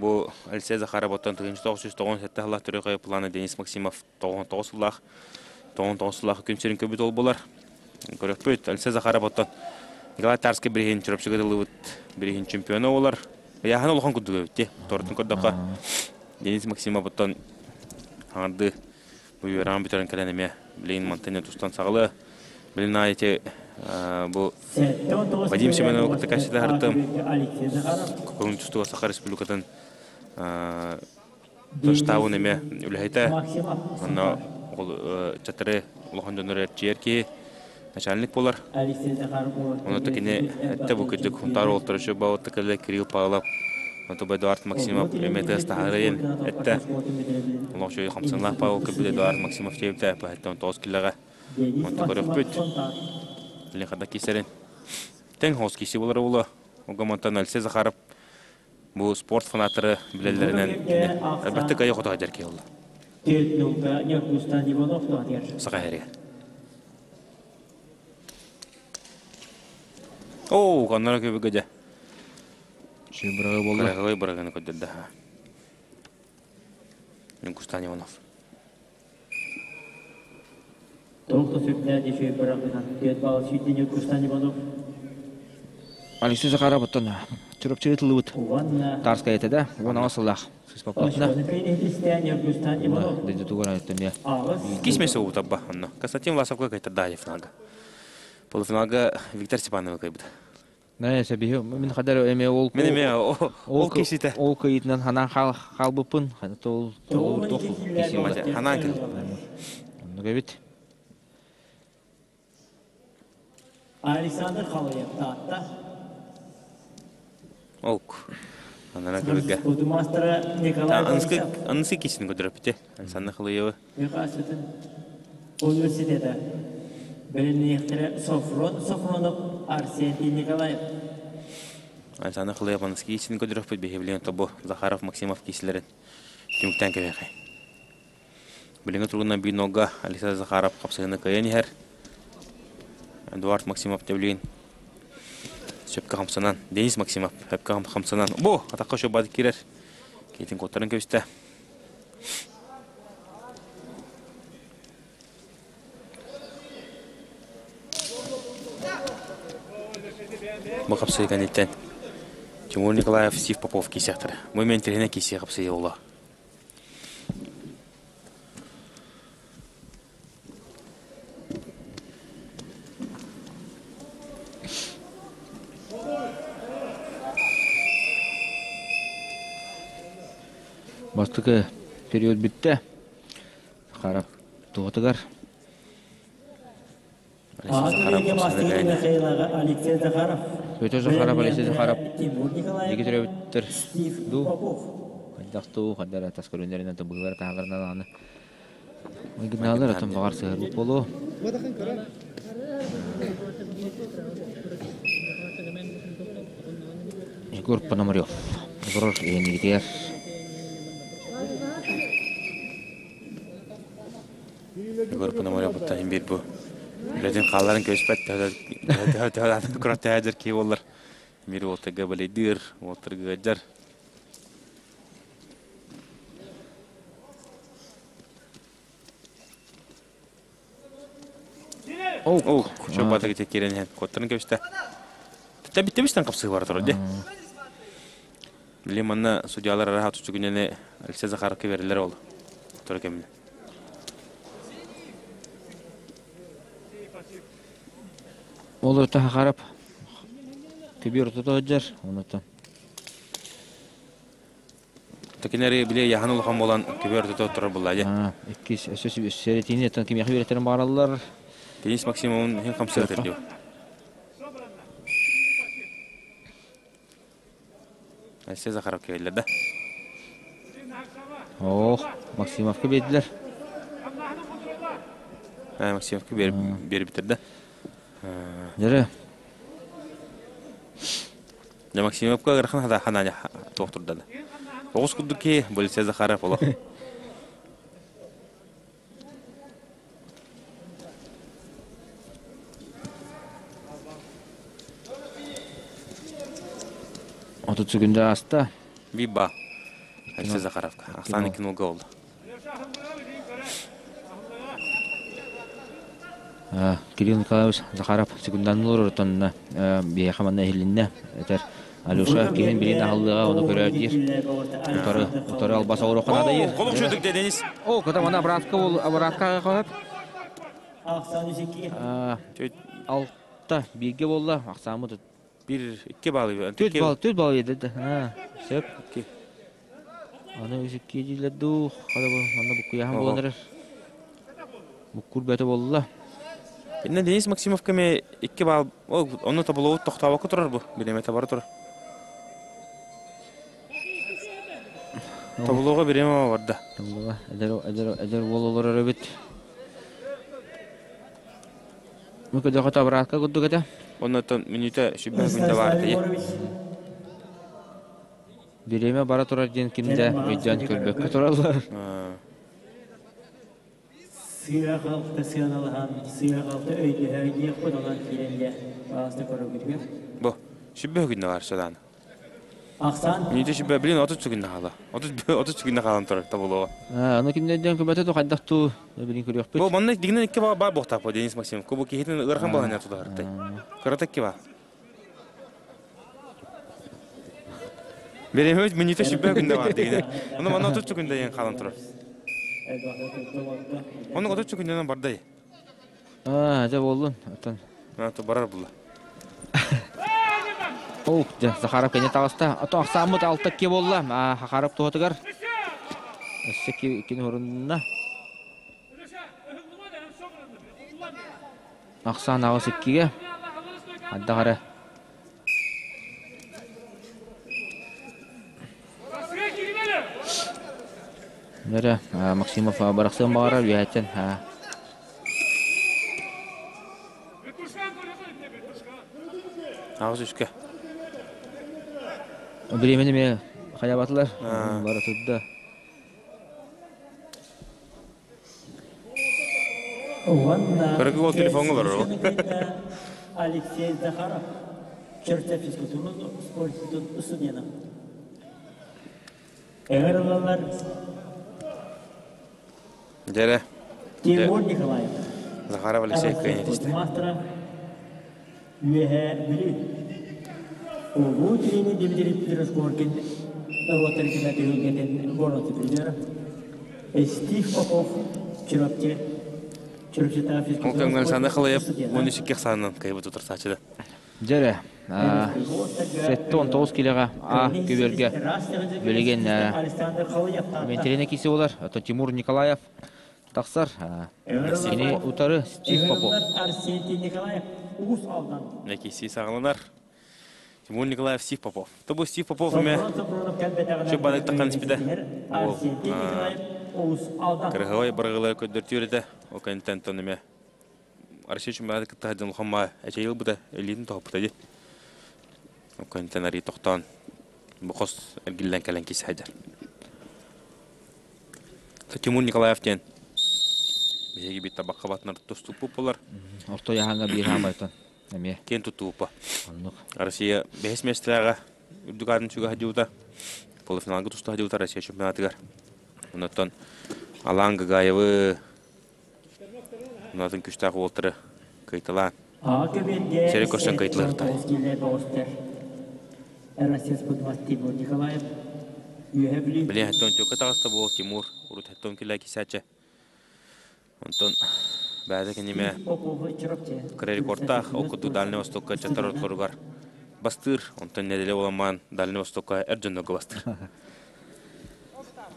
Speaker 1: бу Алексей Захаров оттон 1997 сыллаах төрөкөй плана Денис Максимов 99 сыллаах 99 сыллаах күн сирин көбүт ол болар. Көрөппүт Алексей Захаров оттон Николай Тарский бириһин Чурапчыга тыллыбыт бириһин чемпиона болар. Ыйааһын улахан курдук эбит Тортун көрдөххө Денис Максимов оттон аңарды Бу үөрэҕин бүтэрэн кэлэн эмиэ билигин мантан тустан саҕалыа. Билин аайы ити бу Вадим Семенов кытта кэпсэтэ сырыттым. Көҥүл тустууга Саха Республикатын штабын эмиэ үлэһитэ. Онно ыччаттары улахан дьоннору эрчийэр киһи начальник буолар. Онно кини этте бу кырдьык Хунтаар уолаттара үчүгэй баҕатык кэллэ Кирилл Павлов, Онтуб Эдуард Максимов эмиэ тыас таһаарайын эттэ. Олох үчүгэй хамсаныылаах Павел кэлбит Эдуард Максимов диэбитэ баһыттан тоҕус килэҕэ. Онто көрөхпүт. Лехада кисэрин. Тэҥ хоос киси буолара буолуо. Огомонтон Алексей Захаров бу спорт фанаттары билэллэринэн кини элбэхтик айы хоту сылдьар киһи буолла. Саха сиригэр. Оо, ханнара көбүгэ дьэ.
Speaker 2: Үчүгэй быраҕыы буолла.
Speaker 1: Быраҕыы быраҕыыны көрдөрдө. Ньукустан Иванов.
Speaker 3: Толто сүрдээх үчүгэй быраҕыынан түөрт баал сүүрдэ Ньургустан Иванов.
Speaker 2: Алексей Захаров оттон Чурапчы ытыллыбыт Тарскай этэ да, 16 сыллаах сыспаппатына. Дойдутугар эмиэ.
Speaker 1: Иккис место утарба онно. Константин Власовка кайтардаев финалга. Полуфиналга Виктор Степанова кайбыта.
Speaker 2: Нэ, сэбиһи мин хадар эме ол
Speaker 1: Мин эме ол кисите.
Speaker 2: Ол кыйытынан ханан хаалбыппын. Ол ол туох
Speaker 1: киси. Ханан кил.
Speaker 2: Оннук эбит.
Speaker 3: Александр Халаев Таатта.
Speaker 1: Ок. Анара көрүгө.
Speaker 3: Маастара Николай Борисов.
Speaker 1: Анысы кисин көдөрөпүтэ. Александр Халаевы.
Speaker 3: Михасытын университета. Бэлэмниэхтэрэ Софрон Софронов, Арсений Николаев.
Speaker 1: Александр Халаев анысы кисин көдөрөппүт биһиблиэн тобу Захаров Максимов кисилерин. Түмүктэн кэбиэхэй. Билиҥҥи туругунан биир нолга Алексей Захаров хапсыһыыны кыайан иһэр. Эдуард Максимов тэбилигин сөпкө хамсанан, Денис Максимов сөпкө хамсанан, бу атахха шөбат киирэр. Киитин куоттаран кэбистэ. Бу хапсыы кэнниттэн Тимур Николаев, Стив Попов киисэхтэрэ. Бу мен тиринэ киисиэ хапсыы ола.
Speaker 2: Бастакы период бүттэ. Харап туһатыгар.
Speaker 3: Алексей Захаров.
Speaker 2: Петр Захаров, Алексей Захаров. Диги төрөбүттэр дуу хайдах дуу хайдар тас көрүннэринэн тыбыылара таһаларынан аны майгыннаалар отон баҕар сыһырбыт буолуо. Егор Пономарев. Егор иэнигитигэр
Speaker 1: Егор Пономарев буттан иһин биир бу үлэтин хаалларын көспөт төһө киһи буоллар мир уолтарга балайдыыр, уолтарга ыалдьар. Оу, чо батыгы теккерен иһэн куоттарын кэбистэ. Тэбиттэн хапсыы бара турар дии. Били манна судьялар араха тутугунэни Алексей Захаровка берилер ол. Тура кэмне.
Speaker 2: Ол өтө Хахарап көбүөр ортото сылдьар, онуттан.
Speaker 1: Такинери били яхан улахан болан көбүөр ортото турар булла дии.
Speaker 2: Иккис өссө сэрэтиини оттон кимиэхэ үөрэтэрин баараллар.
Speaker 1: Денис Максимовын иһин хамсыга диyor. Алексей Захаров кэллэ да.
Speaker 2: Ох, Максимовка биэрдилэр.
Speaker 1: Максимовка биэрбиттэр да.
Speaker 2: Дьэрэ.
Speaker 1: Дьэ Максимовка ыарахан хата хананя туох турда да. Оҕус курдук киһи Алексей Захаров олох.
Speaker 2: 30 секунда ааста.
Speaker 1: Биба. Алексей Захаровка. Ахсаан кинолга oldu.
Speaker 2: Кирилл Николаевич Захаров секунданылар отонна биһиэхэ манна иһилиннэ этэр Алеша киһин билин аһыллыаҕа ону көрөөр диир. Утары утары албас оҕуруохха наада диир.
Speaker 1: Колум шөдүк Денис.
Speaker 2: О, ката мана обратка ол обратка хоһоп. Алта бииргэ буолла. Ахсааммыт
Speaker 1: bir 2 балл.
Speaker 2: 4 балл, 4 балл еді. Сөп. Аны 3 диилер дуу. Хада бу манна буккуйахан буолан эрэр. Буккур бөтө буолла.
Speaker 1: Инна Денис Максимов кеме 2 балл. Онно тобулуут тохтообокко турар бу. Биремете бара турар. Тобулууга биреме барда.
Speaker 2: Тобулууга эдэр эдэр эдэр уол олорор эбит. Бу көдөҕө табыраатка курдук этэ.
Speaker 1: Оннотон мүнүүтэ сүбэ күндэ баар тейе.
Speaker 2: Бириэмэ бара турар диэн ким да өйдөөн көрбөккө тураллар.
Speaker 3: Сыыра-халты сыаналаһан, сыыра-халты өйдөһөр диэхпит онон киирэн дьэ, баҕаста көрөргүтүгэр.
Speaker 1: Бу, сүбэ күннэ бар содан.
Speaker 3: Ахсан.
Speaker 1: Мүнүүтэ сүбэ билин 30 күннэ хаала. 30 30 күннэ хаалан турар тобулуга.
Speaker 2: Аны кимнэрден көбөтө то хайдах туу билин көрүөхпүт.
Speaker 1: Бу манна дигинен икки баа баа буохтаах Денис Максимов. Бу киһитин ыарахан балаһыня тутаһартай. Кырата икки баа. Беремөт мүнүүтэ сүбэ күндэ бар дигинен. Оны манна 30 күндэ ең хаалан турар. Оны 30 күнден бардай.
Speaker 2: Аа, дьэ буоллун. Оттон.
Speaker 1: То барар булла.
Speaker 2: Оу, дьэ, Захаров кэннэ таҕыста. Ото ахсааммыт алта икки буолла. Хахаров туһатыгар. Өссө иккини хорунна. Ахсаан аҕыс иккигэ. Хайдах эрэ. Эрэ Максимов барахсыан баҕарар үөһэттэн
Speaker 1: Аҕыс үскэ.
Speaker 2: Бириэмэни эмиэ хайаабатылар. Бара турда.
Speaker 3: Уонна
Speaker 1: Көрөгү ол телефоҥҥа олорор.
Speaker 3: Алексей Захаров, Чөрчө физкультурнай спорт студена. Ыҥырыллаллар
Speaker 1: Дьэрэ.
Speaker 3: Тимур Николаев.
Speaker 1: Захаров Алексей кыайан этистэ.
Speaker 3: Маастара Үөһээ Бүлүү. Улуу тренер Дмитрий Петрович Коркин норуоттар кина түһүлгэтин боруота призера. Стив Попов Чурапчы Чурапчытаа
Speaker 1: Ол кэмҥэ Александр Халаев 13 ахсаанынан кыайбыт утарсааччыда.
Speaker 2: Дьэрэ, 79 килоҕа А көбүөргэ билигин Вентилина киси болар, ото Тимур Николаев тахсар. Кини утары Стив Попов.
Speaker 3: Арсентий Николаев Уус Алдан.
Speaker 1: Киси саҕаланар. Тимур Николаев Стив Попов. Тобу Стив Попов эмэ Чүп банык таххан испитэ.
Speaker 3: Арсентий Николаев Уус Алдан.
Speaker 1: Кырыһабай барыгылар көрдөртүүр этэ. Ол кэнниттэн тон эмэ Россия чемпионаты кытта сылдьан улахан эчэйи ылбыта, илиитин тоһуппута дии. Ол кэнниттэн арыый тохтоон бу хос эргиллэн кэлэн киирсэ сылдьар. Тимур Николаев диэн биһиги биир табахха батынар туступпут буолар.
Speaker 2: Орто яһаҥҥа биир хаамайтан эмиэ.
Speaker 1: Киэн туттууппа.
Speaker 2: Оннук.
Speaker 1: Россия бэһис миэстэлээҕэ үрдүк аатын сүгэ сылдьыбыта. Полуфиналга туста сылдьыбыта Россия чемпионатыгар. Оннуттан Алан Гагаевы Мунатын күстээх уолтары кыйталаан. Сири көрсөн кыйтылыахтар. Билиэн хэттон төкө таҕыста буол Тимур урут хэттон килэ кисээччи. Онтон бэйэтэ киниме кыра рекордтаах ол курдук Дальний Востокка чаттар ортолоругар бастыыр. Онтон нэдиэлэ буоламмаан Дальний Востокка эр дьоннорго бастыыр.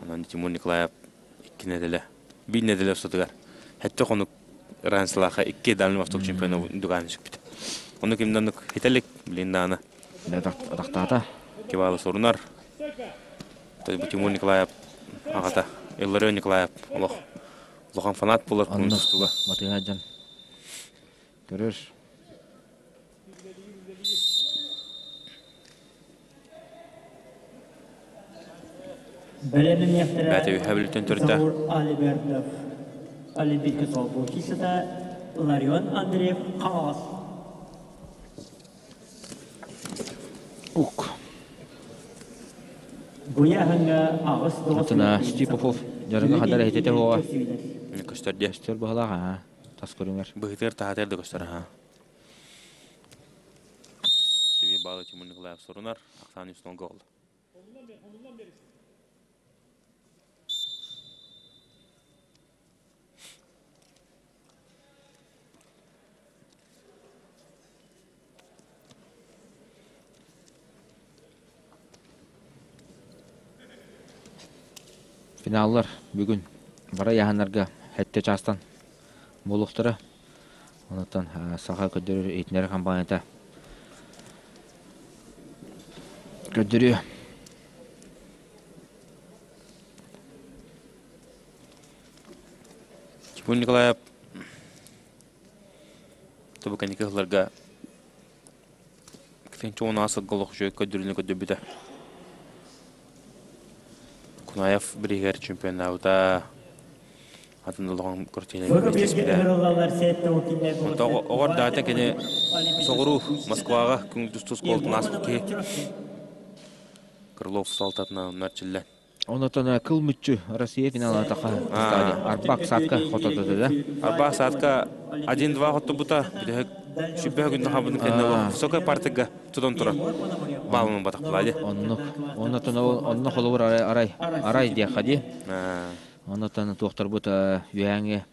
Speaker 1: Онон Тимур Николаев икки нэдиэлэ биир нэдиэлэ устатыгар сэттэ хонук ранслааха икки Дальний Восток чемпиона дугааны сүкпүт. Ону кимдэн оннук хитэлик билин даана.
Speaker 2: Атахтаата.
Speaker 1: Кибалы сорунар. Тимур Николаев аҕата Илларион Николаев олох улахан фанат буолар күн тустууга.
Speaker 2: Батыһа дьон көрөр.
Speaker 1: Бэйэтэ үһэ бүлүтэн төрүтэ.
Speaker 3: Алибердов Олимпийка солбуоччута Ларион Андреев Хаҥалас.
Speaker 2: Ук.
Speaker 3: Буяһыҥҥа аҕыс
Speaker 2: Атына Стив Попов дьарыга хадар эһитэтэ хуоҕа.
Speaker 1: Көстөр диэ.
Speaker 2: Көстөр баһылаах аа тас көрүҥэр.
Speaker 1: Быһытыар таһатыар да көстөр аха. Сибиир баалы Тимур Николаев сурунар, Оксана Юснолга олду.
Speaker 2: Финаллар бүгүн бара яһанарга сэттэ чаастан буолуохтара. Онтон саха көрдөрөр иһитиннэрэр хампаанньата көрдөрүө.
Speaker 1: Тимур Николаев тобу кэнники сылларга Кэнчи уонаа сылга олох үчүгэй көрдөрүүнү көрдөрбүтэ. Кунаев бирииһигэр чемпионнаабыта атын улахан картинаны тиспитэ. Онтон оҕор даата кини соҕуруу Москваҕа күн тустуу оскуолатын ааспыт киһи Крылов салтатынан нарчиллэн.
Speaker 2: Онотон кыл мүччү Россия финала таха Арбак Садка хототото да.
Speaker 1: Арбак Садка 1-2 хоттобута бүтэһик сүббэһэ күн хабын кэннэ высокая партияга тутан турар баалын батахпылади.
Speaker 2: Оннук. Онотон онно холобур арай арай арай диэххэ дии. Онотон туохтарбыт үһээҥҥэ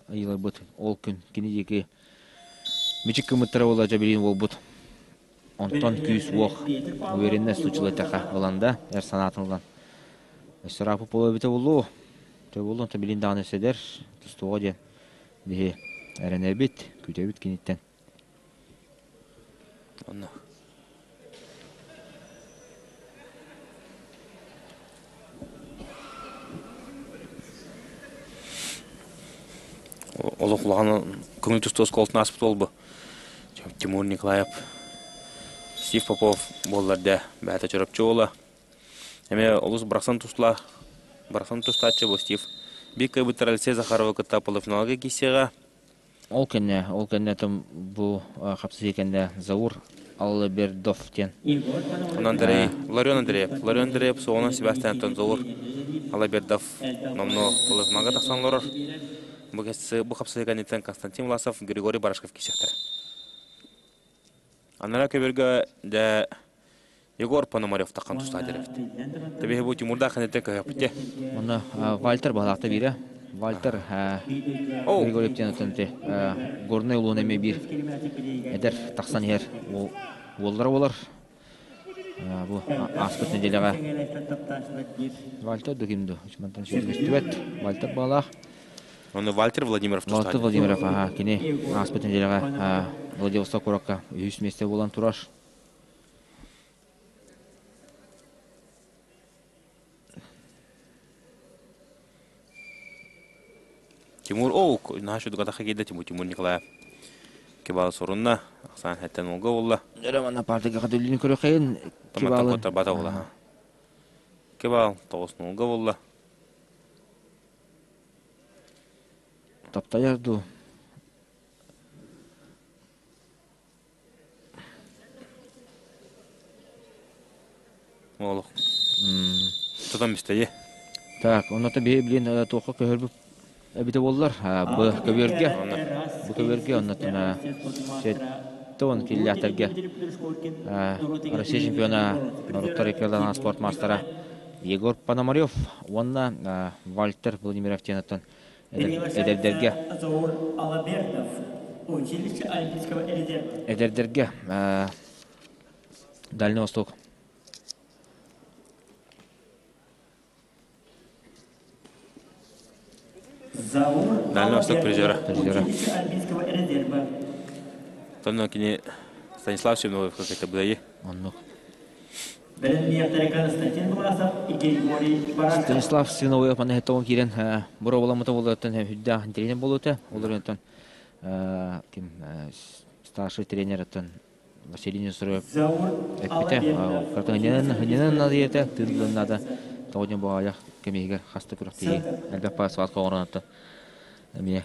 Speaker 2: ыйыларбыт ол күн кини диэки мичик кымыттара буола дьэбилиин буолбут. Онтон күүс-уох уверенность училетаха ылан да, эр санаатын ылан. Өссө Рапы буола эбитэ буолуо. Дьэ буолуо, онтон билин даҕаны өссө тустууга диэн биһи эрэнэбит, күүтэбит киниттэн.
Speaker 1: Онно. Олох улахан көҥүл тустуу оскуолатын ааспыт уол бу. Тимур Николаев, Стив Попов буоллар дэ, бэйэтэ Чурапчы уола. Эмиэ олус бырахсан тустла, бырахсан тустааччы бу Стив. Биир кыайбыттар Алексей Захаровы кытта полуфиналга киирсиэҕэ.
Speaker 2: Ол кэннэ, ол кэннэ там бу хапсыһыы кэннэ Заур Аллабердов диэн.
Speaker 1: Он Андрей, Ларион Андреев, Ларион Андреев суоҕунан сибээстээн Заур Аллабердов номнуо полуфиналга тахсан олорор. Бу бу хапсыһыы кэнниттэн Константин Власов, Григорий Барашков киирсиэхтэрэ. Анараа көбүргэ дэ Егор Пономарев таххан тустаах деревт. Тэбиһи бу Тимурдаах кэнниттэн көһөппүтэ.
Speaker 2: Онно Вальтер баһылаахта биирэ. Вальтер Григорьев диэн Горнай улууһун эмиэ биир эдэр тахсан иһэр уоллара буолар. Бу ааспыт нэдиэлэҕэ Вальтер да ким да мантан көстүбэт. Вальтер баалаах.
Speaker 1: Оны Вальтер Владимиров
Speaker 2: Вальтер Владимиров, аха, кини ааспыт нэдиэлэҕэ Владивосток куоракка үһүс миэстэ буолан турар.
Speaker 1: Тимур, оу, наһаа шутгатаха киирдэ Тимур, Тимур Николаев. Кибал сорунна, ахсаан хэттэн олга болла.
Speaker 2: Дөрө манна партияга кадүлүн көрөхейин.
Speaker 1: Кибалы. Бата болла. Кибал тоғыз нолга болла.
Speaker 2: Таптайар ду.
Speaker 1: Олох. Тутан бистэйи.
Speaker 2: Так, онно биһи билин туохха көһөрбүт эбитэ буоллар, бу көбүөргэ, бу көбүөргэ оннотун сеттон киллээхтэргэ Россия чемпиона норуттар иккиланан спорт маастара Егор Пономарев уонна Вальтер Владимиров диэн эдэрдэргэ эдэрдэргэ Дальний Восток
Speaker 1: Дальний Восток призера. Тонно кини Станислав Семеновев какой-то быдайы.
Speaker 2: Оннук. Станислав Свиновоев маны хеттоҕун киирэн боруобаламмыта буолуоттан үрдээх интэриэһинэй буолуота. Олорунтан ким старший тренер оттон Василий Нестеров эппитэ. Хынньанан надыйата тыыллан наада тоҕо диэн буҕаайах кэмиһигэр хаста күрэхтэһии элбэх паас оҥорон эмиэ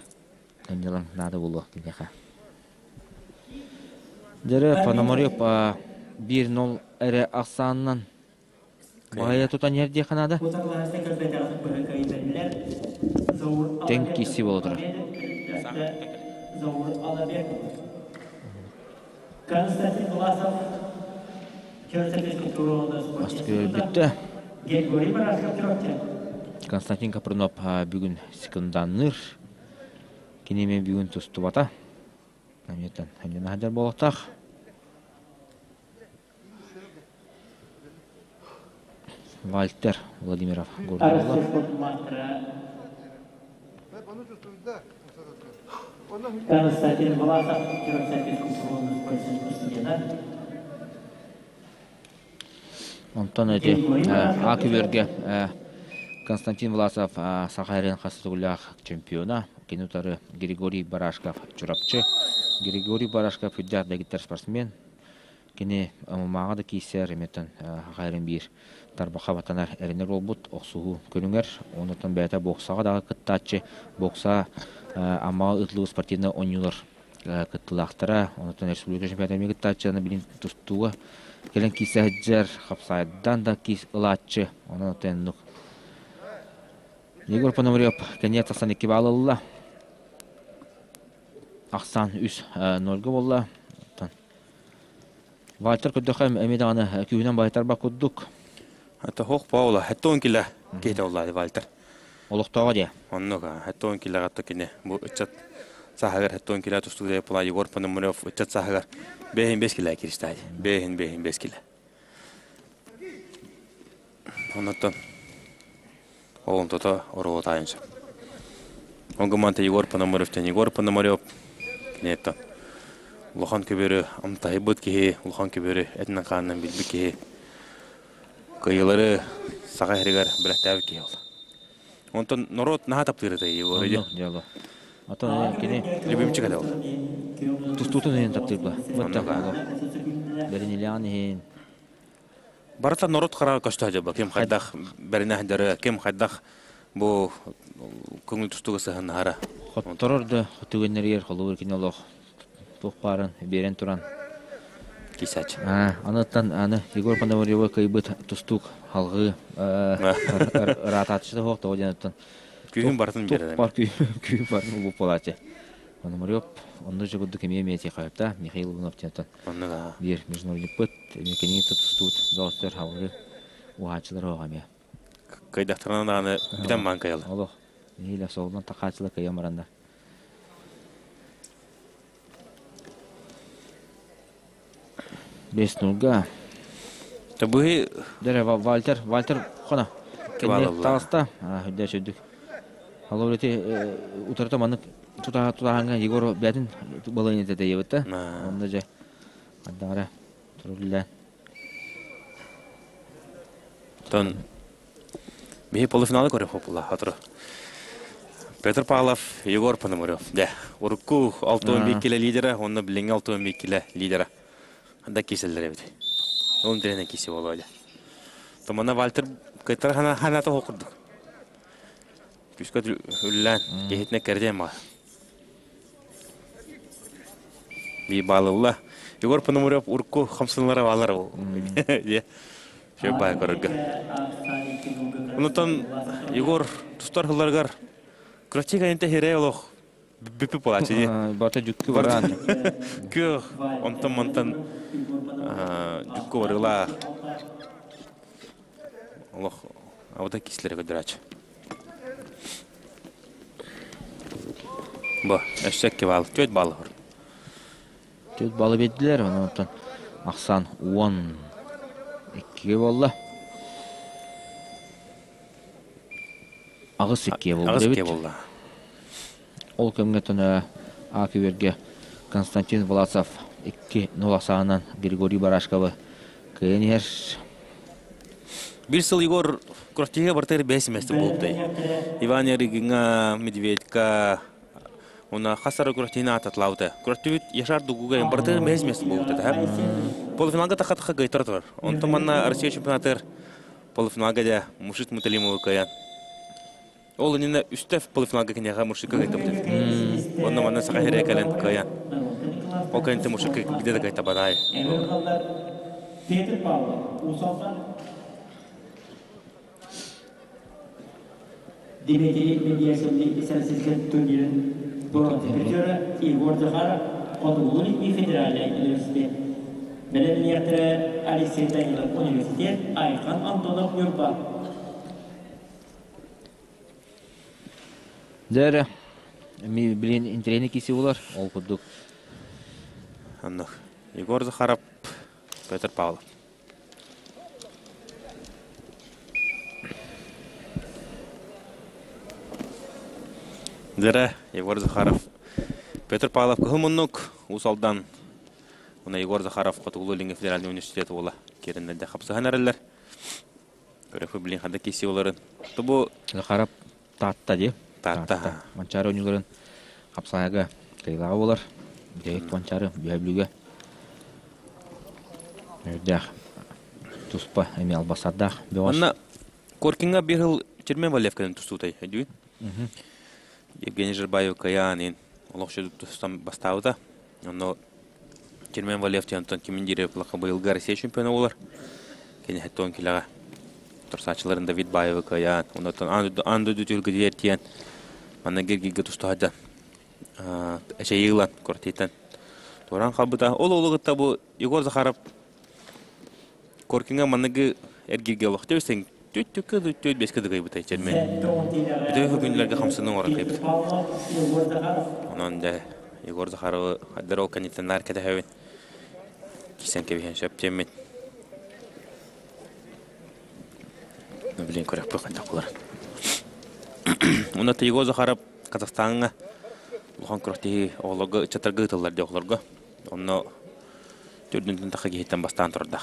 Speaker 2: хынньалаҥ наада буолуо киниэхэ. Дьэрэ Пономарев 1-0 эрэ ахсаанынан баһыйа тутан иһэр диэххэ наада. Тэҥ киирсии буола турар. Бүттэ. Константин Капрунов бүгүн секунданныыр. Кини эмиэ бүгүн тустубата. Эмиэтэн эмиэ сылдьар буолуохтаах. Вальтер Владимиров Гордола. Онтон эти А күбүөргэ Константин Власов Саха сирин хас төгүллээх чемпиона, кини утары Григорий Барашков Чурапчы. Григорий Барашков үрдээх дэгиттэр спортсмен. Кини ММА-ҕа да киирсэр, эмиэтэн Саха сирин биир тарбахха батанар эрэнэр буолбут охсуһуу көрүҥэр. Онтон бэйэтэ боксаҕа даҕа кыттааччы, бокса Аммаҕа ыытыллыбыт спортивнай оонньуулар кыттыылаахтара, онтон республика чемпионата эмиэ кыттааччы, аны билин тустууга кэлэн киирсэ сылдьар, хапсаайдан да киис ылааччы, онон оттон Егор Пономарев кэнниэ тахсан икки баал ылла. Ахсаан үс нольга буолла. Вальтер көрдөххө эмиэ даҕаны күүһүнэн баһыйтарбат курдук.
Speaker 1: Это хох Паула, хеттон килэ киһитэ оллаады Вальтер.
Speaker 2: Олохтооҕо диэ.
Speaker 1: Оннук, хеттон килэ гатта кини бу ыччат саһагар хеттон килэ тустуу пула Егор Пономарев ыччат саһагар бэһин бес килэ киристай. Бэһин бэһин бес килэ. Оннуттан ол тото оруотаайын сөп. Онгуманта Егор Пономарев Егор Пономарев киниэттэн улахан көбүөрү амтаһыйбыт киһи, улахан көбүөрү этинэн хаанынан билбит киһи кыайыылары саха сиригэр бэлэхтээбит киһи ол. Онтон норуот наһаа таптыыр этэ Егор
Speaker 2: Онно дьоло. Отон кини
Speaker 1: любимчик этэ ол.
Speaker 2: Тустуутун иһин таптыыр ба. Бэринилэҕин иһин.
Speaker 1: Барыта норуот хараҕа көстө дьаба. Ким хайдах бэринэ дары, ким хайдах бу көҥүл тустууга сыһыннаһара.
Speaker 2: Хотторор да түгэннэригэр холобур кини олох туох баарын биэрэн туран
Speaker 1: Кисач.
Speaker 2: Аныттан аны Егор Пономарёва кыайбыт тустуук халҕыы ыраатааччыта суох тоҕо диэн оттон
Speaker 1: Күүһүн барытын биэрэр.
Speaker 2: Бар күүһүн барытын улуу буолааччы. Пономарёв онно же курдук эмиэ эмиэ тиэхэйбитэ Михаил Иванов диэн
Speaker 1: Оннук
Speaker 2: биир международникпыт эмиэ кинини тустуут бөҕөстөр халҕыы уһааччылар оҕо эмиэ.
Speaker 1: Кыайдахтарына даҕаны бүтэн маан кыайаллар.
Speaker 2: Олох нэһиилэ суолунан такааччылар кыайан бараннар. Бес нурга.
Speaker 1: Табыһы
Speaker 2: Дere Вальтер, Вальтер хона. Кэнни таҕыста. Үрдэ сүрдүк. Холобур ити утарыта маннык тутаха тутаһаҥҥа Егор бээтин балыыһа тэйэбит да. Онно дьэ хандаҕара туруллан.
Speaker 1: Тон биһи полуфиналы көрө хопула хатры. Петр Павлов, Егор Пономарев. Дэ, урукку 61 киле лидера, онно билиҥҥи 61 киле лидера. Да киселлер эбит. Ол дирene киси болуо дэ. Томана Вальтер кыттар хана ханата курдук. Күскө үллән, киһитine кэрдем ба. Би балылла. Егор Пономарев урукку хамсынлара балар ол. Дие. Шөп бай көрөргө. Онутан Егор тустар хылларгар күрәччи кайынта хире олох бүпү полачы дии.
Speaker 2: Бата жүккү баран.
Speaker 1: Күөх онтон мантан жүккү барыла. Олох абыта кислere көдүрәч. Бу, өссө 2 балл, 4 балл бар.
Speaker 2: 4 баллы бердилер, онон ахсан 12 болла. Аҕыс иккиэ буолла
Speaker 1: Аҕыс иккиэ буолла.
Speaker 2: Ол кэмҥэ төнө А күбэргэ Константин Власов 2-0 ахсаанынан Григорий Барашковы кыайан иһэр.
Speaker 1: Биир сыл Егор күрэхтэһиигэ барытыгар бэс миэстэ буолбутай. Иван Ярыгиҥҥа, Медведька, уонна хас ара күрэхтэһиини аататлаабыта. Күрэхтибит Яшар Дугуга барытыгар бэс миэстэ буолбута. Полуфиналга тахха-тахха кыайтара турар. Онтон манна Россия чемпионатыгар полуфиналга дьэ Муршит Муталимовы кыайан. Ол иннинэ үстэ полуфиналга киниэхэ Муршикка кыайтабыт. Онно манна саха сирэ кэлэн кыайан. Ол кэнниттэн Муршикка где да кыайтабатай.
Speaker 3: Петр Павлов, Усалдан Дмитрий Медиасовни СССР турнирын бронза призера Егор Захаров Хотугулуу федеральный университет. Бэлэмниэхтэрэ Алексей Данилов университет, Айхан Антонов Ньурба.
Speaker 2: Дьэ билин интэриэһинэй киси булар ол курдук.
Speaker 1: Оннук. Егор Захаров, Петр Павлов. Дыра, Егор Захаров. Петр Павлов кыһыл муннук, Уус Алдан. Уна Егор Захаров Хотугулуу-Илиҥҥи федеральный университет уола киирэннэрде хапсыһан эрэллэр. Көрөхпү билин ханда киси оларын. Бу
Speaker 2: Захаров Таатта дии.
Speaker 1: Таатта.
Speaker 2: Манчаары оонньууларын хапсаайга кыайыылааҕа буолар. Бүтэһик Манчаары Үөһээ Бүлүүгэ Үрдээх туспа эмиэ албастардаах бөҕөс.
Speaker 1: Манна Коркиҥҥа биир сыл Чермен Валевканан тустуутай өйдүүн. Евгений Жербаев кыайаан олох тустан бастаабыта. Онно Чермен Валев онтон кимин диэри быйылгы Россия чемпиона буолар. Кини 70 килоҕа торсааччыларын Давид Баевы кыайаан, онтон аан дойду түһүлгэтигэр тиийэн манна гиргиргэ тустуһайдан эчэйии ылан квартираттан туораан хаалбыта. Ол уолу кытта бу Егор Захаров Коркиҥҥа манныгы эргииргэ олох түбүсэҥ түт-түккэ түт бэскэ дыгыйбыта чэрмэн. Бүтүн күннэргэ хамсаныы оҥорон кыйбыт. Онон дьэ Егор Захаровы хайдар ол кэнниттэн наар кэтэһэбин. Кисэн кэбиһэн сөп диэммин. Блин, көрөкпү хайдах булар. Уна Егор Захаров Казахстаҥҥа улахан күрэхтэһии оҕолорго ыччаттарга ыытыллар дии оҕолорго. Онно төрдүнтэн тахха киһиттэн бастаан турда.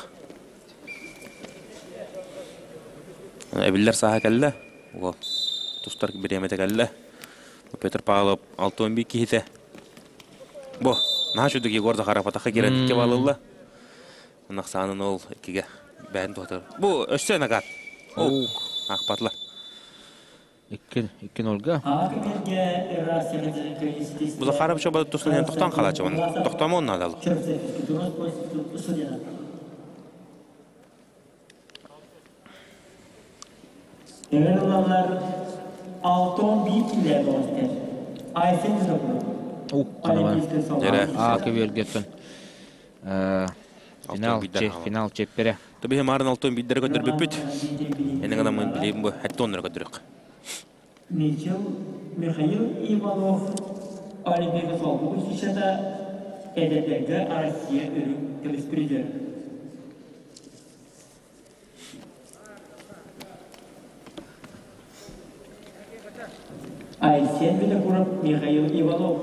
Speaker 1: Эбиллэр сааһа кэллэ. Уол тустар бириэмэтэ кэллэ. Петр Павлов 61 киһитэ. Бу, наһаа үчүгдүк Егор Захаров атахха киирэн икки балылла. Ахсаанын ол иккигэ бэйэн туһатар. Бу өссө нагат. Оу, аахпатылар.
Speaker 2: Икки нолга.
Speaker 1: Бу Захаров чоба тустан тохтон халачыбын. Тохтомон надо.
Speaker 3: Эбэн ылаллар 6-11 килэ болстер. Айсен
Speaker 1: Дьэрэ.
Speaker 2: А көбүөргөттөн финал финал чеппере.
Speaker 1: Тобиһи марын алтын биддere көтөрбүппүт. Энең адамын билим бу хәтта оннары көтөрөк.
Speaker 3: Михаил Михаил Иванов Олимпийка солбук училищета эдэрдэргэ Россия үрүҥ көмүс призер. Айсен Винокуров Михаил Иванов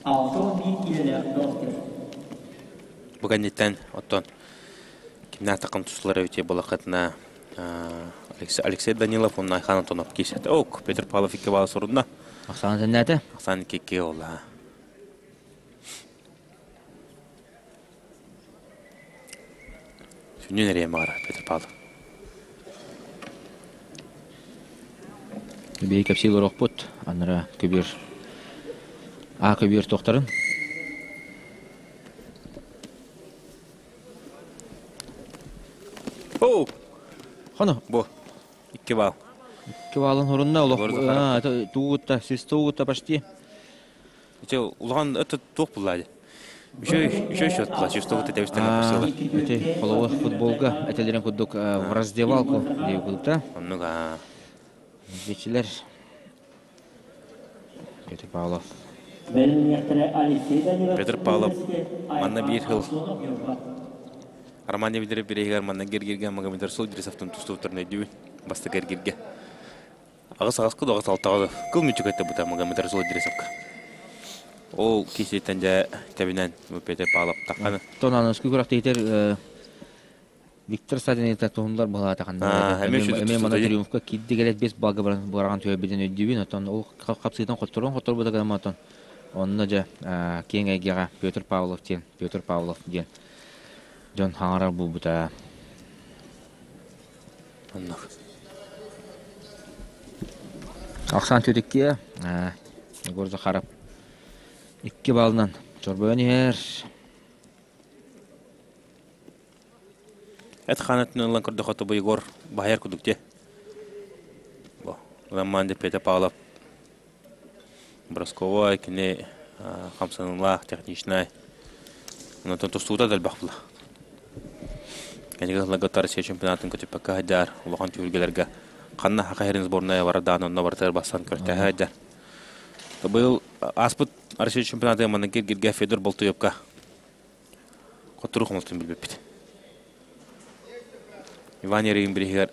Speaker 3: 6-11 киилэлээх доктор.
Speaker 1: Бу кэнниттэн оттон кимнээх такым тустулар эбитий буолаххытына Алексей Данилов уонна Айхан Антонов киирсэтэ. Ок, Петр Павлов икки балл сурунна.
Speaker 2: Оксана тэннээтэ?
Speaker 1: Оксана икки буолла. Сүнньүн эриэн баҕара Петр Павлов.
Speaker 2: Биһи кэпсии олоруохпут. Анара көбүөр А көбүөр туохтарын?
Speaker 1: Оу!
Speaker 2: Хоно.
Speaker 1: Бу. Икки балл.
Speaker 2: Икки баллын хорунна олох. Туугутта, сис туугутта почти.
Speaker 1: Ити улахан это туох булла дии. Еще еще счет была, чувство вот это
Speaker 2: А, эти холовых футболга этелерин курдук в раздевалку диye курдук
Speaker 1: Оннук аа.
Speaker 2: Дечилер Петр Павлов.
Speaker 1: Петр Павлов манна биир сыл Роман Евдерев бириһигэр манна гиргиргэ Магомедов Судрисовтан тустубуттарын өйдүүбүн. Бастакы эргиргэ. Аҕыс аҕыска да аҕыс алтаҕа да кыл мүччү көттө Магомед Расул Идрисовка. Ол киһиттэн дьэ тэбинэн Петр Павлов тахханы.
Speaker 2: Тон аныскы күрэхтэһиитэр Виктор Садинета туһундар быһаатаханна эмиэ мана триумфка киирди келет бес балга баран түһэрбитин өйдүүбүн отон ол хапсыытан хотторон хотторбута гынан отон онно дьэ киэҥ эйгэҕэ Петр Павлов диэн Петр Павлов диэн дьон хаҥарар буолбута.
Speaker 1: Оннук.
Speaker 2: Ахсаан түтүккиэ Егор Захаров икки балынан чорбойон иһэр.
Speaker 1: Эт хаанатын ылан көрдөхө бу Егор баһайар курдук дии. Бу Роман Петя Павлов Бросковой кини хамсанылаах, техничнай. Онтон тустуута да элбэх була. Кэнниги сылларга Россия чемпионатын көтүппэккэ сылдьар, улахан түһүлгэлэргэ ханна саха сирин сборная бардаан онно барытыгар бассан көртөһө сылдьар. Быйыл ааспыт Россия чемпионатыгар маннык киргиргэ Федор Болтуевка хотторуу хомолтун билбиппит. Иван Ерегин бириһигэр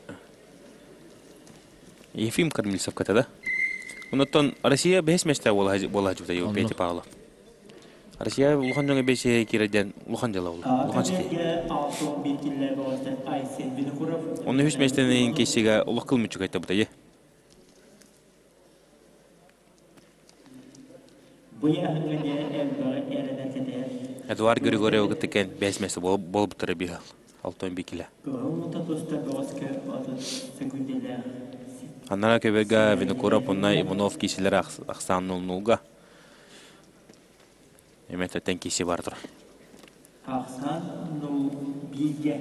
Speaker 1: Ефим Кормильцевка да? Онтон Россия бэһис миэстэ буола сылдьыбыта Петя Павлов. Россия улахан дьоҥо бэсиһэ киирэрдэн улахан дьыала буолла. Улахан ситиһии. Онно үһүс миэстэни киирсиигэ олох кыл мүччү кыайтарбыта дии. Эдуард Григорьев кытта кэн бэс миэстэ буолбуттара биһал. Алтон бикилэ. Аннара көбөргө Винокуров уонна Иванов киисилэр ахсааннулга. Эмететтен киси бар турар.
Speaker 3: Ахсаан нул бииргэ.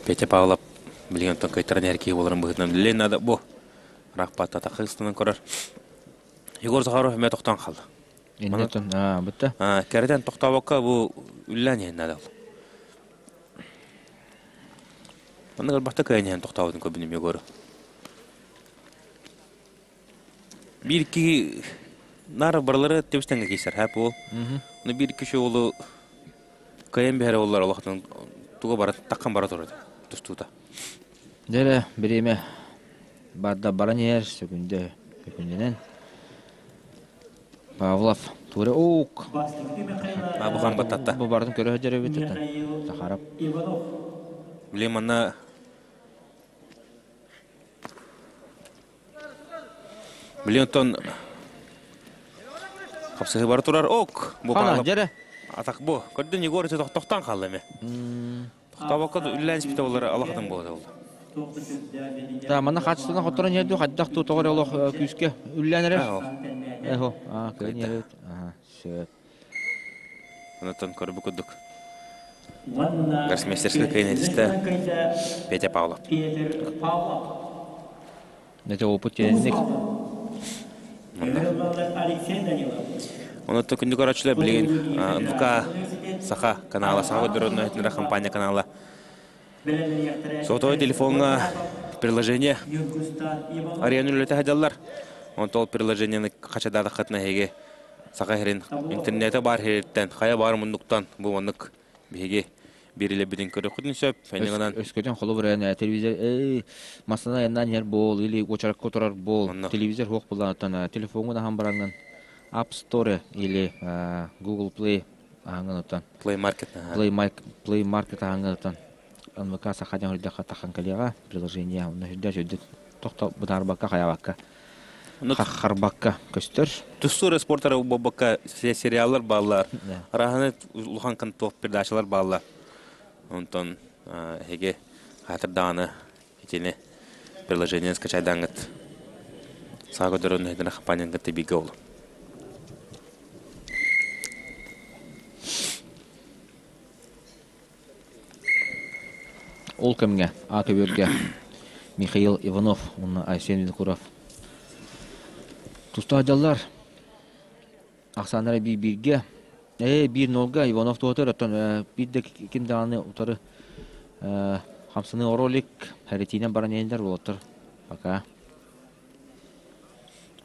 Speaker 1: Петя Павлов билигин онтон кыйтаран иһэр киһи буоларын быһыытынан үлэлиэн наада бу. Рахпатта таххыстанан көрөр. Егор Захаров эмиэ тохтоон хаалла.
Speaker 2: Иннетон бутта.
Speaker 1: Кэрэтэн тохтообокко бу үллээн иһэн наада. Маннык ылбахта кыайан иһэн тохтообутун көрбүнүм Егору. Биир киһи наар барылары тэбис-тэҥҥэ киирсэр һээп уол. Но биир киши уолу кыайан биһэрэ буоллар олохтон туга бара таххан бара турар тустуута.
Speaker 2: Дьэ бириэмэ барда баран иһэр сөкүндэ сөкүндэнэн Павлов тура уук
Speaker 1: Абыхан баттатта.
Speaker 2: Бу бардын көрө сылдьар эбит Захаров.
Speaker 1: Билим манна Билин оттон хапсыһы бара турар ок. Бу
Speaker 2: Хана, дьэрэ.
Speaker 1: Атак бу. Көрдүн Егор ити тохтоон хаалла эми. Тохтообокко үллээн испитэ боллар алахатын буолар ол.
Speaker 2: Да, манна хаачыстыбанан хотторон иһэрдүү хайдах туу тоҕо эрэ олох күүскэ үллээн эрэр. Эхо, аа, кыайан иһэбит. Аа, сөп.
Speaker 1: Онтон көрбүт курдук. Гроссмейстерскай кыайан этистэ Петя Павлов.
Speaker 3: Петр Павлов.
Speaker 2: Это опыт тенник.
Speaker 3: Алексей Данилов.
Speaker 1: Онон күндү көрөөччүлэр билигин НВК Саха канала, Саха көрдөрөр компания канала Сотовой телефоҥҥа приложение арыйан үлэлэтэ сылдьаллар. Онтон ол приложениены хачадаатаххытына эһиги Саха сирин интернетэ баар сириттэн, хайа баар муннуктан бу маннык биһиги биэрилэрбитин көрүөххүтүн сөп. Иннигинэн
Speaker 2: Өскөтүн холобур телевизор массыына айаннаан иһэр буол или уочаракка турар буол телевизор суох булланыттан телефоҥҥун аһан бараҥҥын App Store или Google Play аһаҥҥын
Speaker 1: Play Market
Speaker 2: Play Market аһаҥҥын НВК Саха диэн үрдэххэ тахан кэлиэҕэ приложение онно үрдэ үрдэ тохто бытаарбакка хайаабакка харбакка көстөр.
Speaker 1: Тустуур спортара буолбакка сериаллар бааллар. Араһаны улахан контуох передачалар бааллар. Онтон эһиги хаатырдаҕаны итини приложение скачайдааҥҥыт саага дөрөн нөһүнэ компаниян кытта бииргэ ол.
Speaker 2: Ол кэмҥэ А көбүөргэ Михаил Иванов уонна Айсен Винокуров тустаах дьаллар ахсааннара биир-бииргэ биир нолга Иванов туһатар оттон биир да ким даҕаны утары хамсаныы оро илик хэрэтиинэн баран иһэллэр уолаттар пока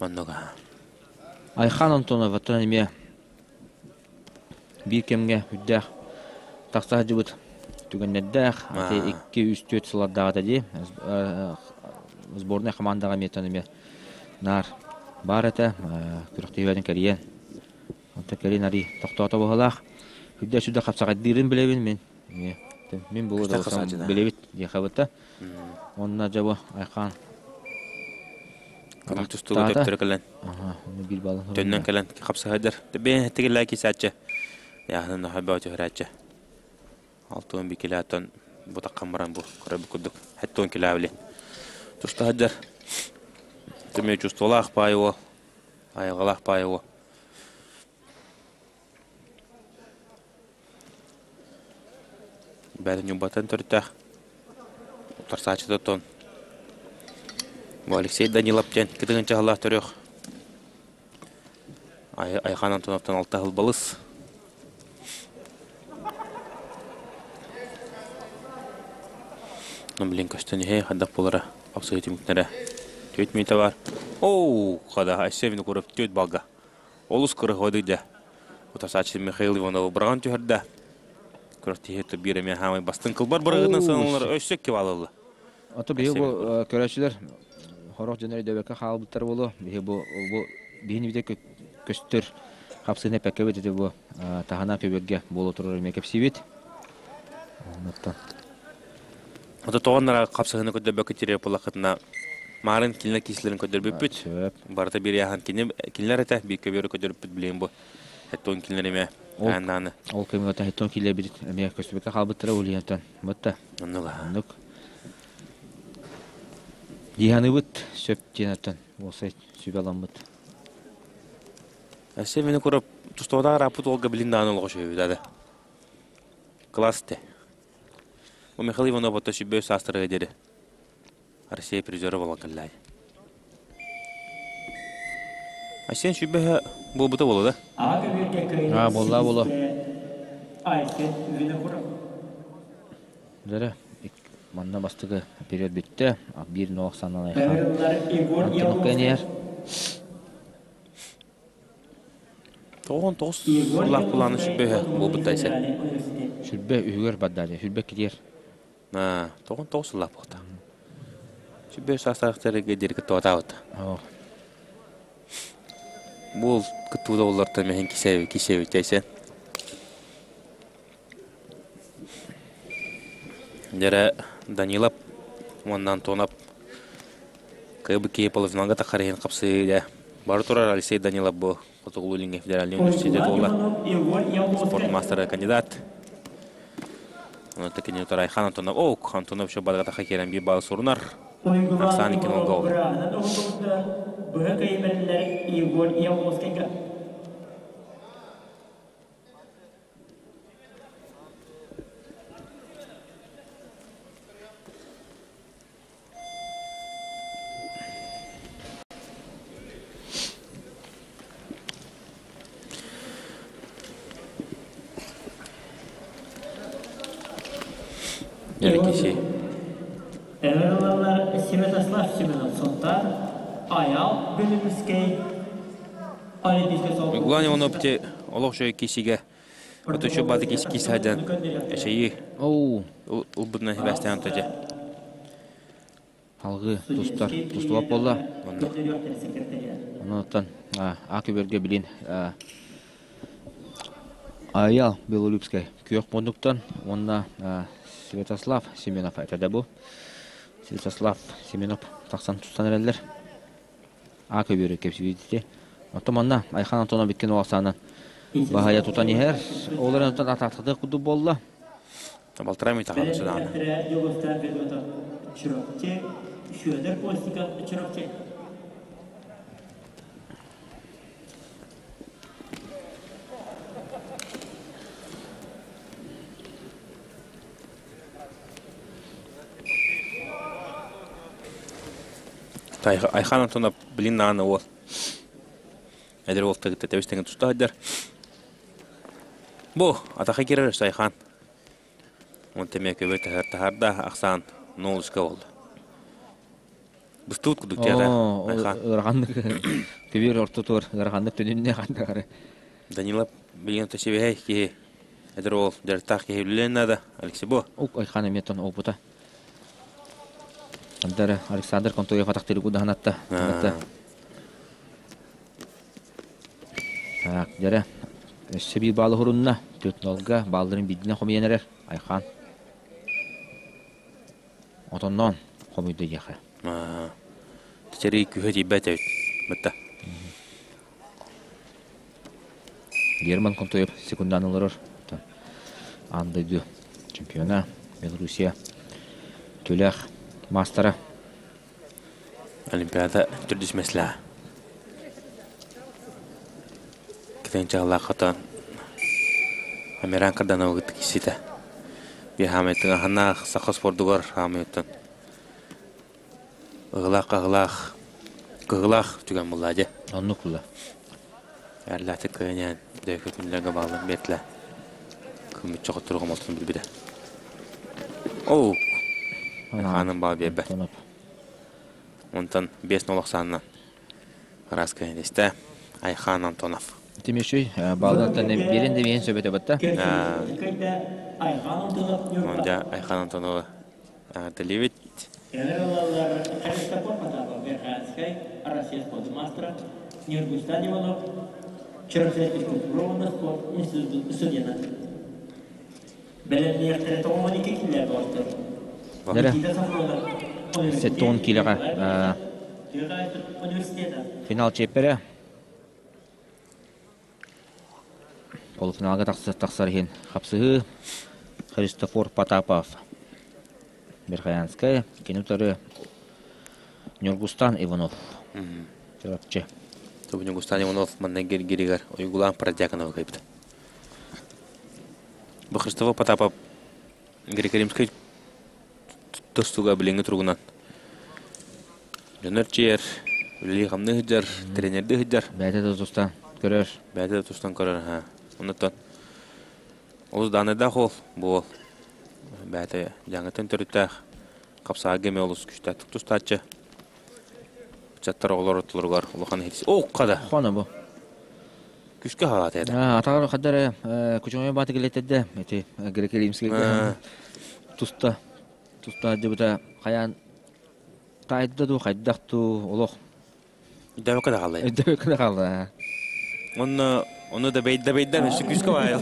Speaker 1: Оннуга.
Speaker 2: Айхан Антонов оттон эмиэ Биир кэмҥэ үрдээх тахса сылдьыбыт түгэннэрдээх, ити 2-3-4 сыллардааҕыта дии сборнай хамаандаҕа эмиэ эмиэ наар баар этэ, күрэхтэһиилэрин кэрийэн. Онтон кэлин арый тохтоото быһыылаах. Үрдэ сүрдэ хапсаҕайдыырын билэбин мин. Эмиэ мин бу билэбит диэхэ да. Онно дьэ бу Айхаан
Speaker 1: Кырак тустууга төптөрө кэлэн. Төннөн кэлэн хапсыһайдар. Бэйэн тигиллээ кисааччы. Яһынан наха бөө түһэрээччи. Алтуон бикилээтон бутакхан баран бу көрө курдук. Хеттуон килээбили. Тустаһаджар. Түмэ чувстволаах паай уол. Айылҕалаах паай уол. Бэйэтин Ньурбаттан төрүттээх утарсааччыта оттон бу Алексей Данилов диэн кытыгын чаһылаах төрүөх Айхан Антоновтан алта сыл балыс. Ну, блин, көстөн иһэ хайдах буолара хапсыһыы түмүктэрэ. Түөрт мүнүүтэ бар. Оу, хада, Айсен Винокуров түөрт балга. Олус кырыһыадый да. Утарсааччы Михаил Ивановы быраҕан түһэрдэ. Күрэхтэһии биир эмиэ хаамай бастыҥ кылбар бырыгынан сыаналанар өссө икки балл ылла.
Speaker 2: Ото биһи бу көрөөччүлэр хорох дьон өйдөбөккө хаалбыттар буолуо. Биһи бу бу биһини бите көстөр хапсыыны эппэккэ ити бу таһына көбүөргэ буола турар эмиэ кэпсиибит. Оннуттан.
Speaker 1: Ото тоҕоннара хапсыһыны көрдөрбөккө тириэ буоллаххытына маарын кинилэр киислэрин көрдөрбүппүт. Барыта биир яхан кинилэр этэ биир көбүөрү көрдөрбүппүт билигин бу. Хеттон кинилэр эмиэ ааннааны.
Speaker 2: Ол кэмҥэ хеттон киилэрбит эмиэ көстүбэккэ хаалбыттара улиһантан. Бытта.
Speaker 1: Оннук.
Speaker 2: Оннук. Диханыбыт сөп диэн оттон уосай сүбэ аламмыт.
Speaker 1: Өссө мени курап тустуода араппыт уолга билин дааны олоҕо шөбүт ада. Класс те. Бу Михаил Иванов ото сүбө саастарыга диэри Россия призера буолан кэллээ. Айсен сүбэһэ буолбута буолла да?
Speaker 2: Аа, буолла буолла. Дөрө, манна бастакы период бүттэ. Биир ноох санаан айхан. Антонов кэнийэр.
Speaker 1: 99 сыллаах былааны сүрбэ буолбут Айсен.
Speaker 2: Сүрбэ үһүгэр барда, сүрбэ китиэр.
Speaker 1: 99 сыллаах буолта. Сүрбэ саастаахтарга диэри кыттыбатаабыт. Бу кыттыбыта боллартан мэһин кисэби кисэби Айсен. Дьэрэ Данилов уонна Антонов кыайбыт киһи полуфиналга таххар иһин хапсыы Бары турар Алексей Данилов бу Хотугулуу-Илиҥҥи федеральнай университет уола спорт маастара кандидат. Онон кини утары Айхан Антонов, о, Антонов еще бадагатаха киирэн биир балл сурунар. Ахсаан икки нолга ол.
Speaker 3: Быһа кыймэриллэр Егор Явловскайга.
Speaker 1: Киси.
Speaker 3: Эрэллэр Святослав Семенов Сунтар, Аял Белебүскэй,
Speaker 1: Уйгулаан Иванов ити олох үчүгэй кисигэ отучу баты кис кис садан эшейи
Speaker 2: Оу.
Speaker 1: ылбытынан сибээстээн тожа.
Speaker 2: Алгы тустар тустубап болла.
Speaker 1: Онно.
Speaker 2: Онуттан А көбөргө билин Аял Белолюбскай күөх мундуктан уонна Святослав Семенов этэ бу. Святослав Семенов тахсан тустан эрэллэр. А көбүөрү кэпсибитити. Оттон манна Айхан Антонов икки нуолсаанан баһайа тутан иһэр. Ол эрэн оттон атаахтатыах курдук буолла.
Speaker 1: Балтараа минута хаалла судаана.
Speaker 3: Чурапчы, Федор Постников, Чурапчы.
Speaker 1: Айхан Антонов блин нааны уол. Эдэр уол тыгытта тэбис тэҥин туста сылдьар. Бу атаха кирэр Айхан. Он темэ көбө таһар таһарда ахсаан ноолуска болду. Быстыбыт кудук тиэрэ Айхан.
Speaker 2: Ыараханнык көбүөр ортотугар ыараханнык төнүннэ хандагары.
Speaker 1: Данилов билген төсебеһэй киһи эдэр уол дьарыктаах киһи үлэлиэн наада. Алексей бу.
Speaker 2: Ук Айхан эмиэ тон опыта. Андара Александр Контоев атахтыры кудаһанатта. Так, дьэрэ. Өссө биир баалы хурунна. Төрт нолга баалларын биирдинэн хомуйан эрэр. Айхан. Отонноон хомуйда диэхэ.
Speaker 1: Сэрии күһэ тиийбэт эбит. Бытта.
Speaker 2: Герман Контоев секундаан олорор. Аан дойду чемпиона Белоруссия Түлэх маастара.
Speaker 1: Олимпиада төрдүс мэслээ. Китен чаҕылаах хотон Амиран Кардановы кытта кисситэ. Би хаамайтын аханаах саха спордугар хаамайыттан ыгылаах каһылаах кыһылаах түгэн булла дьэ.
Speaker 2: Оннук була.
Speaker 1: Эрлээтик кыаньаан дөйкө күнлэргэ бааллан биэртилэ. Кыммычча хотторуга молтун билбитэ. Оу! Хаанын баа биэрбэт. Онтон 5-0 ахсаанынан ыраас кыайан Айхан Антонов.
Speaker 2: Тимешүй баалдан берин де мен сөбөтө батта.
Speaker 1: Онда Айхан Антонова Телевит.
Speaker 3: Нюргустан Иванов, Чернышевский спорт институт Бэлэмниэхтэрэ 92 килэ буолтар.
Speaker 2: Сеттон килеҕэ финал чиэппэрэ. Полуфиналга тахсар иһин хапсыһыы Христофор Потапов Верхоянскай, кини утары Ньургустан Иванов Чурапчы.
Speaker 1: Ньургустан Иванов манна гиригэр Уйгулаан Продьяконова кыайбыта. Бу Христофор Потапов Грекоримскай тустууга билиҥҥи туругунан дьону эрчийэр, үлэлии-хамныы сылдьар, тренердии сылдьар.
Speaker 2: Бэйэтэ да тустан көрөр.
Speaker 1: Бэйэтэ да тустан көрөр, аһа. Оннуттан олус даанайдаах уол бу уол. Бэйэтэ дьаҥыттан төрүттээх, хапсаҕайга эмиэ олус күчтээхтик тустааччы. Ыччаттар оҕолор ортолоругар улахан иһитис. Оо, хада!
Speaker 2: Хоно бу.
Speaker 1: Күскэ хаалаата этэ.
Speaker 2: Атаҕар хаддар кучуҥай бааты килэтэрдэ ити греко-римскийгэ туста туста дьыбыта хайаан таайда дуу хайдах дуу олох
Speaker 1: Өйдөөбөккө да хаалла.
Speaker 2: Өйдөөбөккө да хаалла.
Speaker 1: Онно ону да бэйдэ бэйдэ өссө күүскэ баайыл.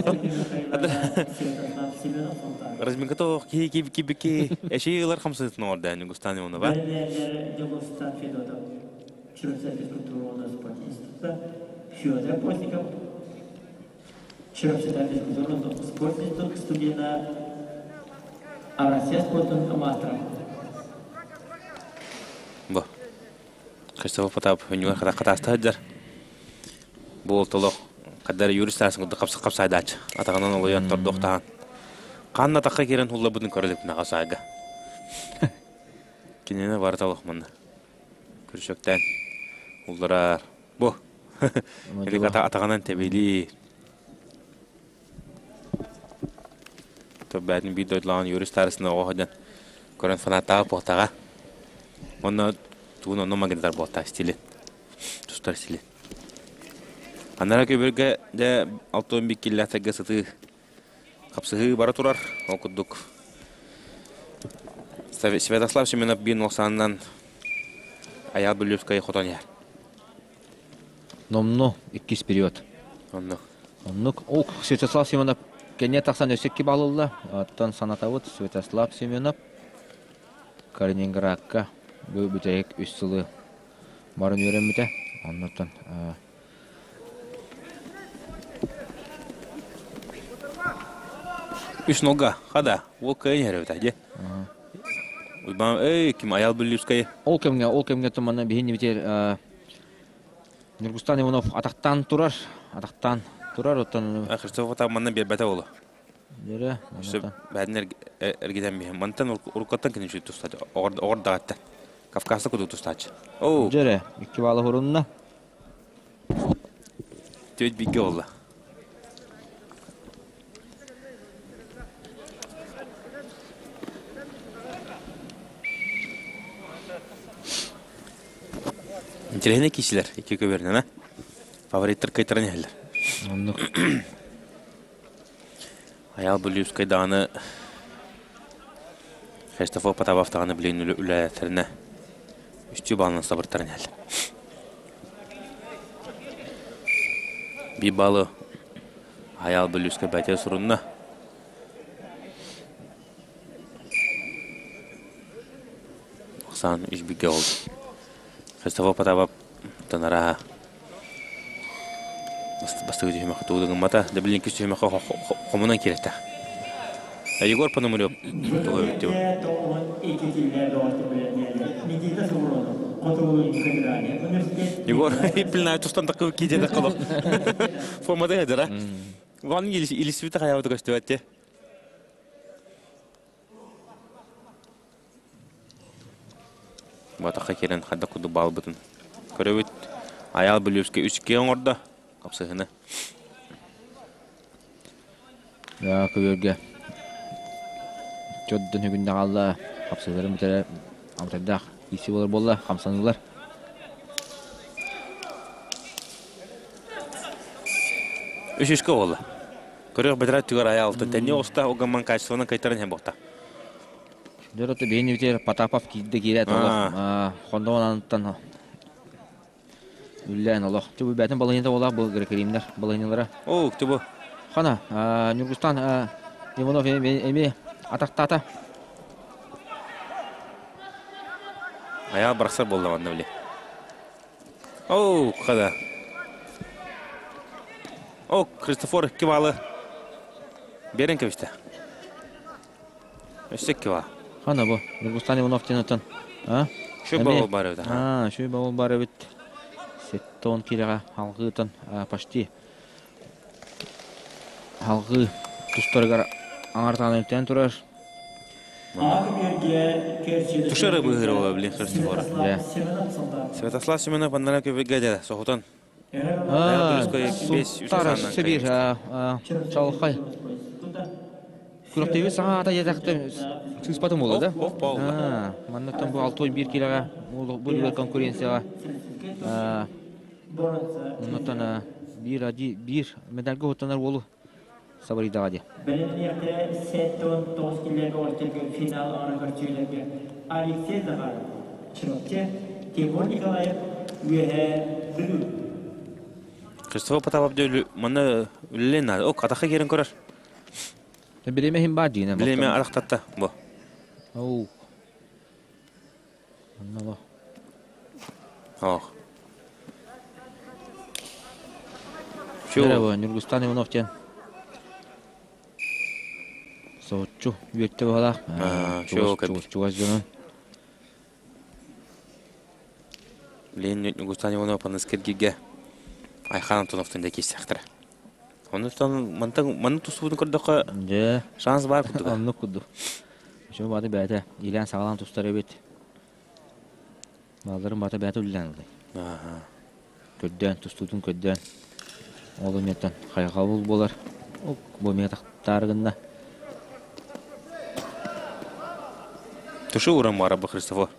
Speaker 1: Разминка тоох киһи кибики эши ылар хамсытын оҥордо Ньугустан Иванова.
Speaker 3: Чурапчы физкультура спорт института, Федор Постников, Чурапчыта физкультура спорт институт студена, Россия спортун маастара.
Speaker 1: Бу. Христофор Потапов өнүгэр хатааста сылдьар. Бу олтолох хаддар юрист таасын курдук хапса хапсайдааччы. Атаҕынан олуйан тордуохтаан. Ханна атахха киирэн хуллабытын көрө иликпин саайга. Кинини барыта олох манна. Күрүчөктөөн улларар. Бу. Илик атаҕынан тэбилии. Бээтин биир дойдулааҕын юрист таарысына оҕо сылдьан көрөн фанаттаах буолтаҕа. Онно тугун онно магнитар буолта стилин. Тустар стилин. Анара көбүргэ дьэ алтон биккиллээхтэргэ сытыы хапсыһыы бара турар. Ол курдук Святослав Семенов биир нуохсаанынан Айаал Бүлүүскэй хотон иһэр.
Speaker 2: Номно иккис период.
Speaker 1: Оннук.
Speaker 2: Оннук. Ол Святослав Семенов кэннэ тахсан өссө икки балл ылла. Оттон санатабыт Святослав Семенов Калининградка бу бүтэһик үс сылы баран үөрэммитэ. Оннуттан
Speaker 1: Үс нолга, хада, ол кыайан иһэр эбит дии. Уйбаан, эй, ким Аял Бүлүүскэй?
Speaker 2: Ол кэмҥэ, ол кэмҥэ туманна биһин битер Ньургустан Иванов атахтаан турар, атахтаан турар, оттон
Speaker 1: Христофор там манна биэрбэтэ буолу.
Speaker 2: Дөрө,
Speaker 1: Өссө бээтин эргитэн биһин. Мантан уруккаттан кини үчүгэй тустааччы. Оҕор даҕатта. Кавказта кудук тустааччы. Оу.
Speaker 2: Дөрө, икки баалы хурунна.
Speaker 1: Түөт бигэ болла. Интэриэһинэй киисилэр икки көбүөрүнэн, а? Фавориттар кыайтаран иһэллэр.
Speaker 2: Оннук.
Speaker 1: Айаал Бүлүүскэй даҕаны Христофор Потапов даҕаны билигин үлэлээтэринэ үстүү баалынан сабыртаран иһэллэр. Биир баалы Айаал Бүлүүскэй бэйэтэ сурунна. Ахсаан үс бигэ ол. Христофор Потапов танараа бастакы түһүмэххэ тугу да гыммата. Да билин иккис түһүмэххэ хомунан киирэтэ. Егор Пономарев тугу эбит Егор Иппилнай тустан такы киидете колох. Формада хедера. Ван илисвита хаябыты көстүбәтте. Батахха киирэн хайдах курдук баалбытын көрөбүт. Айаал Бүлүүскэ үс киһи оҥордо. Хапсыһыны.
Speaker 2: Көбүөргэ чоддун бүгүн даҕалла хапсыһыыларын бүтэрэ амтардаах ииси буолар буолла хамсаныылар.
Speaker 1: Үс үскэ буолла. Көрүөх бэтэрээ түгэр айаалта тэнни оста угамман качествонан кайтаран иһэн буолта.
Speaker 2: Дөрөтө биһини битер Потапов киирдэ киирээт олох хондоон аныттан үллээн олох. Түбу бээтин балыһыната буолаах бу грекримнер балыһынылара.
Speaker 1: Оо, түбу.
Speaker 2: Хана, Ньургустан Иванов эми атахтаата.
Speaker 1: Аяа барсар буолла манна били. Оу, хада. О, Христофор икки баалы берен кэбистэ. Өссө икки баа.
Speaker 2: Хана бу, Ньургустан Иванов диэн оттон. А?
Speaker 1: Шү баал бар эбит.
Speaker 2: А, шү баал бар эбит. Сеттон кирэҕэ алгыытан почти алгыы тустарыгар аҥартаан өттөөн турар.
Speaker 1: Тушары быһыыр буола блин Христофор. Святослав Семенов аннара көбүггэ дьэ соһутан.
Speaker 2: Султар Сибир чалхай. Күрэхтэһии саҥа аата диэтэхтэ сыыспатым буолуо да? Манныктан бу алтой биир киилэҕэ бу конкуренцияҕа оннуттан биир биир медальга уһуттанар уолу сабарыйдаҕа дии.
Speaker 3: Бэлэмниэхтэрэ 79 килиэгэ ортелгэ финал оҥорон көрсүүлэргэ Алексей Захаров, Чурапчы, Тимур Николаев, Үөһээ Бүлүү.
Speaker 1: Христофор Потапов манна үлэлээн наада. О, атахха киирэн көрөр.
Speaker 2: Бириэмэ иһин баар диинэ.
Speaker 1: Бириэмэ арахтатта бу.
Speaker 2: Оу. Онно
Speaker 1: Ох.
Speaker 2: Чу. Ньургустан Иванов диэн соһуччу үөттэ баһалаах. Чугас дьонун.
Speaker 1: Билигин Ньургустан Иванов Аныскиргигэ Айхан Антоновтан да киирсэхтэрэ. Оннуттан мантан манны тустубутун көрдөххө
Speaker 2: Дьэ.
Speaker 1: шанс баар курдук.
Speaker 2: Оннук курдук. Үчүгэй баата бэйэтэ иилээн саҕалаан тустар эбит. Баалларын баата бэйэтэ үлэлээн ыллай. Көрдөөн, тустуутун көрдөөн. Ол эмиэттэн хайҕабыл буолар. Бу эмиэ тахтаары гынна.
Speaker 1: Тушу уран бара бу Христофор.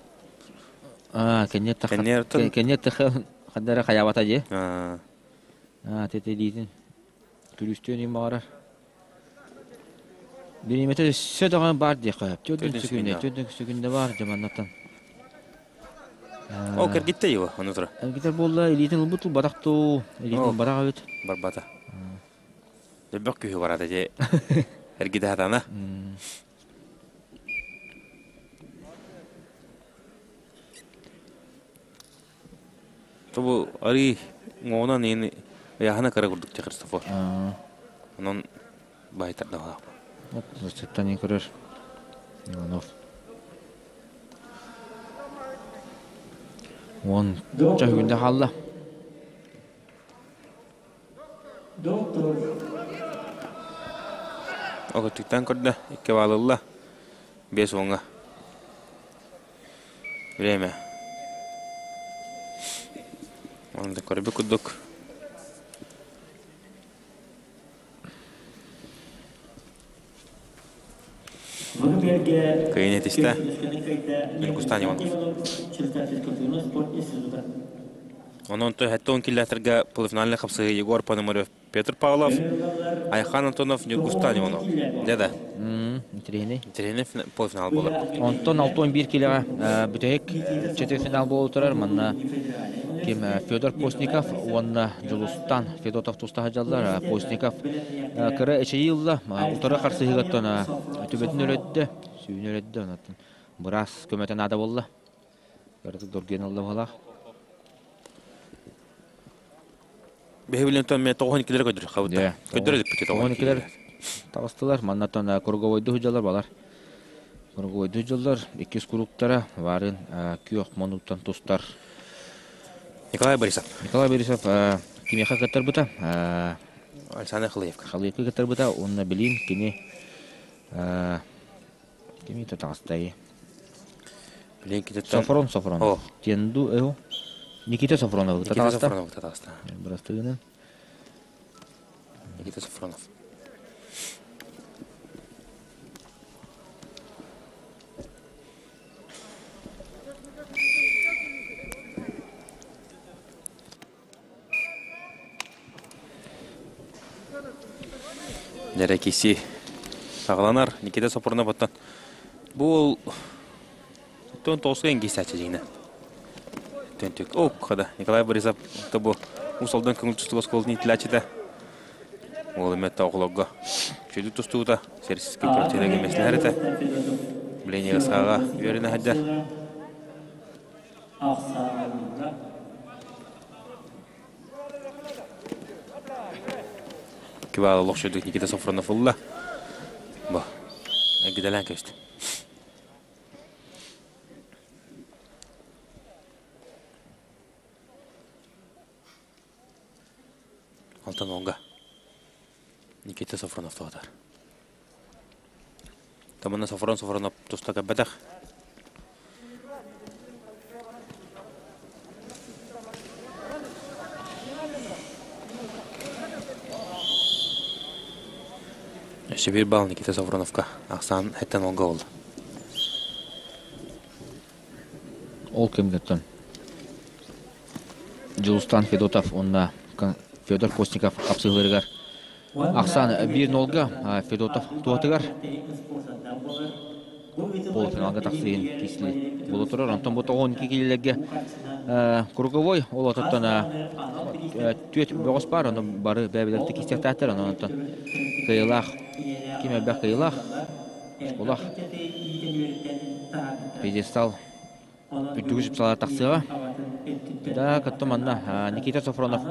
Speaker 2: Аа, кэнниэ кэнниэ хаддара хайаабата дии. Аа, тете диитин күлүстүөн им баҕарар. Бириэмэтэ өссө даҕаны баар диэххэ сөп. Төрдүн сүкүндэ, төрдүн сүкүндэ баар дьаманнаттан.
Speaker 1: О, кэргиттэ его, ону тура.
Speaker 2: Кэргитэр буолла, илиитин ылбыт ылбатах дуу, илиитин ылбатах эбит.
Speaker 1: Барбата. Дөбөх күүһү барата же. Эргитэ хатана. Тобу арый ҥоонан ини ыйааһына кыра курдук дии Христофор. Онон баайтардалаах.
Speaker 2: Сыттан көрөр Иванов. Уон чаһыгында хаалла.
Speaker 1: Оготтуктан көрдө, икки баалылла. 5 уоҥҥа. Время. Онно көрбүт курдук. Кыайын этистэ Ньургустан Иванов. Онон 70 километрга полуфинальный хапсыһыы Егор Пономарев, Петр Павлов, Айхан Антонов, Ньургустан Иванов. Дьэ да.
Speaker 2: Интэриэһинэй.
Speaker 1: Интэриэһинэй полуфинал буолар.
Speaker 2: Онтон 61 килоҕа бүтэһик четвертьфинал буола турар. Манна ким Федор Постников уонна Дьулустан Федотов туста сылдьаллар. Постников кыра эчэйии ылла. Утары харсыһыгаттан төбөтүн өрөттө, сүүнү өрөттө. Онон быраас көмөтө наада буолла. Кыратык доргуйан ылла баһылаах.
Speaker 1: Биһи билен мен тоҕон иккилер көдүр хабыта. Көдүр эдиппит
Speaker 2: тоҕон иккилер таҕыстылар. Маннаттан круговойду сылдьаллар балар. Круговойду сылдьаллар. Иккис кругтара баарын күөх монуттан тустар.
Speaker 1: Николай Борисов.
Speaker 2: Николай Борисов кимиэхэ кыттарбыта?
Speaker 1: Александр Халыевка.
Speaker 2: Халыевка кыттарбыта. Уонна билин кини кими таҕыстай?
Speaker 1: Билин китеттен
Speaker 2: Софрон Софронов. Тенду эу. Никита Софронов.
Speaker 1: Никита Софронов таҕыста.
Speaker 2: Бырастыгынан.
Speaker 1: Никита Софронов. Дьэрэ саҕаланар Никита Софронов оттон бу ол тон тоҕуска эҥгиисээччи дьиҥинэ. Төнтүк. О, хада Николай Борисов бу Уус-Алдан көҥүл тустууга оскуолатын иитиллээччитэ. Уол эмиэ оҕолорго үчүгэй тустуута сэрсискэ күрэхтэһиигэ миэстэлэһэр этэ. Билинигэ сааҕа үөрэнэ сылдьар. Кибаал олох үчүгэй Никита Софронов ылла. Бу эргитэлээн кэбистэ. Алтан уонга Никита Софронов тоҕотор. Тамана Софрон Софронов туста кэлбэтэх. Өссө биир балл Никита Софроновка. Ахсаан эттэн олга болду.
Speaker 2: Ол кэмҥэ Дьулустан Федотов уонна Федор Постников хапсыһыыларыгар ахсаан 1-0-га Федотов туһатыгар полуфиналга тахсыын кисли буола турар. Онтон бу 92 киилэлэргэ круговой ол ототтон түөрт бөҕөс баар, ону бары бэйэ-бэйэлэрин кистиэхтээхтэр, онон кыайыылаах ким элбэх кыайыылаах олох пьедестал үрдүгү сыпсалар тахсыаҕа. Да, кытта манна Никита Софронов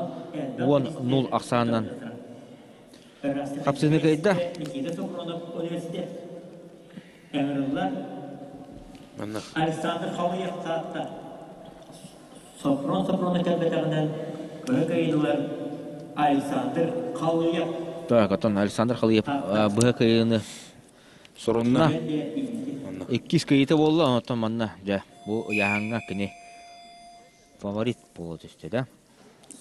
Speaker 2: 10-0 ахсаанынан хапсыыны кыайда.
Speaker 3: Никита Софронов университет. Ыҥырыллар.
Speaker 1: Манна.
Speaker 3: Александр Халыев Таатта. Софрон Софронов кэлбэтэҕинэн быһа кыайдылар Александр Халыев.
Speaker 2: Так, оттон Александр Халыев быһа кыайыыны
Speaker 1: Сорунна.
Speaker 2: Иккис кыйыта буолла, онтон манна дьэ бу ыйааһыҥҥа кини фаворит буола түстэ да.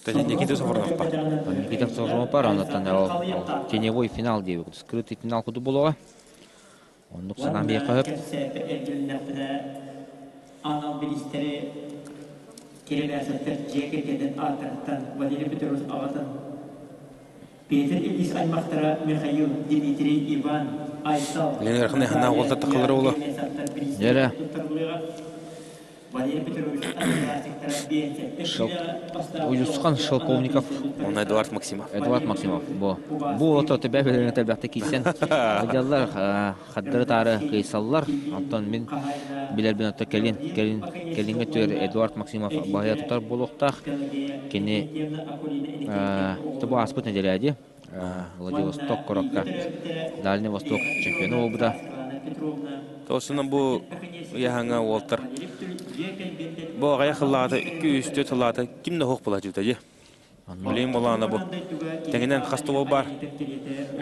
Speaker 1: Никита Софронов бар.
Speaker 2: Никита Софронов бар, онтон ол теневой финал диэбит, скрытый финал курдук буолуоҕа. Оннук санаам биэхэ сөп.
Speaker 3: Анал бириистэри Кирилээсэптэр дьиэ кэргэнин ааттарыттан Валерий Петрович аҕатын Петр Ильич аймахтара Михаил, Дмитрий, Иван, Айсал,
Speaker 1: Лена хана уолта тахалар ола.
Speaker 2: Дьэрэ.
Speaker 3: Валерий Петрович
Speaker 2: Уйусхан Шелковников.
Speaker 1: Он Эдуард Максимов.
Speaker 2: Эдуард Максимов. Бу. Бу ото төбө бөлөрүн тэлбэхтэ киирсэн дьаллар хаддары таары кыйсаллар. Онтон мин билэрбин отто кэлин кэлин кэлиҥҥи түөр Эдуард Максимов баһыйа тутар буолуохтаах. Кини бу ааспыт нэдиэлэ Владивосток куоракка Дальний Восток чемпиона буолбута.
Speaker 1: Тоосунан бу ыйаһаҥа уолтар бу аҕыйах сыллаата 2-3 сыллаата ким да суох буолааччыта дии. Билигин буоллаҕына бу тэҥинэн хас да уол баар.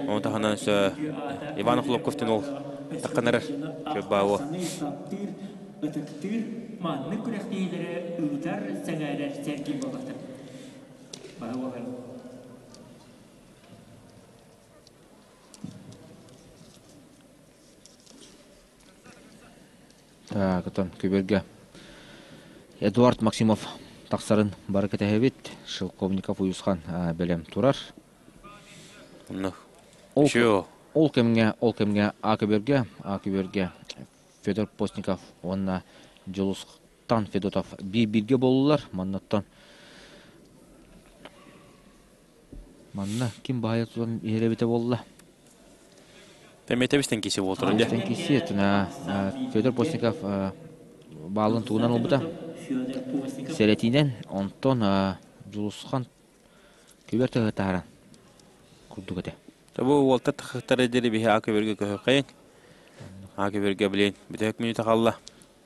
Speaker 1: Ону таһынан өссө Иван Охлопков диэн уол таххан эрэр. Чөббаауо.
Speaker 3: Ытыктыыр маннык күрэхтэһиилэри ыытар сэҥээрэр сэргиир буолбатар. Бары уоллар.
Speaker 2: Так, оттон көбүөргэ Эдуард Максимов тахсарын бары кэтэһэбит. Шелковников Уйусхан бэлэм турар.
Speaker 1: Онно.
Speaker 2: Ол,
Speaker 1: Чё?
Speaker 2: ол кэмҥэ, ол кэмҥэ А көбүөргэ, А көбүөргэ Федор Постников уонна Дьулустан Федотов биир-бииргэ буоллулар. Маннаттан Манна ким баайа тутан иһэр эбитэ буолла?
Speaker 1: Тэмиэтэбистэн киси буолтурун дьэ.
Speaker 2: Тэн киси Федор Постников баалын тугунан ылбыта. Сэрэтиинэн, онтон Дьулусхан күбэр тыһы таһаран курдук этэ.
Speaker 1: Бу уолта тахыттары дири биһи а көбөргө көһөккайын. А көбөргө билин бүтөк мүнүтэ халла.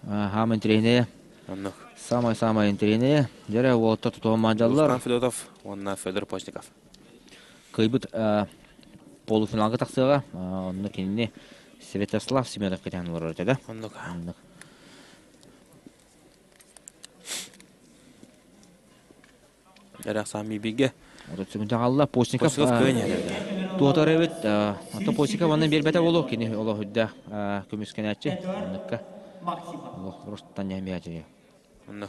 Speaker 2: Хаама интэриэһинэйэ.
Speaker 1: Оннук.
Speaker 2: Самай-самай интэриэһинэйэ. Дьэрэ уолаттар тутуһан маадьаллар.
Speaker 1: Руслан Федотов уонна Федор Постников.
Speaker 2: Кыайбыт полуфиналга тахсыаҕа. Онно кинини Святослав Семенов кэтээн олорор этэ да.
Speaker 1: Оннук.
Speaker 2: Оннук.
Speaker 1: Эрэх саами бигэ.
Speaker 2: Отут секунда хаалла. Постников
Speaker 1: Постников кыайан иһэр.
Speaker 2: туотар эбит. Ото Постников онон биэрбэтэ буолуо. Кини олох үрдээх көмүскэнээччи. Оннукка. Олох просто ньэмиэчи.
Speaker 1: Онно.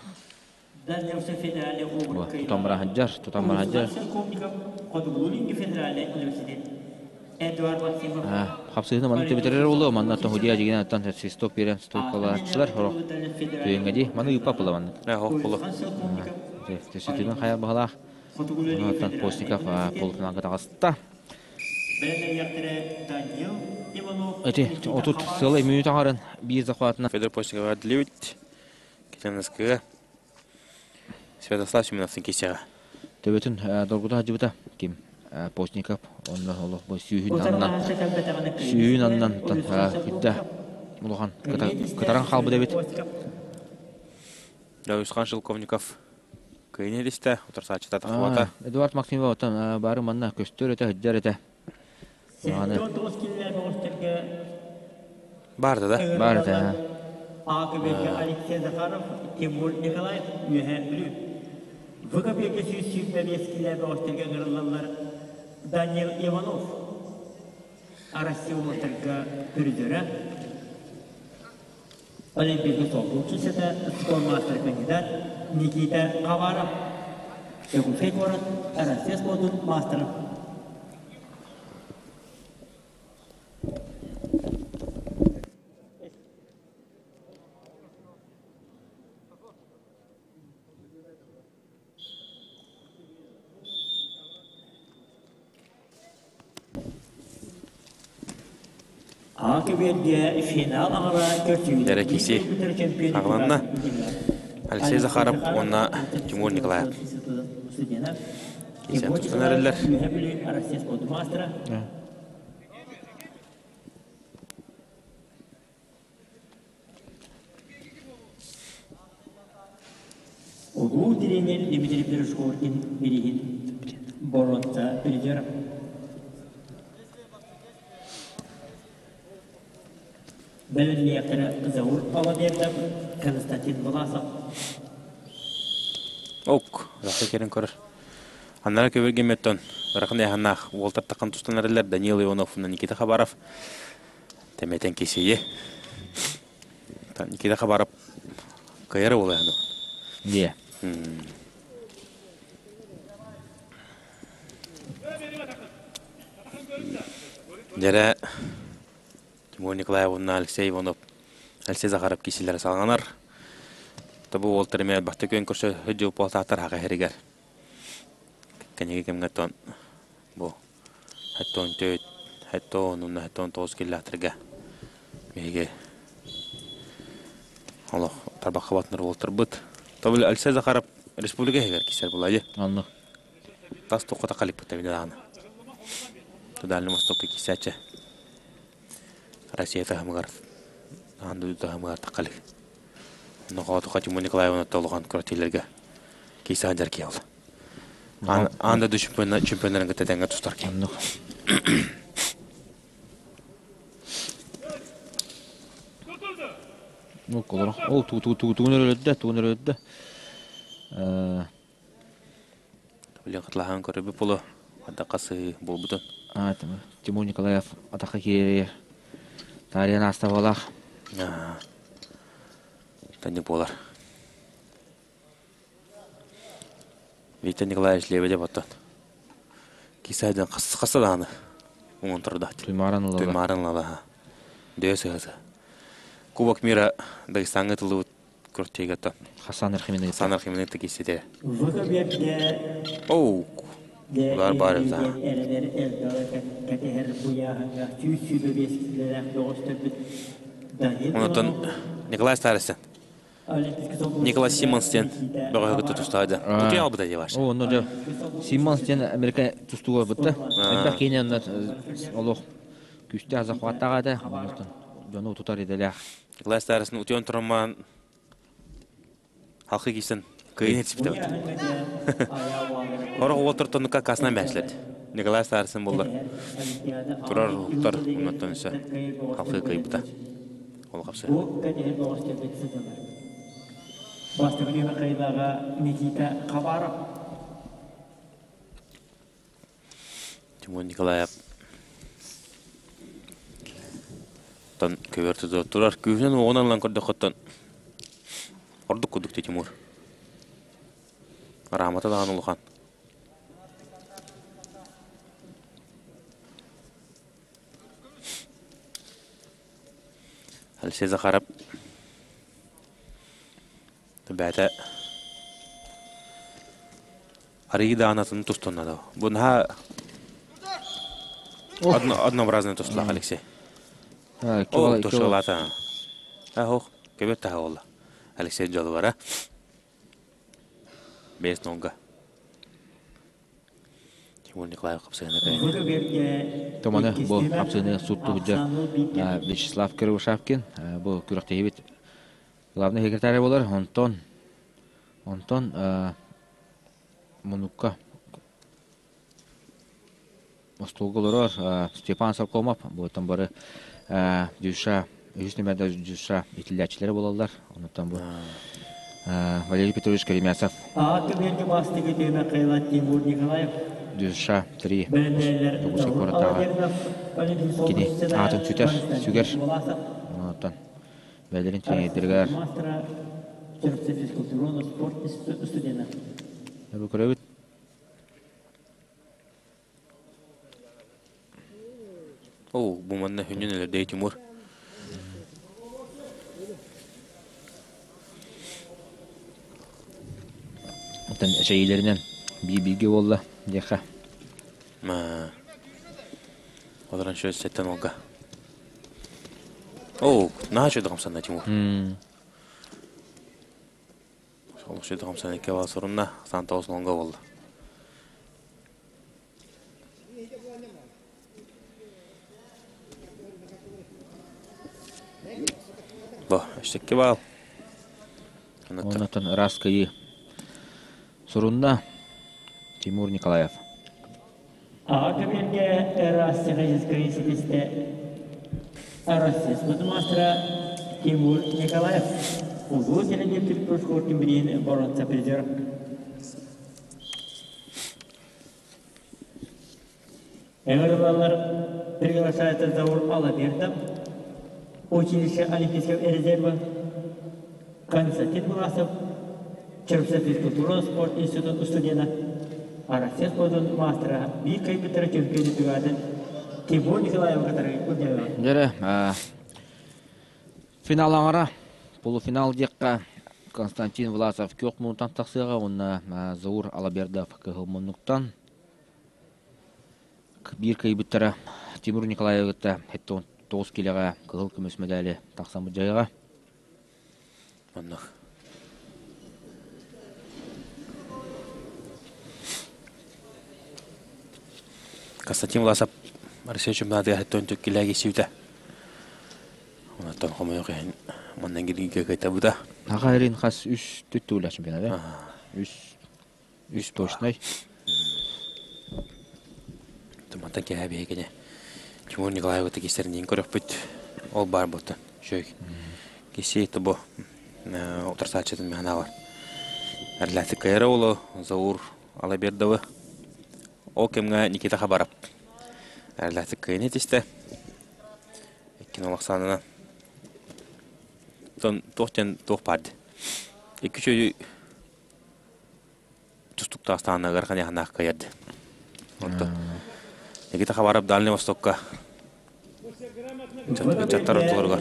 Speaker 2: Тутан бараһыдьар, тутан бараһыдьар. Хапсыһыны маннык төбүтэрэр буолуо, манна тоһудьуйа дьигинэн оттон свисток биэрэн стойкалааччылар сорох түйэҥҥэ дии. Маны ыыппап була маннык.
Speaker 1: Ох булу.
Speaker 2: Төсүтүнэн хайа баһылаах. Оттон Постников полуфиналга таҕыста. Эти 30 сылы мүнүүт аҥарын биир захватына.
Speaker 1: Федор Постников Адлевит. Китаныскыга. Святослав Семеновтың кисеҕэ.
Speaker 2: Төбөтүн доргута сылдьыбыта ким Постников онно олох бу сүүһүн аннан сүүһүн аннан кытта улахан кытаран хаалбыт эбит.
Speaker 1: Дауысхан Шелковников кыайын илистэ, утарсааччыта тахыбата.
Speaker 2: Эдуард Максимов оттон бары манна көстөр этэ, сылдьар этэ.
Speaker 1: Баар да?
Speaker 2: Баар этэ.
Speaker 3: АКБ Алексей Захаров, Тимур Николаев, Үөһээ Бүлүү. ВКП 125 килэ бөҕөстөргө ыҥырыллаллар Данил Иванов, Россия улуустарга призера, Олимпийскай солбук киисэтэ, спортмастер кандидат Никита Хабаров, Якутскай куорат Россия спордун маастара.
Speaker 1: Эрэ киси аҕаланна. Алексей Захаров уонна Тимур Николаев. Кисэн тустан эрэллэр.
Speaker 3: Улуу тренер Дмитрий Пирожков билигин боруонса призер. Бэлэмниэхтэрэ Заур Алабердов, Константин Власов.
Speaker 1: Ок, рахы керин көрөр. Аннара көбөргеметтон ырахан яханнаах уолтар таххан тустан эрэллэр Даниил Ионов уонна Никита Хабаров тэмэтэн кисийи. Никита Хабаров кыйар уола
Speaker 2: Дие.
Speaker 1: Дьэрэ Тимур Николаев уонна Алексей Иванов, Алексей Захаров киисилэрэ салҕанар. Тобу уолтар эмиэ элбэхтик күөн көрсө сылдьыбыт буолтаахтар хаха иһэригэр. Кэнники кэмҥэ тон бу хэттон төрт, хэттон уонна хэттон тоҕус киллаахтарга биһиги олох тарбахха батынар уолтарбыт. Тобу Алексей Захаров республика иһигэр киисэр буолаайы.
Speaker 2: Онно.
Speaker 1: Тас туохха халиппыт эбит даҕаны. Дальний Востокка киисээччи. Россия таһымыгар аан дойду таһымыгар таххалик. Нохоотуха Тимур Николаевна толухан көрөтүлэргэ киисэ сылдьар киһи ол. Аан дойду чемпионнарын кытта тэҥҥэ тустар киһи.
Speaker 2: Оннук. Ол колоро. Ол ту ту ту тугун өрөлөддө, тугун өрөлөддө.
Speaker 1: Блин, хатылаһан көрөбү поло атака сыһыы буолбутун.
Speaker 2: Тимур Николаев атака киирэр. Таарыйан ааста буолаах.
Speaker 1: Тани буолар. Виктор Николаевич Лебедев оттон. Кисайдан хасса даҕаны уҥан турда.
Speaker 2: Туймааран ылла.
Speaker 1: Туймааран ылла. Дөйө сыһаса. Кубок мира Дагестаҥҥа тыллыбыт Куртигата.
Speaker 2: Хасан Архимины.
Speaker 1: Хасан Архимины кисите. Оу. Улар бар да. Онтон Николай Старостин. Николай Симонс диэн бөҕөһү кытта тустаады. Утуйа албыта дии
Speaker 2: О, онно дьэ Симонс диэн Америка тустууга бытта. Элбэх киһини онно олох күүстээх захваттаах этэ. Онтон дьону утутар идэлээх.
Speaker 1: Николай Старостин утуйан тураммаан халқы кийсэн кыайын этиспитэ. Орох уолтар тоннукка касынан бэһэслэт. Николай Старостин боллар. Турар уһуктар оннуттан өссө халқы кыайбыта. Ол хапсы.
Speaker 3: Бастакы кыайыылааҕа Никита Хабаров.
Speaker 1: Тимур Николаев тон көбөр туту турар күүһүнэн уоҕунан ылан көрдөххөттөн ордук курдук Тимур. Араамата даҕаны улахан. Алексей Захаров бэйэтэ арыйыы даанатын тустунна да. Бу наһаа однообразный тустулаах Алексей. О, тушалата. Ах, көбөт таһа буолла. Алексей дьолубара. Бес нолга. Тимур Николаев хапсыгына кайын.
Speaker 2: Томаны бу хапсыгыны сутту Вячеслав Кривошапкин бу күрэхтэһибит главный секретарь болар. Онтон онтон мунукка остуолга олорор Степан Соркомов буотан бары дюша үһүс нүмерде дюша итиллээччилэрэ буолаллар. Онтон бу Валерий Петрович Керемясов Дюша 3 Дьокуускай куораттааҕы кини аатын сүтэр, сүгэр. Онтон бэйэлэрин тренердэригэр Бу көрөбүт.
Speaker 1: Оо, бу манна хүннүн өлөрдөй Тимур.
Speaker 2: Оттон эчэйиилэринэн биир-бииргэ буолла диэххэ.
Speaker 1: Олорон шөт сэттэн олга. Оо, наһаа үчүгэй хамсанна Тимур. Олохсуйда хамсан икки бал сурунна. Сан тоғыз онга болды. Бу, үстекки бал.
Speaker 2: Оннотон ыраас кыйыы сурунна Тимур Николаев.
Speaker 3: Аҕа көбүөргэ ыраас техническэй ситистэ Россия спортмастера Тимур Николаев улуу сэлэлиир спортун билиин боруонса призер. Ыҥырылалар приглашается Заур Алабердов, училище Олимпийского резерва, Константин Власов, Чурапчы физкультура спорт институт студена, Россия спордун маастара биир кыайбыттара чөмпүйүөн үрдүгү Тимур Николаев кытары удьаҕа.
Speaker 2: Дьэрэ, финал аҥара, полуфинал диэххэ Константин Власов күөх муннуктан тахсыаҕа уонна Заур Алабердов кыһыл муннуктан. Биир кыайбыттара Тимур Николаевы кытта 79 киилэҕэ кыһыл көмүс мэдээли тахсан дьайыаҕа.
Speaker 1: Оннук. Константин Власов Россия чемпионатыгар 72 киилэҕэ киирсибитэ. Онтон хомойуох иһин манна кииргэ кыайтарбыта.
Speaker 2: Аҕа эрин хас үс түттүүлэ чемпионат Үс үс точнай.
Speaker 1: Тумантан кэһэ биһигини Тимур Николаевы кистерниин көрөхпүт. Ол баар буолта. Шөй. Киси тобо утарсааччытын механалар. Эрләтик кайра олу Заур Алабердовы. Ол кэмҥэ Никита Хабаров. Эрләтик кыйын етисте. Иккин олохсанына. Тон туох тен туох барды. Икки чөйү тустуктаах стааныгар ханаах кыайарды. Онто Никита Хабаров Дальний Востокка ыччаттар ортолоругар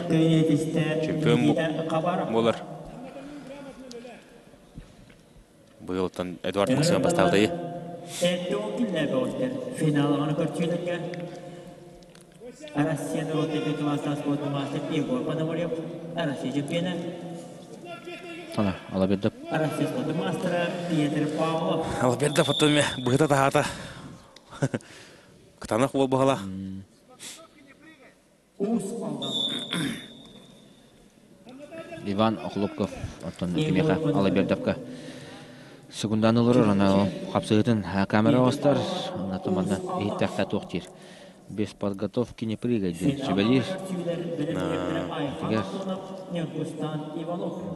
Speaker 1: чемпион буолар. Быйылтан Эдуард Максимов бастаабытайы.
Speaker 3: Финалыгын көрчүлэргэ Россия народной класса спорта мастер Егор Пономарев, Россия чемпиона
Speaker 2: Ана, Алабердов.
Speaker 3: Россия спорта мастера Петр Павлов.
Speaker 1: Алабердов оттон быһыта таһаата. Кытанах уол быһала.
Speaker 3: Уус Алдан.
Speaker 2: Иван Охлопков оттон кимиэхэ Алабердовка секунданы олорор, ана хапсыһытын камера оҕостор, оннотон манна иһиттэххэ туох диир. Без подготовки не прыгай диэн сүбэлиир. Тигэр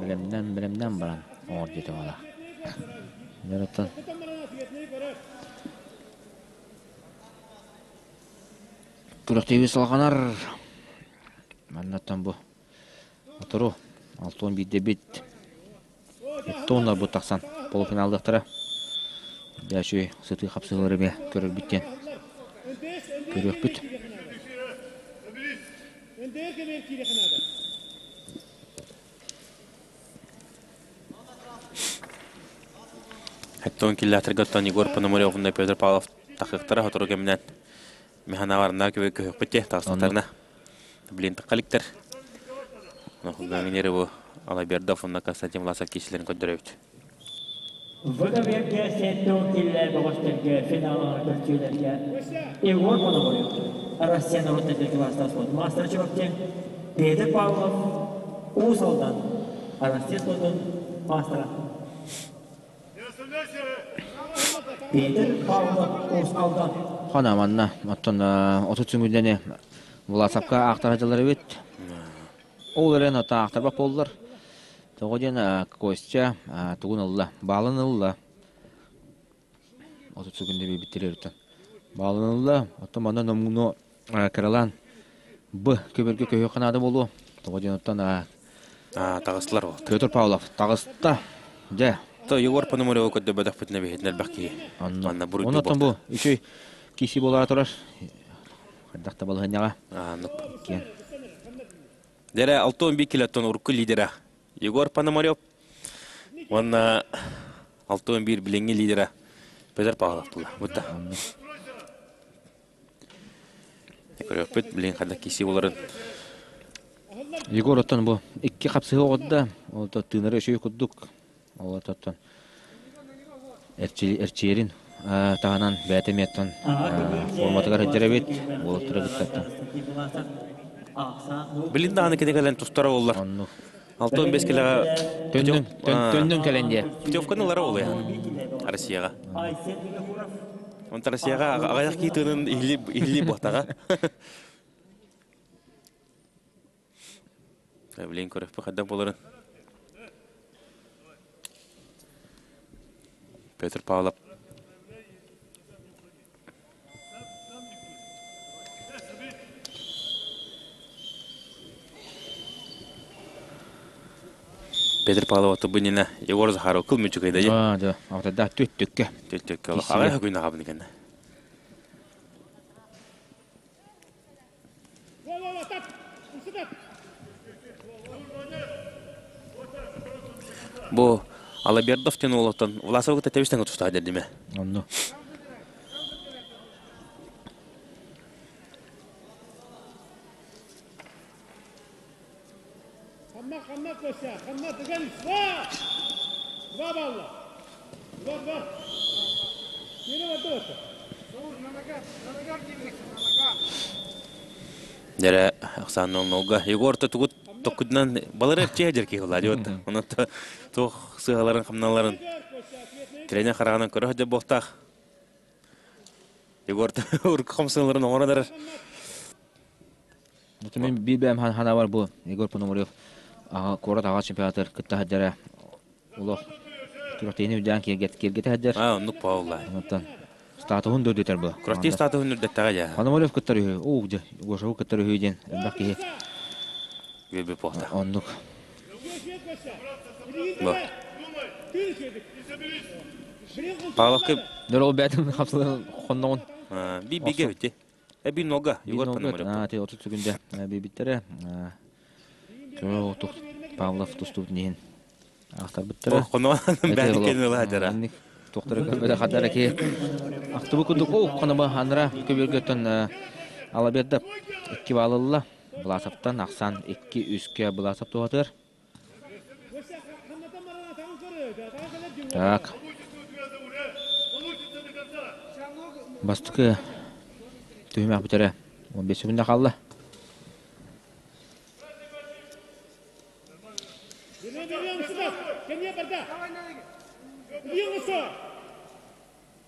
Speaker 2: бэлэмнэн бэлэмнэн баран оҥор диэтэ бала. Оттон күрэхтэһии салҕанар. Маннаттан бу отору алтыан биирдэ бит тонна бу тахсан полуфиналлыахтара. Дээшүй сытыы хапсыһыылары эмиэ көрөрбүт диэн көрүөхпүт.
Speaker 1: Оттон киллээтэргэ оттон Егор Пономарев уонна Петр Павлов тахыахтара сотору кэминэн Механаварна көбө көһөхпүт те тахсытарна. Блин тахаликтер. Нохугаңнери бу Алабердов уонна Константин Власов киисилэрин көрдөрөбүт.
Speaker 3: ВДВ-гэ 70 киллэр бөҕөстөргө финалыгар көрсүүлэргэ Егор Пономарев, Россия народнай класстаах спорт маастара Чурапчы, Петр Павлов, Уус Алдан, Россия спордун маастара. Петр Павлов, Уус Алдан.
Speaker 2: Хана манна оттон 30 сүҥүллэни Власовка аахтара дьылар эбит. Ол эрэн ата аахтарбат буоллар. Тоҕо диэн Костя тугун ылла? Баалын ылла. 30 секунда биэрбиттэр өрүттэн. Баалын ылла. Оттон манна номнуо кыралаан Б көбөргө көһүөххэ наада буолуо. Тоҕо диэн оттон
Speaker 1: таҕыстылар ол.
Speaker 2: Петр Павлов таҕыста. Дьэ.
Speaker 1: То Егор Пономареву көрдөбөтөхпүтүнэ биһитин элбэх киһи.
Speaker 2: Онно. Оннуттан бу үчүй киси буолара турар. Хайдах да балаһынньаҕа. Киэн.
Speaker 1: Дэрэ 61 килоттон урукку лидера Егор Пономарев уонна 61 билиҥҥи лидера Петр Павлов була. Бутта. Көрүөхпүт, билин ханна киси боларын.
Speaker 2: Егор оттон бу икки хапсыһы оҕотда, ол тыынары өшөй курдук. Ол оттон эрчийэрин таһынан бэйэтэ эмиэттэн форматыгар сылдьар эбит. Уолаттары кыттаттан.
Speaker 1: Билин даҕаны кини кэлэн тустара буоллар.
Speaker 2: Оннук.
Speaker 1: 65 килэҕэ
Speaker 2: Төннүн, төннүн кэлэн диэ.
Speaker 1: Путевканы ылара буолуо Россияҕа. Онтон Россияҕа аҕыйах киһи тыынын иһили буотаҕа. Блин, көрөхпү хайдах буоларын. Петр Павлов Петр Павлов тубунина Егор Захаров кыл мүчүкэйдэ.
Speaker 2: Аа, да, алтайда түттүккэ.
Speaker 1: Түттүккэ. Аҕай күн аҕабын кэннэ. Бу Алабердов диэн уолуттан Власовы кытта тэбис-тэҥэ тустаах дэрдимэ.
Speaker 2: Онно.
Speaker 1: Дэрэ Оксана Нолга Егор тугут токкутунан балар эрчиэ дьэр киһи буолла диэбит. Онон туох сыһаларын хамналарын тренер хараҕынан көрө сылдьар буолтаах. Егор урукку хамсаныыларын оҥорон эрэр.
Speaker 2: Мин биир бэйэм санаабар бу Егор Пономарев куорат аҕа чемпионатыгар кытта сылдьара олох күрэхтэһиини үрдээн киэргэтэ сылдьар.
Speaker 1: Аа, оннук буолла.
Speaker 2: Онтон статуһун да үрдэтэр бу.
Speaker 1: Күрэхтэһии статуһун үрдэттэҕэ дьэ.
Speaker 2: Пономарев кыттар үһү. Оо, дьэ, Гошеву кыттар үһү диэн элбэх киһи.
Speaker 1: Үөрбүт буолта.
Speaker 2: Оннук.
Speaker 1: Бу. Павловка
Speaker 2: Дөр ол бэйэтин хапсылын хонноҕун.
Speaker 1: Би бигэ бити. Эби нога, Егор Пономарев.
Speaker 2: Аа, ти 30 секунда бибиттэрэ. Көмө Павлов тустубут иһин ахтарбыттара.
Speaker 1: Хоно бэйэтин кэннилаа дьара.
Speaker 2: Туохтара көрбөтө хадара ки. Ахтыбы курдук о хонома анара көбүргөттөн Алаберда 2 балылла. Власовтан ахсан 2-3-кэ Власов туһатыр. Так. Бастакы түһүмэх бүтэрэ 15 секунда хаалла.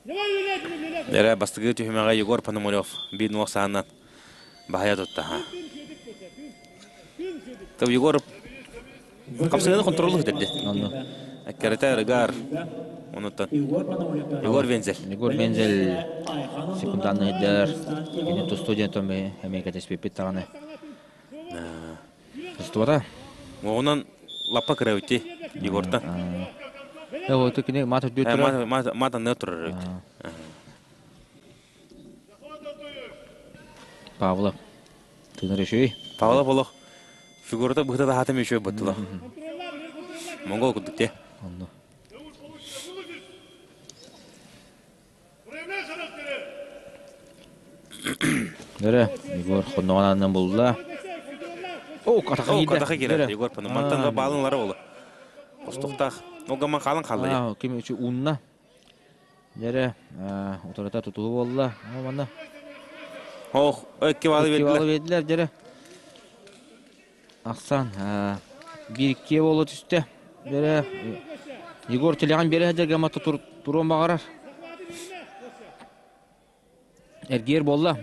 Speaker 1: Эрэ бастакы түһүмэҕэ Егор Пономарев биир нуох саанан баһайа тутта. Тав Егор хапсыганы контролу хүтэрди. Аккарата рыгар. Онуттан Егор Вензель.
Speaker 2: Егор Вензель секунданны ыйдар. Кини тустуу диэн том эмиэ кэтэспиппит даҕаны. Тустубата.
Speaker 1: Оҕунан лаппа кыра үти Егортан.
Speaker 2: Э, кини мат үрдүү турар.
Speaker 1: Мат анныга турар эбит.
Speaker 2: Павлов. Тыынар үчүгэй.
Speaker 1: Павлов олох фигурата быһыта таһаатым үчүгэй быттыла. Монгол курдук те.
Speaker 2: Онно. Дөрө, Егор хонноҕун аннынан булла. О, катаха
Speaker 1: О,
Speaker 2: киирдэ.
Speaker 1: катаха киирэр
Speaker 2: Дөрө.
Speaker 1: Егор пану. Мантан да баалын олу. Остуктаах. Ол гаман хаалан хаалла.
Speaker 2: Аа, ким үчү уунна. Дөрө, утарыта тутуһу буолла. О, манна.
Speaker 1: Ох, икки баалы
Speaker 2: Икки баалы
Speaker 1: бердилер.
Speaker 2: бердилер, дөрө. Ахсан, биир буола түстэ. Дөрө, Егор телеҕин биэрэ сылдьар гаммата туруон баҕарар. Эргиэр буолла.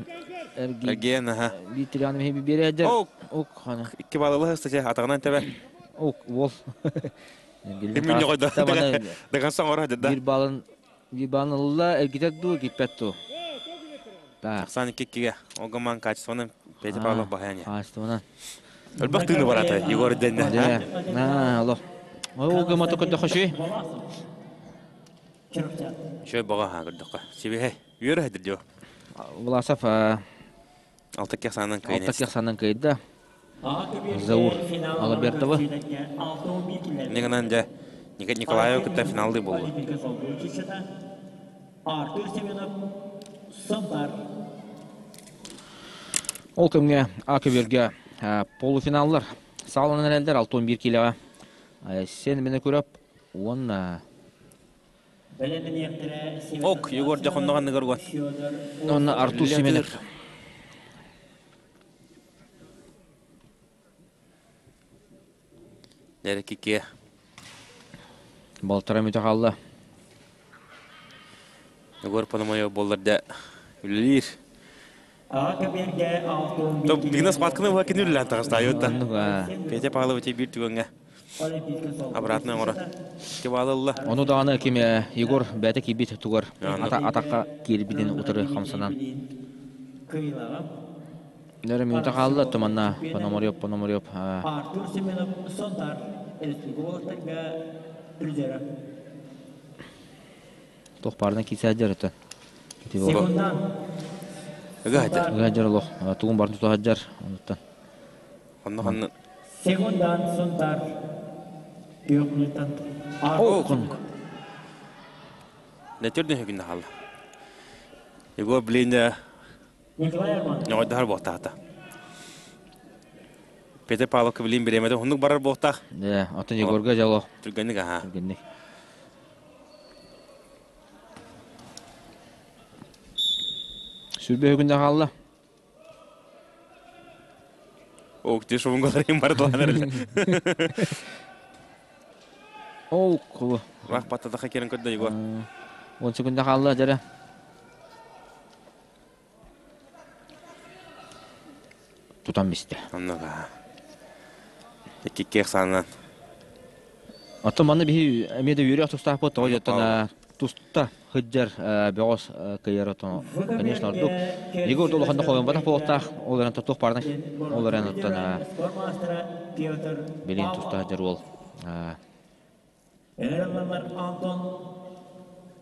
Speaker 1: Эргиэн, аха.
Speaker 2: Биир телеҕин биэрэ сылдьар.
Speaker 1: Ок.
Speaker 2: Ок, хана.
Speaker 1: Икки балылы статья атаҕынан тэбэ.
Speaker 2: Ок, уол.
Speaker 1: Ким ньоҕойдо. Даган соҥоро да.
Speaker 2: Биир балын биир балын ылла, эргитэр дуу, киппэт дуу. Так.
Speaker 1: Ахсан иккиге. Огаман качествоны Петя Павлов баһаяне.
Speaker 2: Качествоны.
Speaker 1: Өлбөх тыыны барата Егор дэннэ.
Speaker 2: Дэ. На, алло. О, гамата көдө хоши.
Speaker 1: Шөй баға ха көрдөккө. Сибихе. Үөрэ хедир дьо.
Speaker 2: Власов
Speaker 1: Алта кехсанан кыйны.
Speaker 2: Алта кехсанан кыйда. Заур Алабертова.
Speaker 1: Негынан дьэ Николаев кытта финалды болду.
Speaker 3: Артур Семенов Сымбар.
Speaker 2: Ол кэмҥэ А көбүөргэ полуфиналлар саҕаланан эрэллэр 6-11 киилэҕэ. Сен мені көрөп. Уонна
Speaker 1: Ок, Егор дьохонноҕанныгар уган.
Speaker 2: Уонна Артур Семенов.
Speaker 1: Дэрекике.
Speaker 2: Балтара мүтэ хаалла.
Speaker 1: Егор Пономарев буоллар да үлэлиир. Дигнас Матканы була кини үлэлээн таҕыста айыта. Петя Павлович биир түгэҥҥэ обратно оҥоро. Кибалылла.
Speaker 2: Ону даҕаны ким Егор бэйэтэ киирбит тугар атахха киирбитин утары хамсанан. Нөрө мүнүүтэ хаалла, туманна Пономарев, Пономарев.
Speaker 3: Артур Семенов Сонтар республикаларга призера.
Speaker 2: Туох баарынан киирсээддэр өтөн.
Speaker 3: Секундан.
Speaker 1: Ыга
Speaker 2: Ыга дьар олох. Тугун барын тутаһаддьар. Онуттан.
Speaker 1: Онно ханны.
Speaker 3: Секундан Сонтар. Күөх
Speaker 2: О, конук.
Speaker 1: Нэтүрдүн хүгүннэ хаалла. Егор блин Ньоҕойдоһор буолтаата. Петр Павловка билин бириэмэтэ уһуннук барар буолтаах.
Speaker 2: Ээ, оттон Егорга дьоло.
Speaker 1: Түргэнник аха.
Speaker 2: Түргэнник. Сүрбэ күнде хаалла.
Speaker 1: Ок, те шовунгаларым бардылар.
Speaker 2: Ол кулу.
Speaker 1: Рах паттатаха керен көрдө Егор.
Speaker 2: 10 секунда хаалла дьэрэ. Тутан бистэ.
Speaker 1: Оннуга. Икки санан.
Speaker 2: Оттон манна биһи эмиэ да үөрэх тустаахпыт тоҕо дьоттон туста сылдьар бөҕөс кыйар отон конечно ордук Егор улаханна хойонботох буолуохтаах ол эрэн тотуох баарынан ол эрэн оттон билин туста сылдьар уол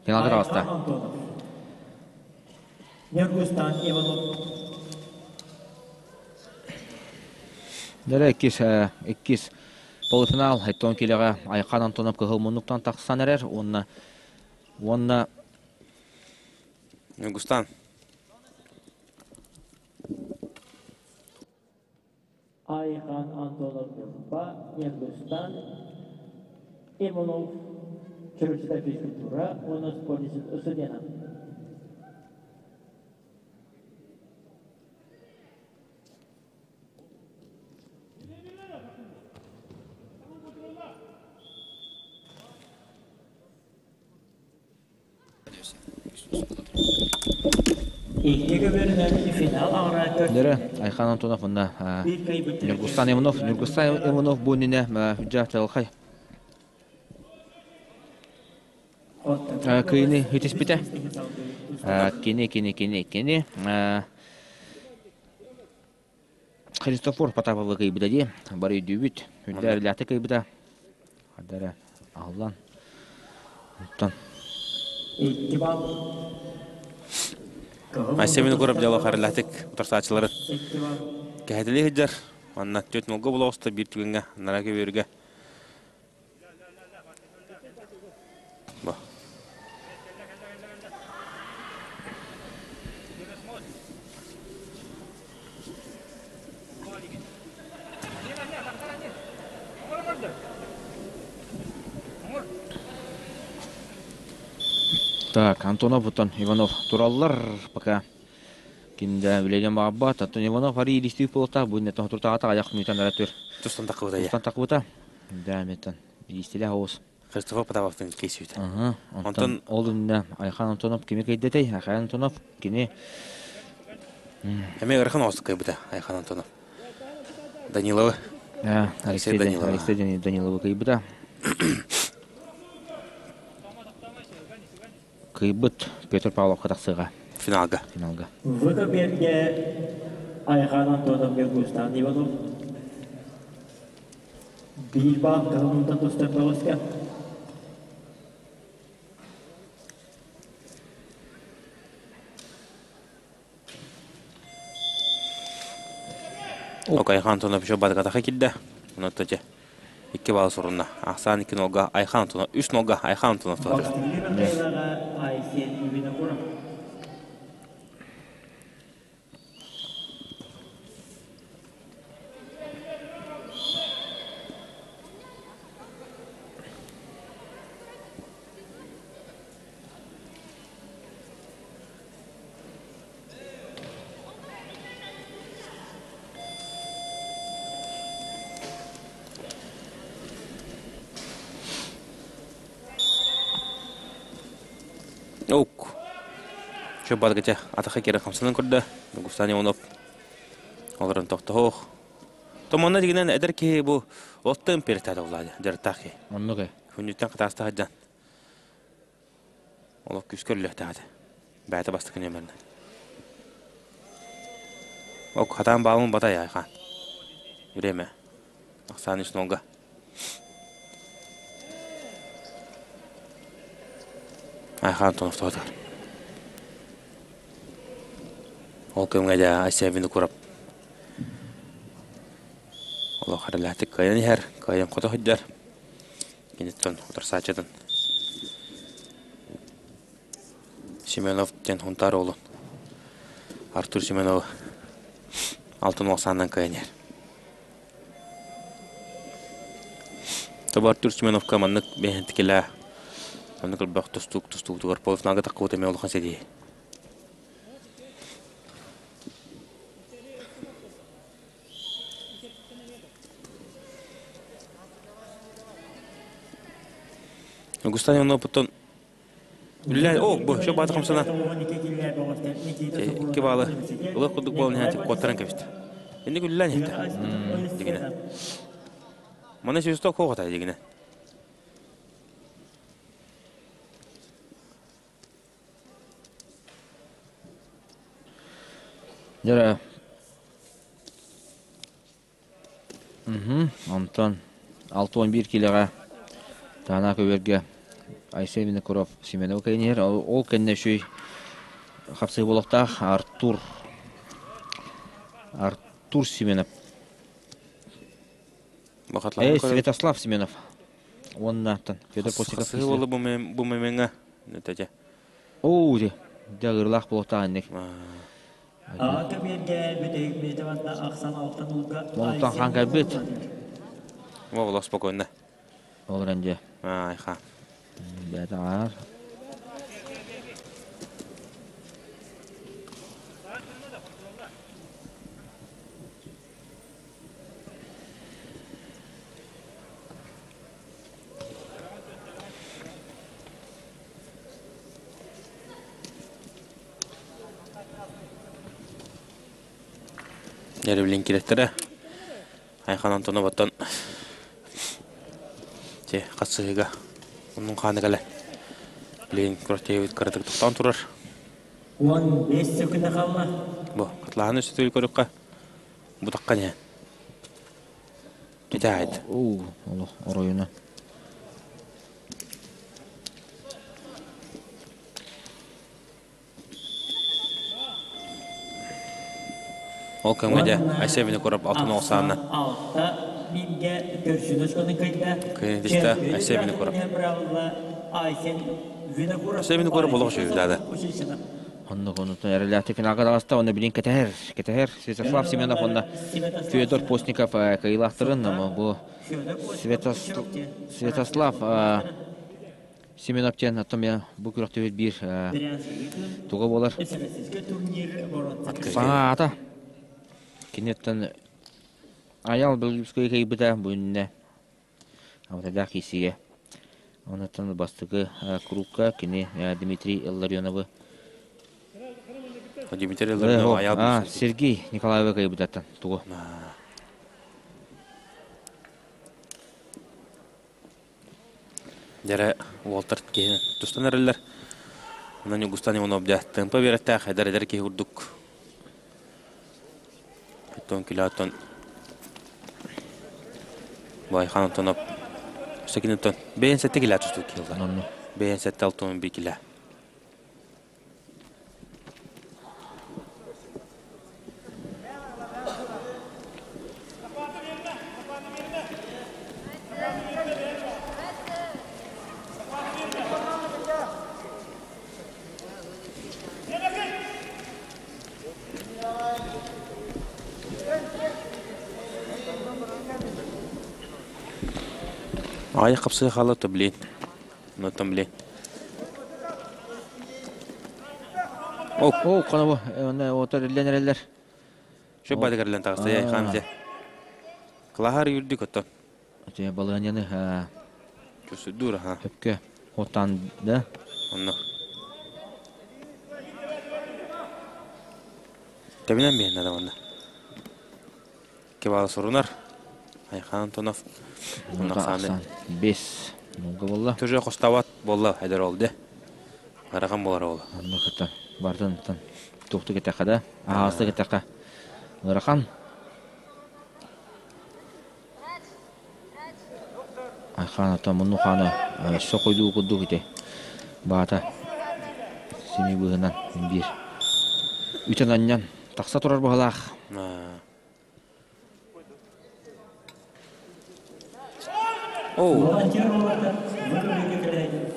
Speaker 2: финалга таҕыста.
Speaker 3: Ньургустан Иванов.
Speaker 2: Дэрэ иккис, иккис полуфинал Эттон килэҕэ Айхан Антонов кыһыл муннуктан тахсан эрэр уонна уонна
Speaker 1: Ньургустан.
Speaker 3: Айхан Антонов Ньурба, Ньургустан Иванов Чурапчыта физкультура уонна спорт студена.
Speaker 2: Дөрө Айхан Антонов уонна Ньургустан Иванов. Ньургустан Иванов бу иннинэ дьэ чаҕылхай кыйыны итиспитэ. Кини, кини, кини, кини. Христофор Потаповы кыйбыта дии. Бары өйдүүбүт. Үрдэ эрэлээхтик кыйбыта. Хардара аһыллан. Оттон.
Speaker 1: Айсен Винокуров дьоло харылаатык утарсааччылары кэһэтилии сылдьар. Манна түөрт нолго була оҕуста биир түгэҥҥэ нара көбүөргэ
Speaker 2: Так, Антонов оттон Иванов тураллар пока. Ким да үлэлиэн баҕарбат. Оттон Иванов арый илистиир буолуохтаах. Бу иннэ туртаҕата аҕыйах мүнүүтэн ара түр.
Speaker 1: Тустан таххыбыта.
Speaker 2: Тустан таххыбыта. Да, меттан. Илистилээх оҕус.
Speaker 1: Христофор Потаповтын кейсүүтэ.
Speaker 2: Онтон ол иннэ Айхан Антонов кими кыйдатай? Айхан Антонов кини
Speaker 1: Эми ыарахан оҕустук кыйбыта Айхан Антонов. Даниловы.
Speaker 2: Алексей Данилов. Алексей Даниловы кыйбыта. Кыйбыт Петр Павловка тахсыаҕа.
Speaker 1: Финалга.
Speaker 2: Финалга.
Speaker 3: Выкоберге Айхан Антонов Гергустан Иванов Биир баал кыһыл тустар бөҕөскө.
Speaker 1: Ок, Айхан Антонов еще батыкатаха кирдэ. Онон дьэ икки балл сурунна. Ахсаан икки нолга Айхан Антонов, үс нолга Айхан Антонов туһатыгар.
Speaker 3: Айсен Винокуров.
Speaker 1: Чө баргыча атаха кире хамсанан көрдө. Густан Иванов олорон тохтоһуох. Томонна дигинен эдэр киһи бу оттон перетаата улаады дьарыктаах киһи.
Speaker 2: Оннук э.
Speaker 1: Күннүттэн хатааста сылдьан. Олох күүскэ үллэхтээҕэ. Бэйэтэ бастакы нүөмэринэн. Ок, хатаан баалын батай айхан. Время. Оксана Снога. Айхан Антонов тоҕотор. Ол кэмҥэ дьэ Айсен Винокуров олох эрэлээхтик кыайан иһэр, кыайан хото сылдьар. Киниттэн утарсааччытын Семенов диэн Хунтаар уолун Артур Семеновы алтын уохсаанынан кыайан иһэр. Тобо Артур Семеновка маннык бэһэнтикилээ маннык элбэх тустуук тустуутугар полуфиналга таххыбыт эмиэ улахан ситиһии. Густан Ивановпуттан Үллээ, о, бу, шо баата хамсана. Икки баалы. Ылых курдук буолан иһэн куоттаран кэбистэ. Инник үллээн иһитэ. Дигинэ. Мана сүүсток хоҕота дигинэ.
Speaker 2: Дьэ, Онтон 61 киилэҕэ Таана көбүөргэ Айсен Винокуров Семенов кэлин иһэр. Ол кэннэ үчүгэй хапсыы буолуохтаах Артур Артур Семенов. Э, Святослав Семенов. Уонна Федор Постиков.
Speaker 1: Хасыы буолла бу мемеҥа. Нэтэ
Speaker 2: Оо, дьэ, дьэ ыгырлаах буолуохтаах инник. Молотон хаан кэлбит.
Speaker 1: Вова, спокойно.
Speaker 2: Ол эрэн дьэ.
Speaker 1: Айха.
Speaker 2: Бэйэтэ
Speaker 1: Эребилин кирэттэрэ Айхан Антоноваттан те хасыһыга оннун хааны кэлэ билигин күрэхтэһиибит кыратык тохтоон турар.
Speaker 3: 15 секунда хаалла.
Speaker 1: Бу катлаһаны үстүтүл көрүккэ бутакка не. Итаайт.
Speaker 2: Уу, олох оройуна.
Speaker 1: Ол кэмҥэ дьэ Айсен Винокуров алтын оҕусаанна Кыайан Айсен Винокуров. Айсен Винокуров олох үчүгэй
Speaker 2: Оннук онутун эрэлээхтик финалга таҕыста уонна билин кэтэһэр кэтэһэр Святослав Семенов уонна Федор Постников кыайыылаахтарын бу Святослав Семенов диэн оттон бу күрэхтэбит биир туга буолар саҥаата киниттэн Аял Белгибскай кыайбыта бу иннинэ Абатайдаах киирсиигэ онуттан бастакы курукка кини Дмитрий Илларионовы
Speaker 1: Дмитрий Илларионов Аял
Speaker 2: Сергей Николаевы кыайбытаттан тугу
Speaker 1: Дьэрэ уолтар киһини тустан эрэллэр. Онон Ньугустан Иванов дьэ тымпа биэрэттээх эдэр-эдэр киһи курдук. Оттон килоттон Байхан Антонов Сакинаттан бэйэн сэттэ килэ тустуу киһи Бэйэн сэттэ алтын би килэ. Аҕыйах хапсыга хаалла то блин. Онтон блин.
Speaker 2: О, о, қана отор иллен эрэллэр.
Speaker 1: Шо бадыгарлан таҕыста яй хаамзе. Кылаһар үрдүк оттон.
Speaker 2: Те балыаньаны
Speaker 1: Чусудур ха.
Speaker 2: Өпкө хотан да.
Speaker 1: Онно. Тэбинэн биһиннэ да манна. Кебалы сурунар. Айхан Антонов.
Speaker 2: Ахсаан 5 нолга болла.
Speaker 1: Тоже хостабат болла эдер олды. Арахан болар ол.
Speaker 2: Онно кытта бартын тан тухту кетеха да. Ааста кетеха. Ырахан. Айхан ата мунну хана сокойдуу курдук ити. Баата семи быһынан бир. Үтен анньан тахса турар баһылаах.
Speaker 1: Оу.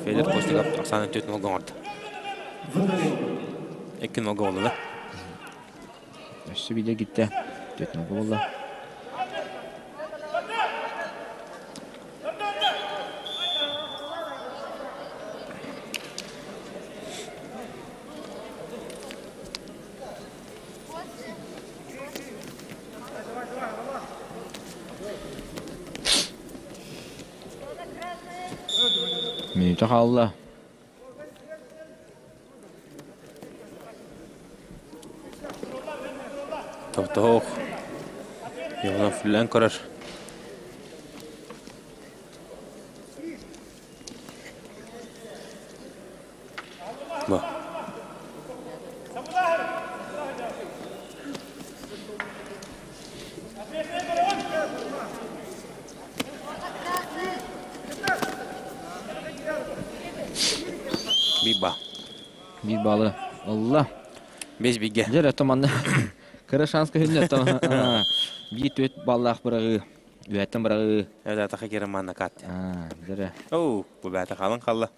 Speaker 1: Федор Костиков Оксана түт нолга оҥорду. Икки нолга болла да.
Speaker 2: Өссө биирдэ гитте. Түт нолга болла. Мүнүүтэ хаалла.
Speaker 1: Тохтоох. Иванов үллэн көрөр. Бу. Биба.
Speaker 2: Биир баалы ылла.
Speaker 1: Бес бигэ.
Speaker 2: Дьэ, это манна кыра шанс көһүннэ биир түөт баллаах быраҕыы. Үөттэн быраҕыы.
Speaker 1: Это таха кераманна кат.
Speaker 2: Дьэ.
Speaker 1: Оу, бу бээтэ халын халла.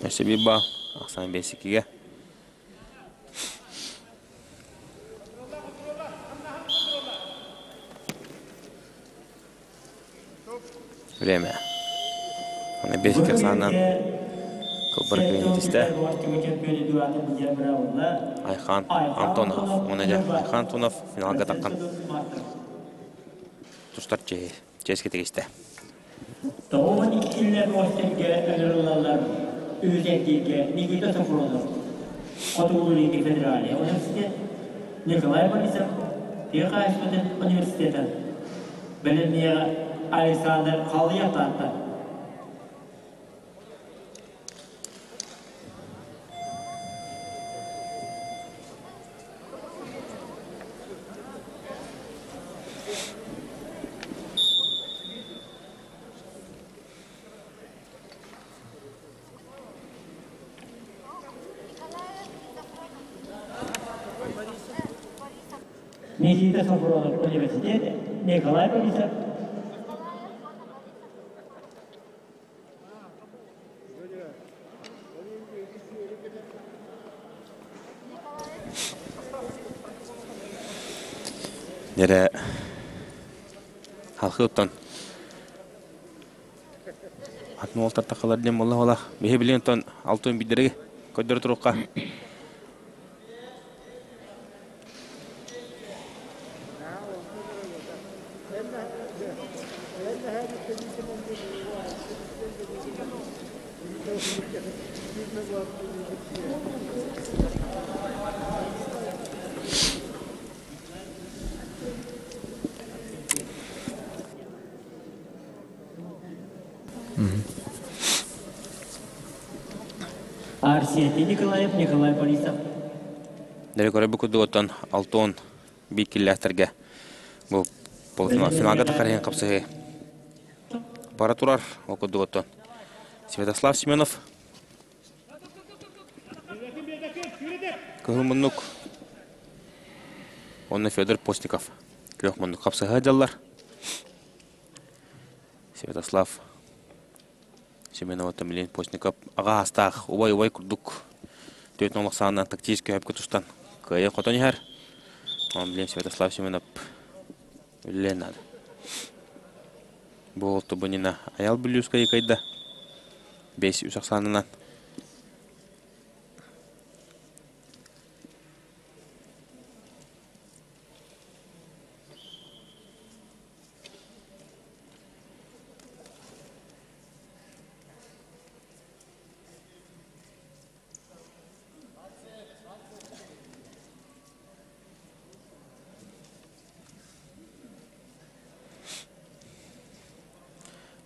Speaker 1: Өссө биир баал. Ахсаан бэсикигэ. Время. Аны бесик ахсаанынан кылбар кыйын Айхан Антонов. Оны дьэ Айхан Антонов финалга таххан тустар чиэскэ тигистэ.
Speaker 3: Тоҕуһун иккиллэр мостэргэ ыҥырыллаллар үһүс Никита Софронов, Хотугулуу-Илиҥҥи федеральнай университет, Николай Борисов, тыа хаһаайыстыбатын университета, бэлэмниэҕэ Александр Халыйа Таатта. Никита Софронов университет, Николай Борисов.
Speaker 1: Нэрэ халхы оттон атын уолтар тахалар диэн буолла буола. Биһи билигин оттон алтын биддериги көрдөрө турукка.
Speaker 3: Арсений Николаев, Николай Борисов.
Speaker 1: Дэрэ көрө бу курдук оттон алтон биир киллээхтэргэ бу финалга тахар хапсыһы бара турар ол курдук оттон Святослав Семенов кыһыл муннук уонна Федор Постников күөх муннук хапсыһа дьаллар Святослав Семенов Томилин Постников аҕа астаах убай-убай курдук түөрт нолох саанан тактическай өпкө тустан кыайа хотон иһэр. Онон билин Святослав Семенов үлэлиэн наада. Бу Тубунина Аял Бүлүүскэй кыайда. 5-3 ахсаанынан.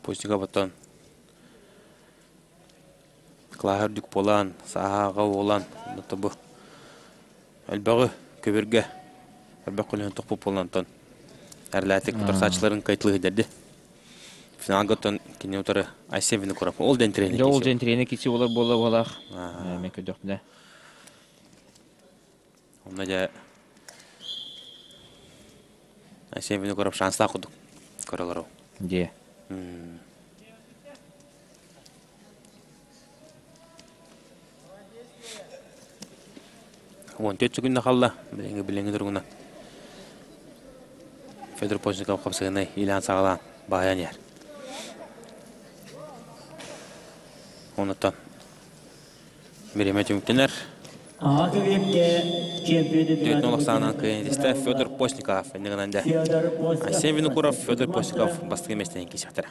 Speaker 1: Постников оттон кылааһа үрдүк буолан, сааһааҕа буолан, онно бу элбэҕи көбүргэ элбэх көлөһүн тохпут буолан онтон эрлээтик утарсааччыларын кайтылыы сылдьарды. Финалга оттон кини утары Айсен Винокуров. Ол ден тренер.
Speaker 2: Ол ден тренер киси болар буола буолах. Мен көрдөхпүнэ.
Speaker 1: Онно дьэ Айсен Винокуров шанстаах курдук көрөлөрү.
Speaker 2: Дьэ.
Speaker 1: 14 күннэ халла билиҥҥи билиҥҥи туругунан Федор Постников хапсыгынай илаан саҕалаан баайан иһэр. Онуттан бириэмэ түмүктэнэр. Түөрт ахсаанынан кыайан итистэ Федор Постников иннигинэн дэ. Айсен Винокуров, Федор Постников бастакы миэстэни киирсэхтэрэ.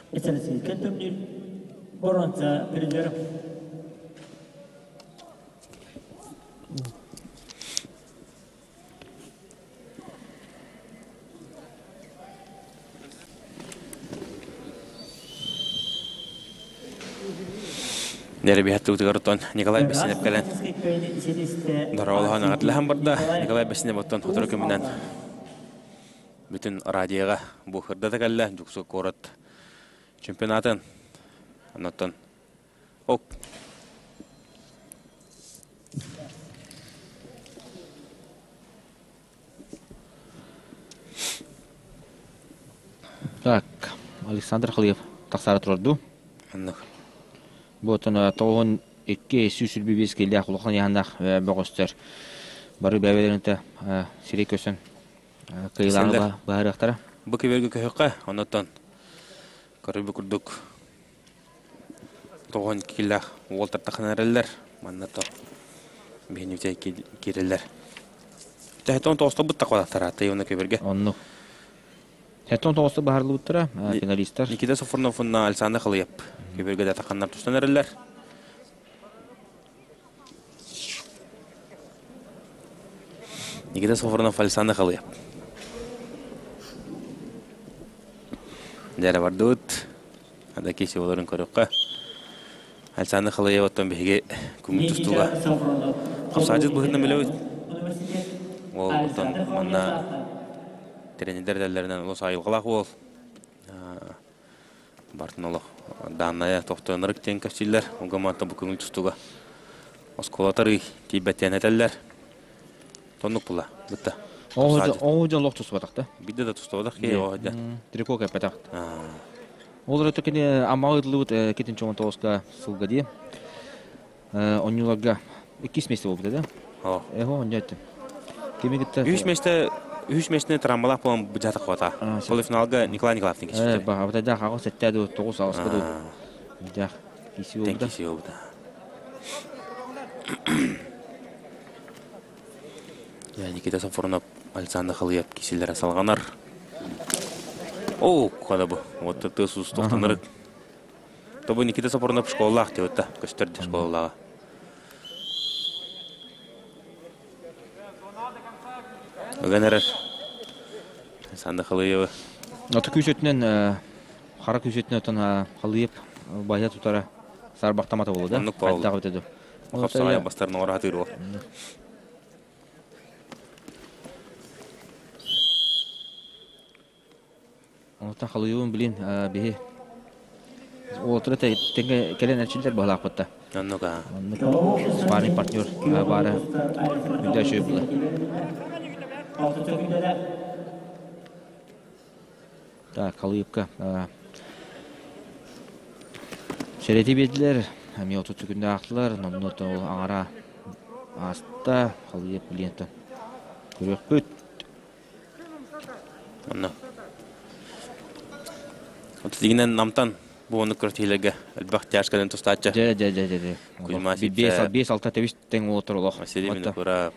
Speaker 1: Нербиһаттыбытыгар оттон Николай Бессинев кэлэн дороолоһон аҕатлаһан барда. Николай Бессинев оттон сотору кэминэн бүтүн радиоҕа бу хырдата кэллэ Дьуксу куорат чемпионатын. Оннуттан Ок.
Speaker 2: Так, Александр Халыев тахсаары турар дуу?
Speaker 1: Оннук.
Speaker 2: Бу оттон 92 125 киилээх улахан ыйааһыннаах бөҕөстөр бары бэйэлэринтэ сири көсөн кыайыылааҕы быһаарыахтара.
Speaker 1: Бу кибергэ көһөххө, оннуттан көрүбү курдук Тоҕон киилээх уол тартахына эрэллэр, манна то биһинибитэ киирэллэр. Тэһэтон тоҕостобут таквалаттара тайона көбөргө.
Speaker 2: Оннук. Тэһэтон тоҕосто баһарлыбыттара финалистар.
Speaker 1: Никита Софронов уонна Александр Халыйап көбөргө да таханнар тустан эрэллэр. Никита Софронов, Александр Халыйап. Дьэрэ бардыбыт. Ада киси олорун көрүөххэ. Александр Халыев оттон биһиги күҥҥүт тустууга хапсаадьыт быһыытынан билэбит. Ол оттон манна тренердэр этэллэринэн олус айылҕалаах уол. Бартын олох дааннайа тохтооннорук диэн кэпсииллэр. Онго мантан бу көҥүл тустууга оскуолатарый тиийбэттиэн этэллэр. Тоннук була бытта.
Speaker 2: Оҕо дьон олох тустубатах да.
Speaker 1: Бидде да тустубатах киһи оҕо дьэ.
Speaker 2: Трико кэппэтэх. Ол эрэ кини Аммаҕа ыытыллыбыт китин чоҥон тоҕуска сылга дии. Онньууларга иккис миэстэ буолбута да. Эһо онньо эттим. Кими кытта
Speaker 1: Үһүс миэстэ үһүс миэстэни травмалаах буолан быдьаата хвата. Полуфиналга Николай Николаевтан кисипте.
Speaker 2: Баҕабытайдаах аҕыс сэттэ дуу, тоҕус аҕыска дуу. Дах киси
Speaker 1: буолбута. Киси буолбута. Никита Софронов, Александр Халыев кисилere салҕанар. Оо, када бу. Вот тыас уус тохтонорык. Тобу Никита Софронов школалаах диэбитта, көстөр школалааҕа. Ыган эрэр. Александр Халыевы.
Speaker 2: Аты күүс өттүнэн хара күүс өттүнэн оттон Халыев баһыйа тутара саарбахтамата буолуо да?
Speaker 1: Оннук буолла.
Speaker 2: Хайдах эбитэ дуу?
Speaker 1: Хапсаҕай бастарын оҥоро сатыыр уол.
Speaker 2: Онтон халыйыбын билин биһи уолаттара тэҥҥэ кэлэн эрчиллэр быһалаахпыт да.
Speaker 1: Оннук аа.
Speaker 2: Оннук спарринг партнер баара үрдэ үчүгэй буолар. Так, Халыйыпка Сэрэти биэрдилэр, эмиэ 30 секунда аахтылар, номнуо ол аҥара ааста, Халыйып билиэнтэн көрүөхпүт.
Speaker 1: Онно. Отутигинэн Намтан бу оннук күрэхтэһиилэргэ элбэх тяжкадан тустааччы.
Speaker 2: Дьэ, дьэ, дьэ, дьэ, дьэ.
Speaker 1: Кузьма
Speaker 2: Биэс, биэс алта тэбис тэҥ уолаттар олох.
Speaker 1: Василий Винокуров,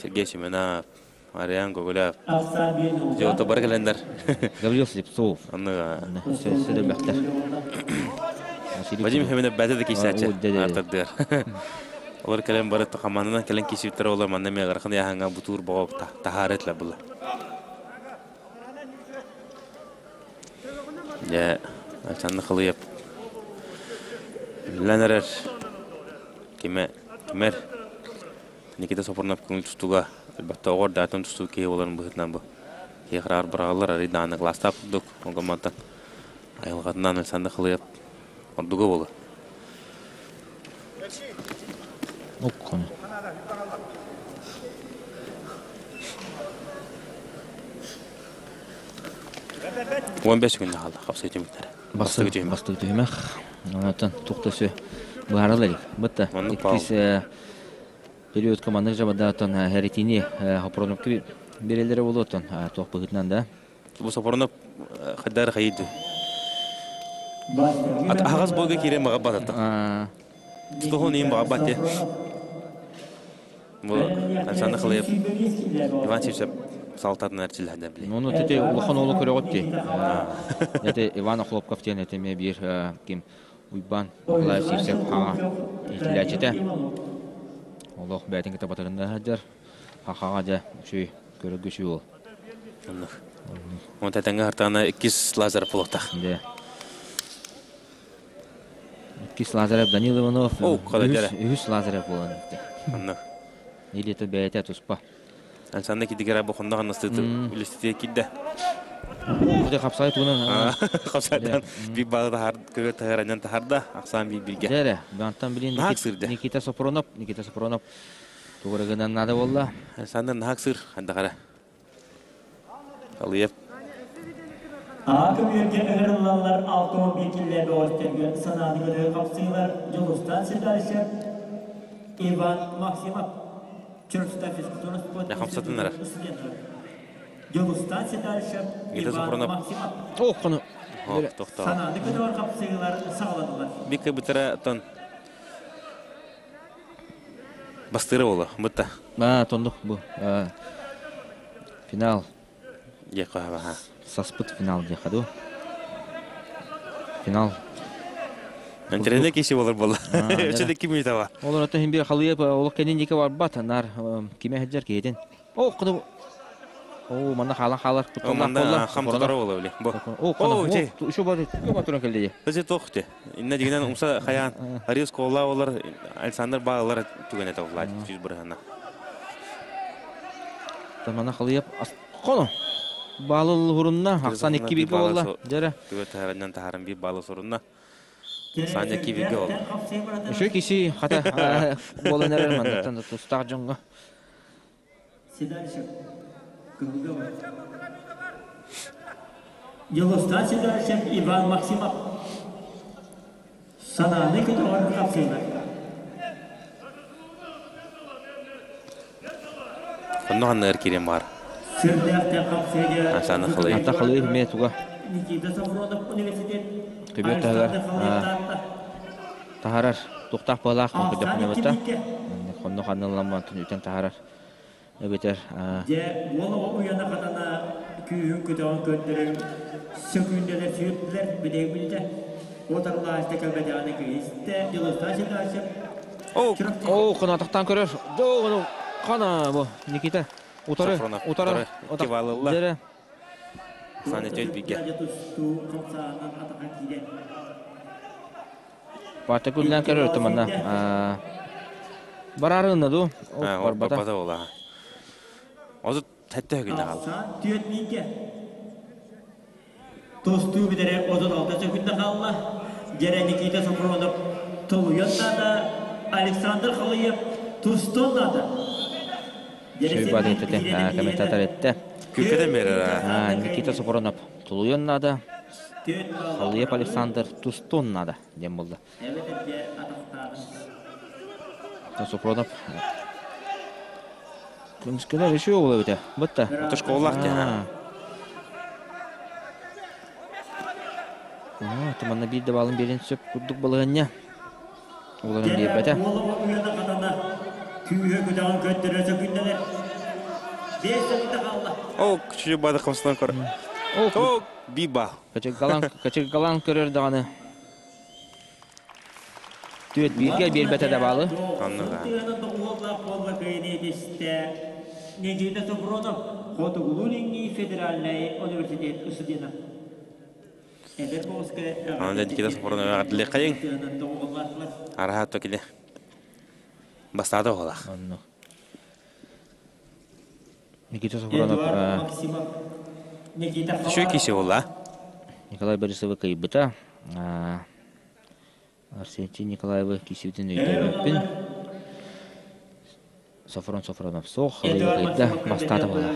Speaker 1: Сергей Семенов, Ариан Гоголев. Дьэ, бары кэлэннэр.
Speaker 2: Гаврил Слепцов.
Speaker 1: Онно
Speaker 2: Сөдөбөхтөр.
Speaker 1: Вадим Хеминов бэйэтэ да киирсээччи артардыар. Олор кэлэн бары хамаанынан кэлэн киирсибиттэр олор манна эмиэ ыарахан ыйааһыҥҥа бутуур боҕо таһаары этилэр була. Дьэ. Александр Халыев үллэн эрэр кимэ кимэр Никита Сопронов көҥүл тустууга элбэхтэ оҕор даатын тустуу киһи буоларын быһыытынан бу киһи хараҕар быраҕыллар арый даҕаны кылаастаах курдук онтон айылҕатынан Александр Халыев ордуга буолуо.
Speaker 2: Уккону.
Speaker 1: 15 күн хаалла хапсай түмүктэрэ.
Speaker 2: Бастакы түһүмэх. Бастакы түһүмэх. Онтон туох да сү быһаарылар илик. Бытта иккис периодка маннык жабадаатан хэритини хопроновка береллere болуотон туох быһыытынан да.
Speaker 1: Бу Сопронов хайдары хайыды. Аһаҕас буолга киирэн баҕа батата. Туһун иин баҕа бат Бу Александр Халыев Иван Сивцев салтатын эрчиллэһинэ били.
Speaker 2: Ну, тети улахан оҕолу көрөҕүт дии. Эти Иван Охлопков диэн эти эмиэ биир ким Уйбан Николаев Сивцев хаҥа иитиллээччитэ. Олох бэйэтин кытта батарында сылдьар. Хахаҕа дьэ үчүгэй көрөргө үчүгэй уол.
Speaker 1: Оннук. Онон тэтэҥҥэ хартаана иккис Лазарев буолуохтаах.
Speaker 2: Дьэ. Иккис Лазарев Данил Иванов, үһүс Лазарев буолан эрдэ.
Speaker 1: Оннук.
Speaker 2: Илиитэ бэйэтэ туспа.
Speaker 1: Ансанна кидигера бу хонно ханнастыты үлэститиэ киирдэ.
Speaker 2: Бу хапсай туунан
Speaker 1: хапсайдан бир баалы тахар көбө тахаранан тахарда ахсаан бир бирге.
Speaker 2: Дэрэ, бантан билин Никита Сопронов, Никита Сопронов тугурыгынан надо болла.
Speaker 1: Александр наһак сыр хандахара. Алыев
Speaker 3: Аакы үөргэ ыһырыллаллар 61 киллэ бөҕөстөргө санааны көрөр хапсыылар Дьулустан Седалищев, Иван Максимов, Чурста физкультура спорт
Speaker 1: Хамсатыннара.
Speaker 3: Дьулустан Седалищев, Иван Максимов.
Speaker 2: Ох,
Speaker 3: Санааны көтөҕөр хапсыылар саҕаланылар.
Speaker 1: Бикка бытара тон Бастыыра буолуо, бытта.
Speaker 2: Аа, тондук бу. Финал.
Speaker 1: Диэххэ хаха.
Speaker 2: Саспыт финал диэххэ дуу. Финал.
Speaker 1: Интернет киси болар буолла. Өчө ким үтава.
Speaker 2: Олор ата хин бир халыйып олох кенин дике барбат нар киме хеджер киһитин. О, кыны О, манна хаалан хаалар.
Speaker 1: Манна хам тутара буола били. Бу.
Speaker 2: О, кана. Еще бар, бар туран келди.
Speaker 1: Бezi тохты. Инна дигинен умса хаян Ариус Кола олар Александр Баалар түгэн это Влад жүз бырыһана.
Speaker 2: Тамана халыйап коно. Баалыл хурунна, ахсан икки бирге болла. Жара.
Speaker 1: Түгө тахараннан тахаран бир баалы сурунна. Саня кибирге болла.
Speaker 2: Үшө киши хата болан эрер мандаттан тустаах дьоҥҥо.
Speaker 3: Седалищев. Кылгова. Дьулустан Седалищев Иван Максимов. Санааны көтөҕөр хапсыылар.
Speaker 1: Онно ханныгар киирэн баар.
Speaker 3: Сүрдээхтэн хапсыыга
Speaker 1: Асаны халый.
Speaker 2: Ата халый эмиэ туга.
Speaker 3: Никита Сафронов университет.
Speaker 2: Көбүө таһыгар таһарар туохтаах быалаах көрдөххүнэ Хонно ханныламман үтэн таһарар эбэтэр
Speaker 3: Дьэ, уол оҕо уйана хатана күүһүн көтөҕөн көрдөрөн сөкүүндэлэр сүүрдүлэр, бүтэһик билдэ. Уотарлаачта кэлбэтэҕинэ кыыстэ, Дьулустаан Седалищев.
Speaker 2: Оо, хонатахтаан көрөр. Доо, хана бу Никита утары утары
Speaker 1: утары Саня Тельбиге.
Speaker 2: Бата күллэн көрөр туманна. Барарына ду.
Speaker 1: Барбата. Барбата ола. Озу тәтті күнде қалды.
Speaker 3: Түет минке. Тостуу битере 36 күнде қалла. Жере Никита Сопронов толуйон нада, Александр Халыев тустон нада.
Speaker 2: Шөйбады этте, комментатор этте.
Speaker 1: Күккеден берер.
Speaker 2: Никита Сопронов толуйон нада, Халыев Александр тустон нада диэн буолла. Сопронов Күнүскүнэ еще буола эбитэ. Бытта.
Speaker 1: Тушколлах диэн.
Speaker 2: Туманна биир да баалын биэрин сөп курдук балаһынньа. Олорон биэрбэтэ.
Speaker 3: Күүһэ көтөҕөн көрдөрө сөкүндэлэр. 5 секунда хаалла.
Speaker 1: О, күчү бады хамсынан көр. О, биба.
Speaker 2: Качыргалаан көрөр даҕаны. Түөт бииргэ биэрбэтэ да баалы.
Speaker 1: Анныга.
Speaker 3: Никита Супрунов, Хотугулуу-Илиҥҥи федеральнай университет студена.
Speaker 1: Онон Никита Софронова эҕэрдэлиэххэйиҥ. Араһа то кини бастаата оҕолоох.
Speaker 2: Онно. Никита Софронов
Speaker 1: Үчүгэй киси буолла.
Speaker 2: Николай Борисовы кыйбыта. Арсентий Николаевы киисибитин өйдөөбөппүн. Софрон Софронов суох, ыйда бастаата буолла.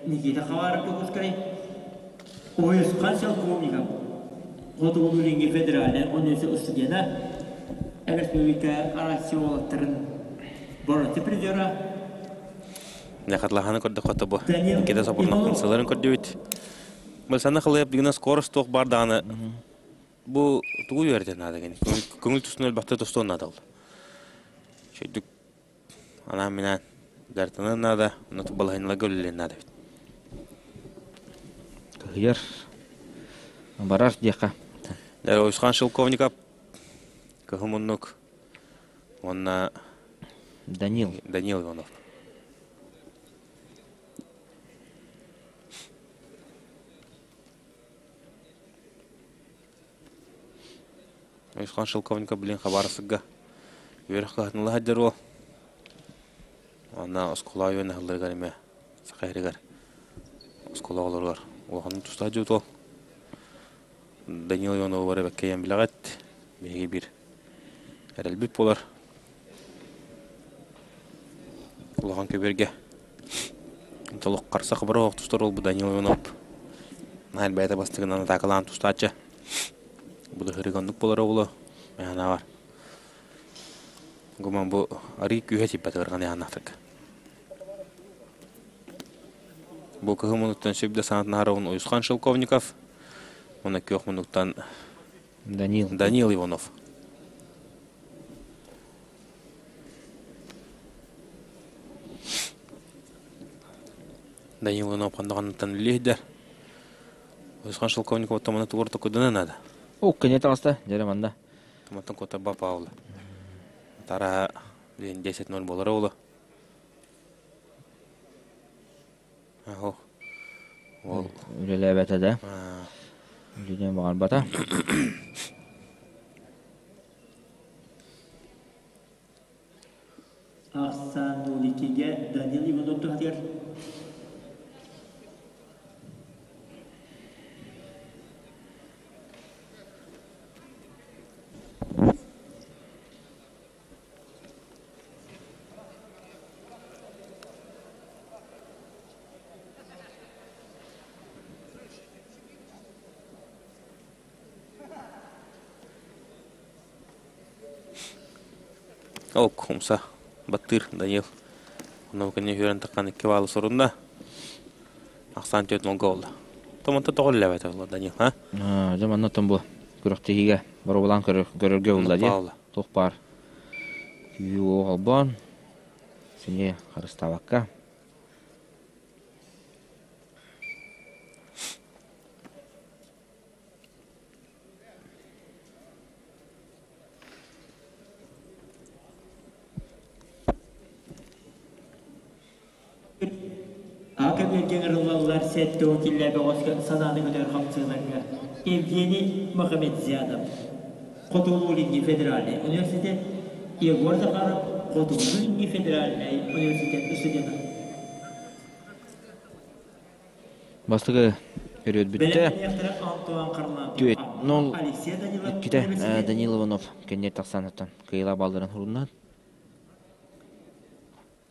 Speaker 3: Никита Хабаров Дьокуускай Уйусхан Шелковников Хотугу Билиҥҥи федеральнай университет устудьуона Республика Россия уолаттарын бороты призера
Speaker 1: Хатылаһаны көрдөххө бу Никита Софронов хамсаларын көрдүбүт. Бысаны хылыап дигина скорость туох бар даҕаны Бу тугу үөрэтэр наада кини? Көҥүл тустууну элбэхтэ тустуон наада ол. Шөйдүк анаан-минээн дьарыктаныан наада, онно балаһыанньаларга үлэлиэн наада эбит.
Speaker 2: Кыһыйар, барар диэххэ.
Speaker 1: Уйусхан Шелковников, Кыһыл муннук уонна
Speaker 2: Данил.
Speaker 1: Данил Иванов. Уйусхан Шелковников билин Хабаровскга үөрэх кыһатын ыла сылдьар уол. Уонна оскуола үөн аһылларыгар эмиэ Саха сиригэр оскуола оҕолоругар улаханнык туста сылдьыбыт уол. Данил Иванову бары бэккэйэн билэҕит. Биһиги биир эрэлбит буолар. Улахан көбүөргэ толук харса хабара тустар уолбут Данил Иванов наһаа бэйэтэ бастыгынан атаакалаан тустааччы. Бу да һырыга оннук буолара буолуо мэхэнэ Гуман бу арыы күүһэ тиийбэт ыарҕан ыйааннаахтарга. Бу кыһыл муннуктан сүп да санаатын аһара Уйусхан Шелковников уонна күөх муннуктан
Speaker 2: Данил.
Speaker 1: Данил Иванов. Данил Иванов ханна-ханнаттан үллэһидэр. Уйусхан Шелковников оттомону тугур токуйдана надо.
Speaker 2: О, кене таҕыста, дьэрэ манна.
Speaker 1: Туматтан куоттарба Павла. Тара 10-0 болара оло. Аһо. Ол
Speaker 2: Үлэлээбэтэ да. Үлэлиэн баҕарбата.
Speaker 3: Ахсаан Нуликигэ Данил Иванов туһатыгар
Speaker 1: Ол умса баттыыр Данил. Онно кини үөрэн таххан икки баалы сурунна. Ахсаан түөрт нолга буолла. Томонто тоҕо үлэлээбэтэ буолла Данил, а?
Speaker 2: Дьэ манна оттон бу күрэхтэһиигэ боруобалаан көрөргө булла дии. Туох баар күүһү холбоон, сини харыстаабакка.
Speaker 3: Ака ыҥырыллаллар сэттэ киллэ бөҕөскө санааны көтөр хамсыыларга Евгений Мухамедзянов, Хотугулуу-Илиҥҥи федеральнай университет, Егор Захаров, Хотугулуу-Илиҥҥи федеральнай университет студена.
Speaker 2: Бастакы период бүттэ. Түөт нол иккитэ Данил Иванов кэннигэр тахсан оттон кыайыылаах балларын хурунна.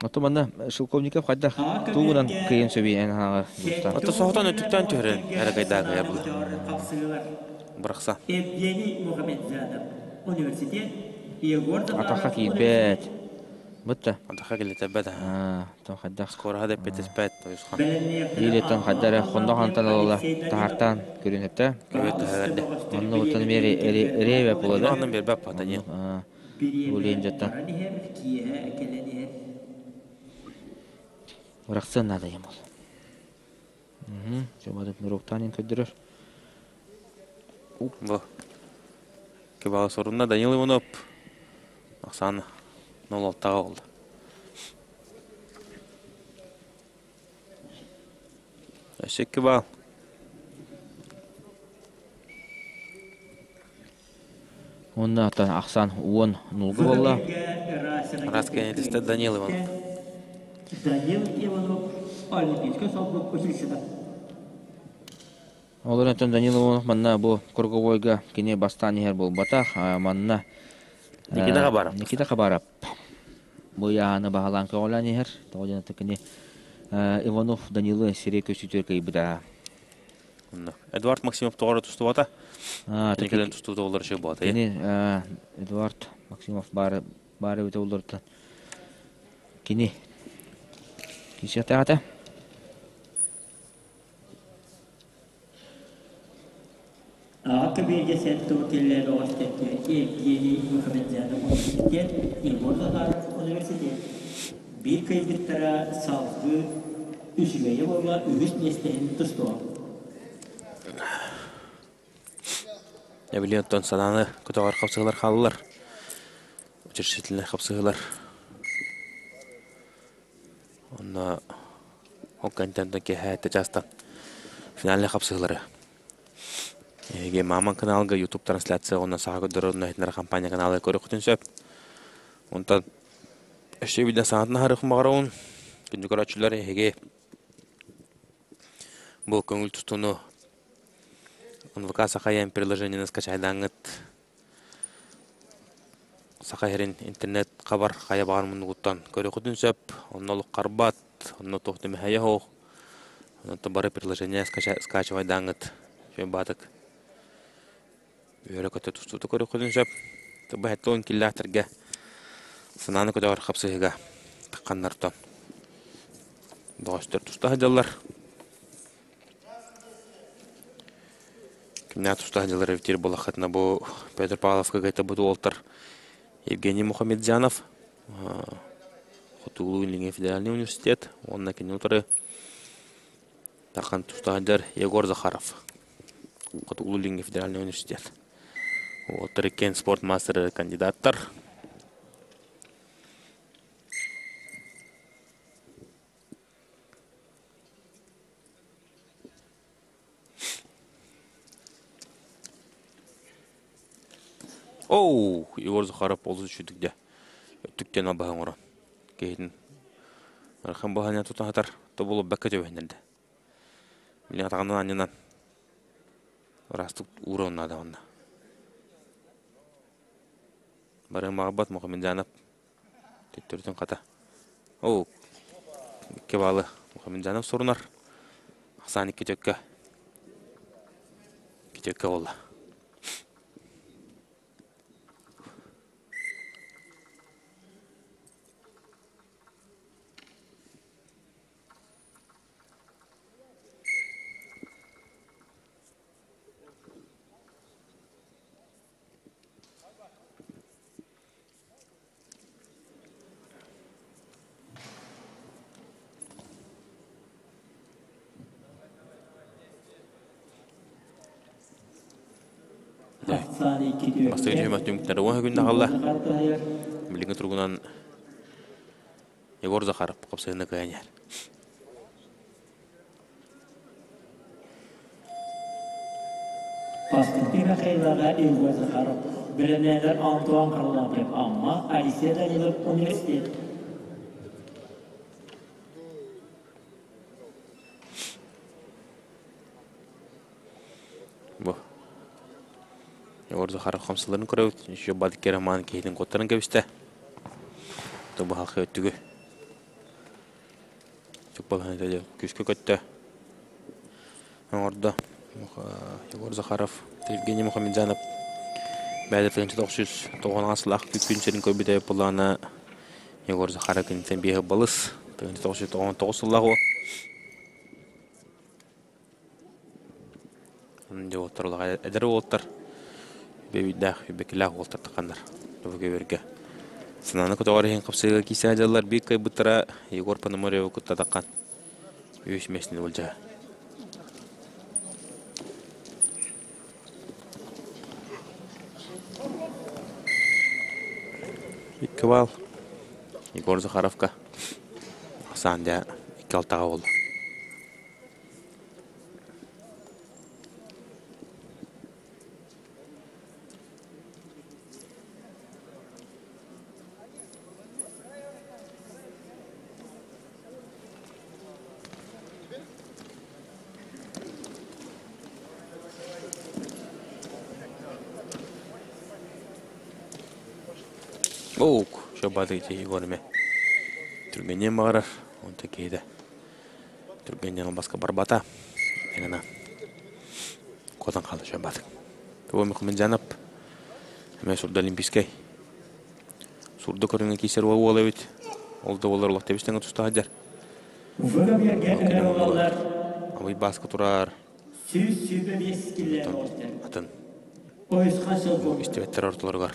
Speaker 2: Оттон манна Шелковников хайдах тугунан кыайан сөбүй эн хаҥа дустан?
Speaker 1: Ото соһутан өттүктэн түһэрэн эрэ кыайар була. Бырахса.
Speaker 3: Евгений Мухамедзянов, университет, Егор
Speaker 2: Атахха киирбэт. Бытта.
Speaker 1: Атахха килитэрбэт.
Speaker 2: Тон хайдах.
Speaker 1: Скороһа да эппэтиспэт.
Speaker 2: Диилеттен хайда эрэ хондо хантан ылала таһартаан көрүнэттэ.
Speaker 1: Көбөт таһаарда.
Speaker 2: Онно оттон эмиэ эриэбэ була да.
Speaker 1: Онно бербэп патаньы.
Speaker 2: Улиин дьаттан. Бырахсыан наада диэн буолла. Чумадык нуруктаан көрдөрөр.
Speaker 1: Бу. Кыбала сорунна Данил Иванов. Оксана 06-ға oldu. Өссө 2 балл.
Speaker 2: Уонна ахсаан 10 нулга буолла.
Speaker 1: Раз кэнэтистэ Данил Иванов.
Speaker 3: Данил Иванов Олимпийскай солбук училищета.
Speaker 2: Ол эрэн Данил Иванов манна бу круговойга кини бастаан иһэр буолбатах. Манна
Speaker 1: Никита Хабаров.
Speaker 2: Никита Хабаров бу ыйааһыны баһылаан көҕүлээн иһэр. Тоҕо диэн кини Иванов Данилы сири көстүүтүгэр кыйбыта.
Speaker 1: Эдуард Максимов тоҕо тустубата. Кини тустубута олор үчүгэй буолата.
Speaker 2: Кини Эдуард Максимов баары баары эбитэ олорто. Кини кисиэтэҕэтэ.
Speaker 3: Аҕа көбүөргэ сэр киллэр оҕустэргэ Евгений Мухамеджанов университет, Егор Захаров университет биир кыайбыттара салгыы үчүгэйэ буолла үһүс миэстэһин тустуо.
Speaker 1: Эбили оттон санааны көтөҕөр хапсыһылар хааллылар. Учредительнай хапсыһылар. Онно ол контентан киэһэ чаастан финальнай хапсыһыылары Эһиги Маман каналга YouTube трансляция уонна Саха көрдөрөр иһитиннэрэр компания каналы көрүөххүтүн сөп. Онтон өссө биирдэ саҥатын аһарыахпын баҕарабын. Күндү көрөөччүлэр, эһиги бу көҥүл тустууну НВК Сахайан приложениены скачайдааҥҥыт Саха сирин интернет хабар хайа баҕар муннугуттан көрүөххүтүн сөп. Онно олох харбат, онно туох да мэһэйэ суох. Онтон бары приложение скачивайдааҥҥыт үчүгэй баатык үөрэ-көтө тустуута көрүөххүтүн сөп. Быһаттыын киллээхтэргэ санааны көтөҕөр хапсыһыыга тахханнартан бөҕөстөр туста сылдьаллар. Кимнээх тустаах дьыллар эбитиир буоллаххытына бу Петр Павловка кытта уолтар Евгений Мухамедзянов Хотугулуу-Илиҥҥи федеральнай университет уонна кини утары Дархан тустаах Егор Захаров Хотугулуу-Илиҥҥи федеральнай университет. Уолаттар иккиэн спорт маастара кандидаттар. Оу, Егор Захаров олус үчүгдүк дьэ өттүктэн албаһы оҥорон киһитин ыарахан баһанан тутаһатар тобулубакка түбэһиннэрдэ. Мин атаҕынан анньынан ыраастык уура наада онно. Барыан баҕарбат Мухамеджанов Төттөрүтүн хата. Оо, икки баалы Мухамеджанов сурунар. Ахсаан икки төккө. Икки төккө буолла. Бастакы түһүмэх түмүктэрэ уон күн хаалла. Билиҥҥи туругунан Егор Захаров хапсыһыны кыайан иһэр.
Speaker 3: Бастакы Михайлаҕа Егор Захаров, бирэнээлэр Антуан Харлампьев Амма, Алексей Данилов университет.
Speaker 1: Бу Егор Захаров хамсаларын көрөбүт. Еще бадык роман киһитин куоттаран кэбистэ. Тобу халқы өттүгү. Чуппалаһан күүскэ көттө. Оҥордо Егор Захаров, Евгений Мухамеджанов бэйэтэ 1998 сыллаах күн сирин көрбүтэ буоллаҕына Егор Захаров киниттэн биэһи балыс 1999 сыллаах уол. Дьэ уолаттар эдэр уолаттар бэйбийдээх бэкилээх уолаттар тахханнар көбүөргэ санааны көтөҕөр иһин хапсыыга киирсэ дьаллар биир кыайбыттара Егор Пономаревы кытта таххан үс миэстэни былдьаһа. Икки баал Егор Захаровка ахсаан дьэ икки алтаҕа буолла. Оук, шабады ити Егор эме. Түргэннен бағарар, онта кейді. Түргеннен албаска барбата. Эгана. Котан қалды шабады. Туа Мухамеджанов. Эме сурда олимпийский. Сурда көрүнгө кисер уол эбит. Ол да болар улах тебистен туста хаджар. Абый баска турар. Атын. Истебеттер ортолоргар.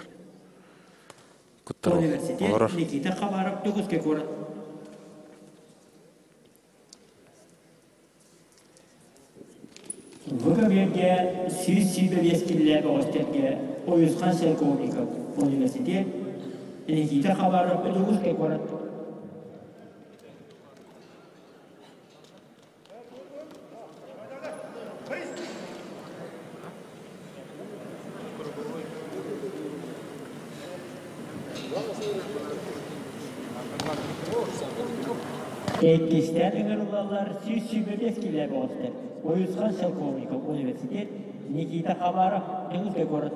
Speaker 1: Куттар олорор.
Speaker 3: Никита Хабаров Дьокуускай куорат. Бу көбүөргэ 125 киллээх бөҕөстөргө Уйусхан Шелковников университет Никита Хабаров Дьокуускай куорат. Иккистээн ыҥырыллаллар 125 киллээх бөҕөстөр Уйусхан Шелковников университет Никита Хабаров Дьокуускай куорат.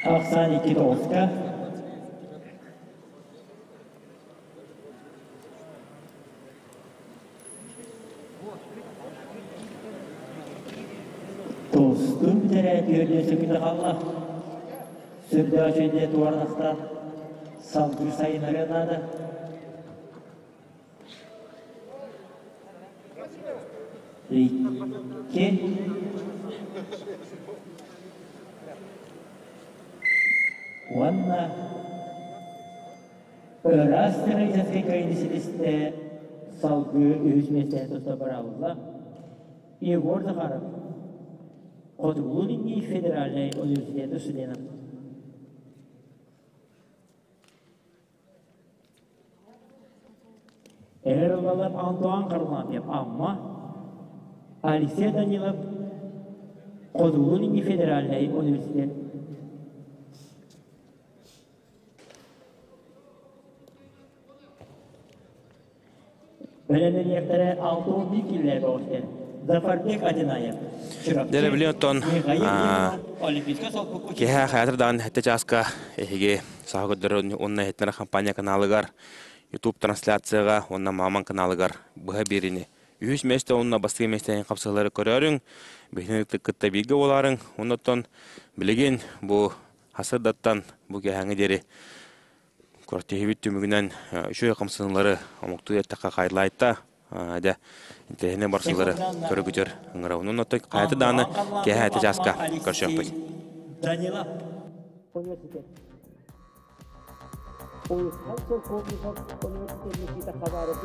Speaker 3: Ахсаан икки тоҕуска Тустун бүтэрээт үөрдүө сөкүтэ хаалла. Сүрдээх үчүгэйдик туоратахтаах салгыы сайыннарыан наада. Икки. Уонна ыраас техническэй кыайыыны ситистэ салгыы үһүс миэстэни туста быраабылла. Егор Захаров, Хотугулуу-Илиҥҥи федеральнай университет студена. Эр ылалар Антуан Харлампьев Амма, Алексей Данилов Хотугулуу-Илиҥҥи федеральнай университет. Бэлэмнэниэхтэрэ 61 киллэр бөҕөстөр. Зафарбек Адинаев.
Speaker 1: Дэрэ билин оттон киһи хаятыр даҕан хэттэ чааска эһиги саха көрдөрөр уонна иһитиннэрэр компания каналыгар YouTube трансляцияҕа уонна Маман каналыгар быһа биэриини үһүс миэстэ уонна бастакы миэстэни хапсыһыылары көрөөрүҥ, биһигини кытта бииргэ буолаарыҥ. Оннуттан билигин бу хасырдаттан бу киэһээҥҥи диэри Күрэхтэһиибит түмүгүнэн үчүгэй хамсаныылары омуктуу эттэххэ хайлайта дьэ интэриэһинэй барсыылары көрө-күтэр ыҥырабын. Онон хайата даҕаны киэһэ этэ чааска көрсүөхпүт.
Speaker 3: Данила университет. Уйусхан Шелковников университет Никита Хабаров.